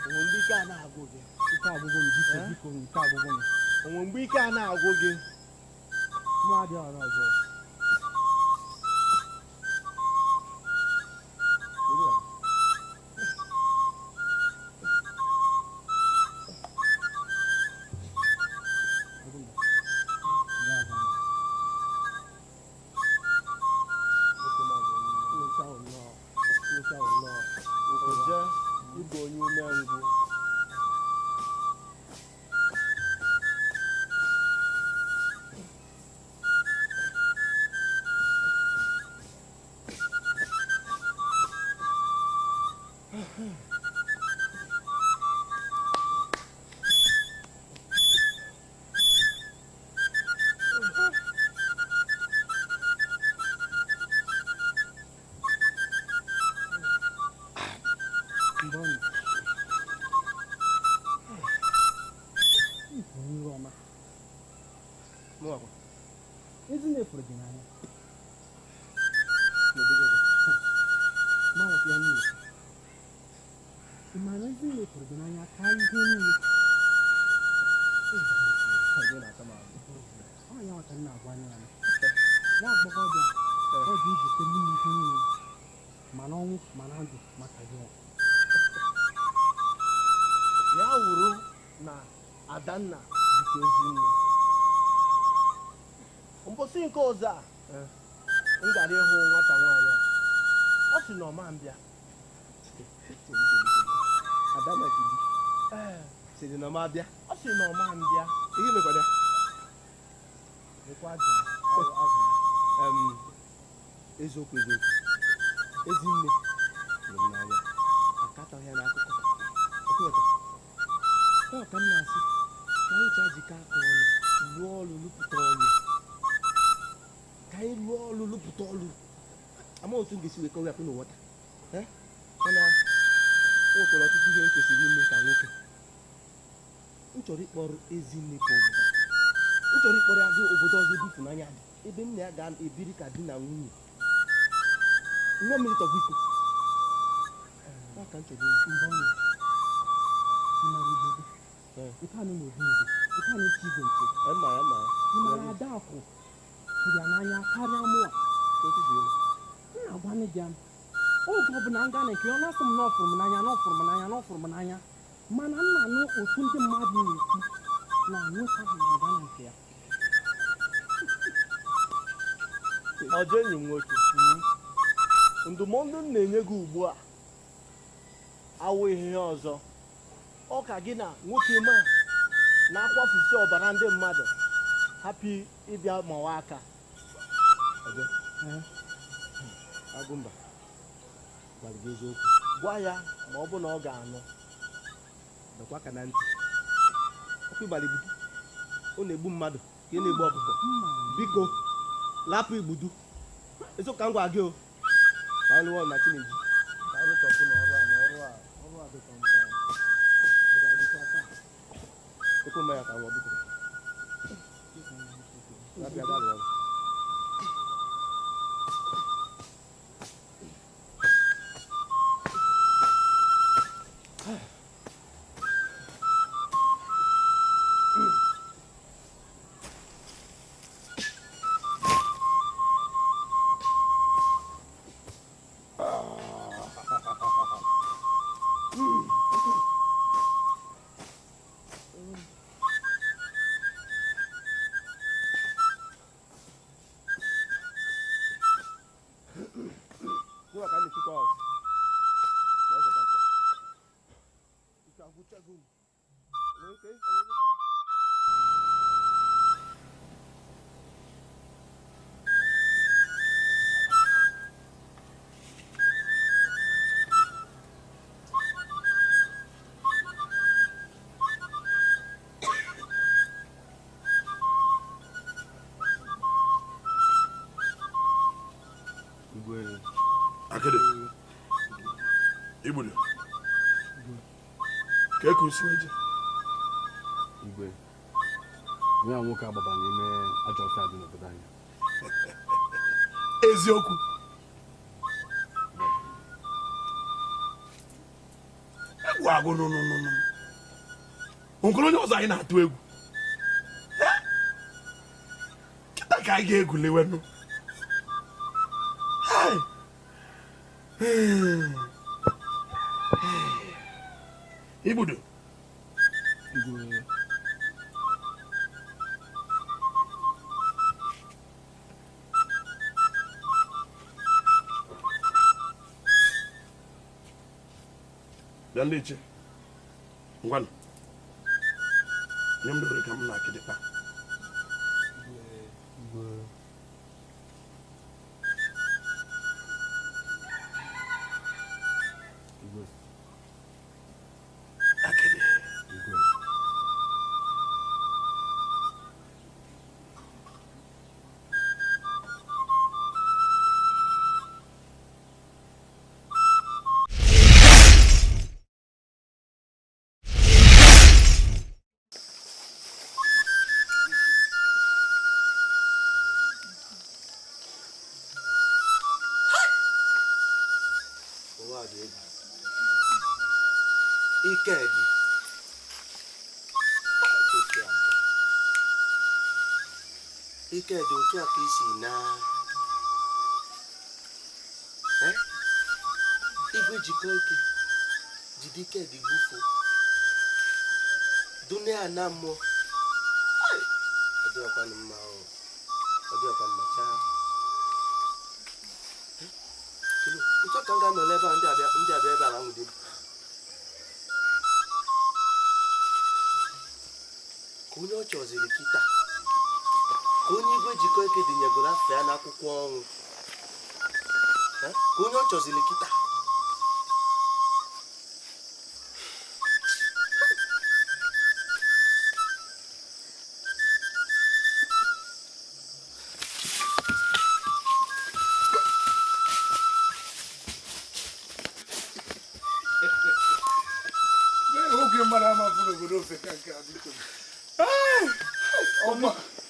onwe mgbe ike a na-agwụ gị? Ike agwụgwụ m, biko, biko, ike agwụgwụ m. Onwe mgbe ike a na-agwụ gị? Mụ adịghị ọrụ ọzọ. Oje, ịbụ onye umengwụ. Mbọnụ. Ịbụ onye ọma. Ezinne fụrụ gị n'anya. Ma nweta ya niile. Ị ma na ezinne fụrụ gị n'anya karịa ihe niile. Ọ ya nwata m na-agwa anya ya. Nwa agbọghọbịa ọ dị njikere ime ihe niile ma n'ọnwụ ma na ndụ maka gị nwa. Ya wuru na Adanna dịka Ezinne. Mbọsị nke ọzọ a, m gara ịhụ nwata nwaanyị a. Ọ sị na ọ ma mbịa. Adanna Kidi Ee, sịrị na ọ ma abịa. ọ sị na ọ ma mbịa. Ihe mekwara ya? Lekwa aja, azụ. Eziokwu eziokwu, Ezinne hụrụ m n'anya, akatọghị ya n'akụkọ. Ọkwụghọta? Ya ka m na-asị ka anyị ji ajikọ aka ọnụ lụọ ọrụ lụpụta ọrụ. Ka anyị lụọ ọrụ lụpụta ọrụ. Ama otu m ga-esi wee kọwa ya ka unu ghọta. Mana o nwekwara ọtụtụ ihe m kwesịrị ime ka nwoke. M chọrọ ịkpọrọ Ezinne ka obodo. M chọrọ ịkpọrọ ya gaa obodo ọzọ ebe ịfụnanya dị, ebe m na ya ga-ebiri ka di na nwunye. Nwa mmiri tọgbọ iko. Ya ka m chọrọ ime. Mbọnụ. Ị mara igbo gị? Nke a nọ n'obi igwe, nke a na-eche igwe nche. Ma ya, ma ya. Ị mara Adakụ hụrụ ya n'anya karịa mụa. M na-agwa nne gị oge ọbụla m gaa na nke ya, ọ na-asị m na ọ fụrụ m n'anya, na ọ fụrụ m n'anya, na ọ fụrụ m n'anya. Mana m na-anụ otu ndị mmadụ na-ekwu na nwoke ahụ na-aga na nke ya. Ọjọ enyi m nwoke, ndụmọdụ m na-enye gị ugbu a awụ ihe ọzọ. Ọ ka gị na nwoke ma na-akwafusi ọbara ndị mmadụ hapụ ịbịa mawa aka. Ọjọ, Agụmba gwara gị eziokwu. Gwa ya ma ọ bụ na ọ ga-anụ. Dọkwa aka na ntị. Ọkụ ịgbara Igbudu, ọ na-egbu mmadụ ka ị na-egbu ọkụkọ. Biko, lapụ Igbudu. Eziokwu ka m gwa gị o. Ka anyị lụọ na Chineji. Ka anyị rụtọpụ n'ọrụ a, n'ọrụ a, ọrụ a dịka nke a. Ọ ga-adịkwa taa. Okwu mmanya ka nwụọ, biko. Lapụ ya gaa lụọ ọrụ. Akịdị, Igbudu, ka e kusi eje. Igwe, onye a nwoke agbaba n'ime ajọ ọfịa dị n'obodo anyị. Eziokwu. Egwu agwụ nụnụnụnụ. Nkụrụ onye ọzọ anyị na-atụ egwu. Kịta ka anyị ga-egwulewe nụ. Igbudu. Igwe. Bịa ndị iche. Ngwanụ. Nye m dore ka m na akịdị kpaa. Akịdị. Ụwa dị egwu. Ike dị. Ike dị otu a ka isi na igwe jikọ ike jide ike dị gbufuo dune ya na mmụọ. Ọ dịghịkwanụ mma o. Ọ dịghịkwa mma chaa. Otu a ka m ga-anọ n'ebe a ndị abịa ebe a nwude m. Ka onye ọ chọziri kịta, ka onye igwe jikọ ike dịnyegoro afọ ya n'akwụkwọ ọnwụ. Ka onye ọ chọziri kịta.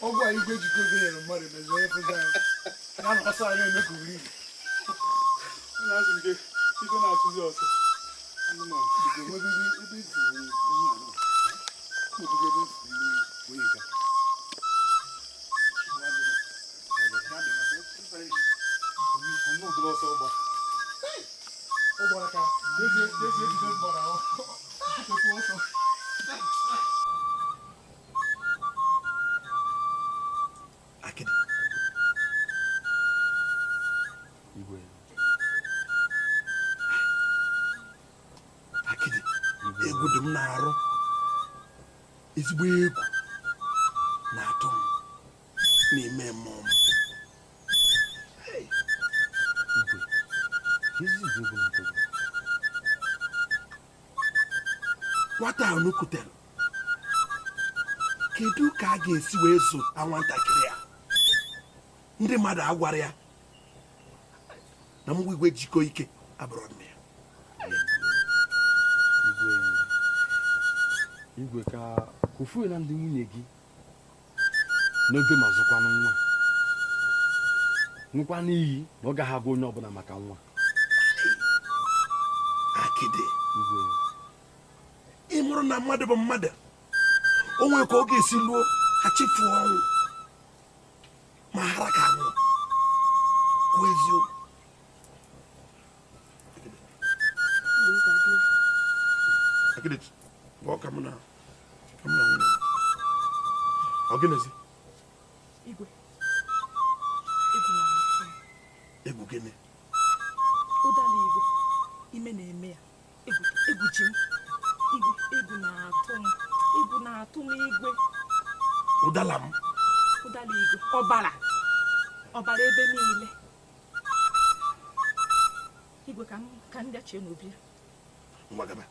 Ọgwụ a igwe jikọ oge nyere mmadụ mezi onye fụzi anyị ya na ọsọ anyị eme ka uri na-azụ nke ife na-achụzi ọsọ anụmanụ enweghị ebe ifuru ihe a kpọbugo ebe ifuru onye ka ọ gbara ka ezi ejide mgbara ọsọ. Akịdị. Igwe. Akịdị, egwu dị m na-arụ. Ezigbo egwu na-atụ m n'ime mmụọ m. Igwe, ezi igwe egwu na-atụ gị. Nwata a unu kutere Kedu ka a ga-esi wee zụta nwatakịrị a? Ndị mmadụ agwara ya na mgbe Igwe jikọ ike abụrụ nne ya. Igwe, ka ofu na ndị nwunye gị n'oge ma zụkwanụ nwa nwekwa n'iyi na ọ gaghị agwa onye ọbụla maka nwa. Akịdị. Igwe. Ị mụrụ na mmadụ bụ mmadụ, o nwere ka ọ ga-esi luo ha chefuo ọnwụ ma hara ka anwụ. Kwuo eziokwu. Akịdị, bụ ka mụ na nwunye m. Ọ gịnịzi? Igwe, egwu na-atụ m. Egwu gịnị? Ụdara igwe, ime na-eme ya. Egwu ji m. Igwe, egwu na-atụ m. Egwu na-atụ m, igwe. Ụdala m. Ụdara igwe, ọbara. Ọbara ebe niile. Igwe, ka m bịa chee n'obi ya. Ngwa gaba.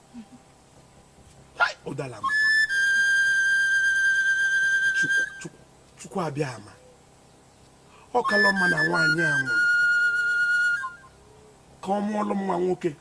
Ụdala m. Chukwu abịa ama. Ọ kalọ mma na nwaanyị a nwụrụ ka ọ mụọlụ nwa nwoke.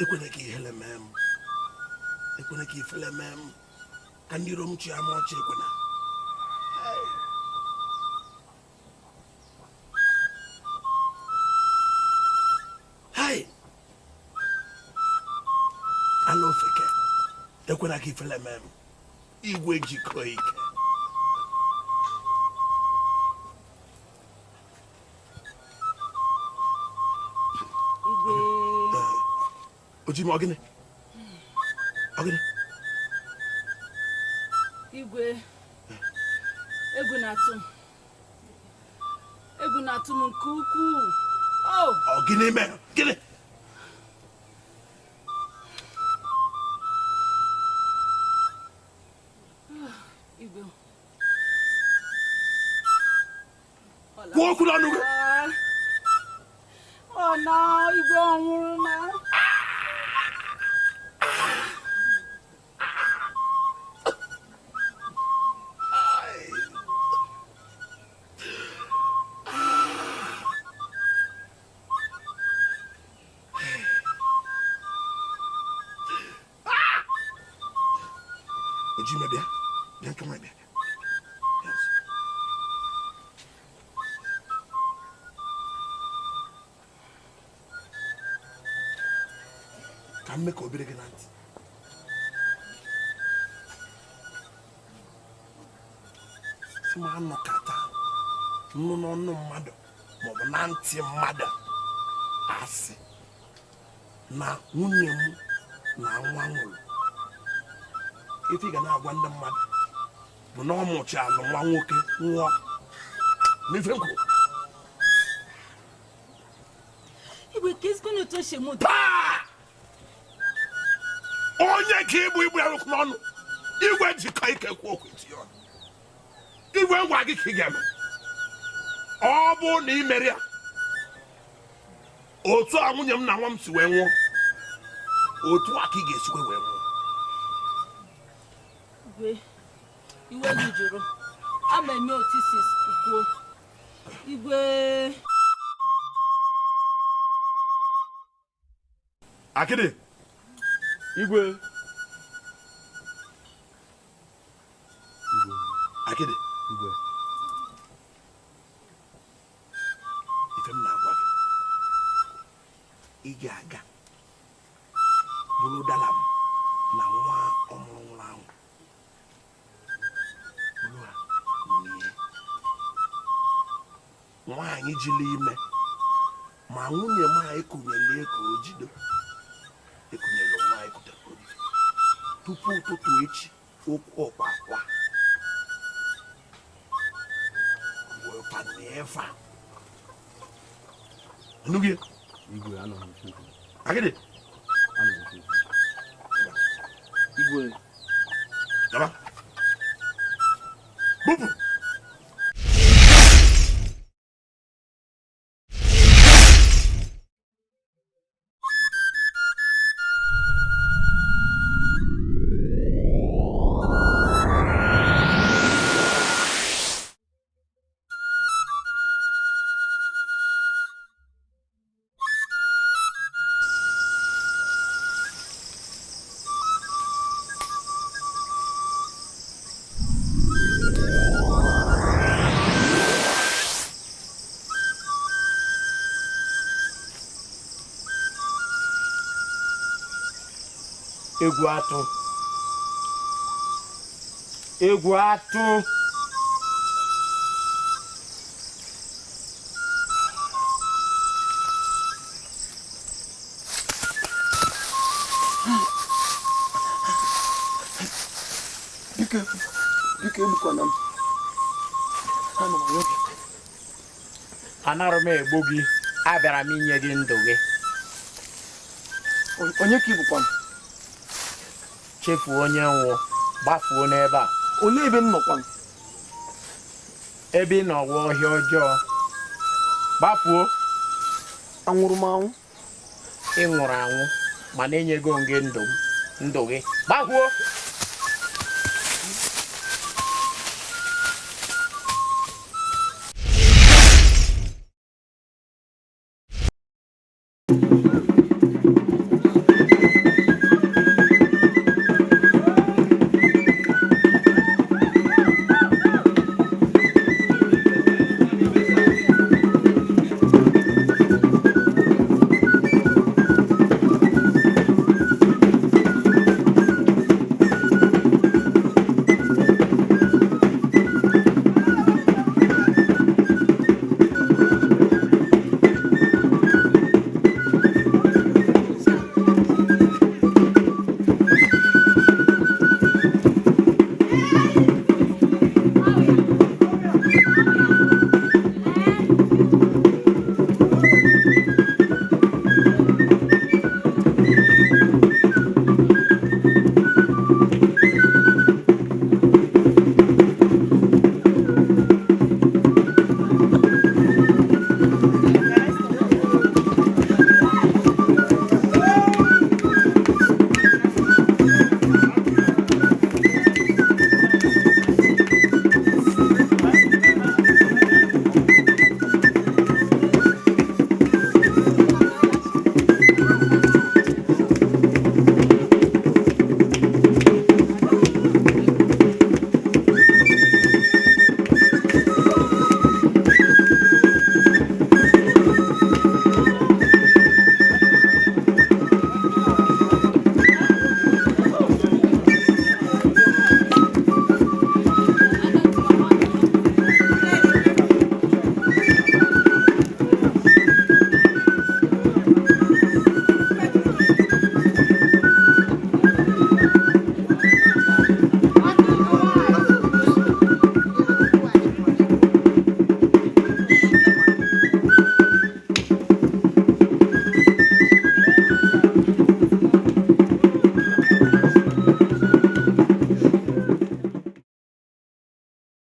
Ekwena ka ihere mee m, ekwena ka ifele mee m, ka ndị iro m chịa m ọchị, ekwena. Hai! Ala ofeke, ekwena ka ifele mee m, igwe jikọ ike. Ojima, ọ gịnị? Ọ gịnị? Igwe, egwu na-atụ m. Egwu na-atụ m nke ukwuu. Ọ gịnị mere? Gịnị? Igwe. Kwuo okwu n'ọnụ gị. Ọ na igwe ọ nwụrụ na. Ojima, bịa bịa nke nwaanyị, bịa. Ka m mee ka obere gị na ntị. Sị m anọkata nụ n'ọnụ mmadụ maọbụ na ntị mmadụ asị na nwunye m na nwa nwụrụ. Ife ị ga na-agwa ndị mmadụ bụ na ọ mụchalụ nwa nwoke nwụọ. N'ife m kwuru. Igwe, ka ezigbo na otu o si eme ụdị. Onye ka ịbụ igbu ya n'ọnụ. Igwe jikọ ike kwuo okwu itinye ọnụ. Igwe ngwa gị ka ị ga-eme. Ọ bụ na ị mere ya otu a nwunye m na nwa m si wee nwụọ, otu a ka ị ga-esikwa wee nwụọ. Igwe, iwe gị jụrụ. Ama eme otu isi kwuo. Igwe. Akịdị. Igwe. Akịdị. Igwe. Ife m na-agwa gị, ị ga-aga bụrụ dala m na nwa ọmụrụ nwụrụ anwụ, bụrụ ha nie. Nwaanyị jiri ime ma nwunye m a ekunyere ka o jido, ekunyere nwa ekutere ka o jido tupu ụtụtụ echi, okwu ọkwa akwa wee fa fa. Anụghị? Igwe, anọ m nso. Akịdị. Anọ m nso. Igwe. Gaba. Bupụ. Egwu atụ, egwu atụ. Biko, biko, egbukwana m. Ana m arịọ gị. Anarụ m egbu gị, abịara m inye gị ndụ gị. Onye ka ị bụkwanụ? Chefuo onye nwụ, gbafuo n'ebe a. Olee ebe m nọkwanụ? Ebe ị nọ wụ ọhịa ọjọọ. Gbafuo. Anwụrụ m anwụ? Ị nwụrụ anwụ, mana enyego m gị ndụ m, ndụ gị. Gbafuo.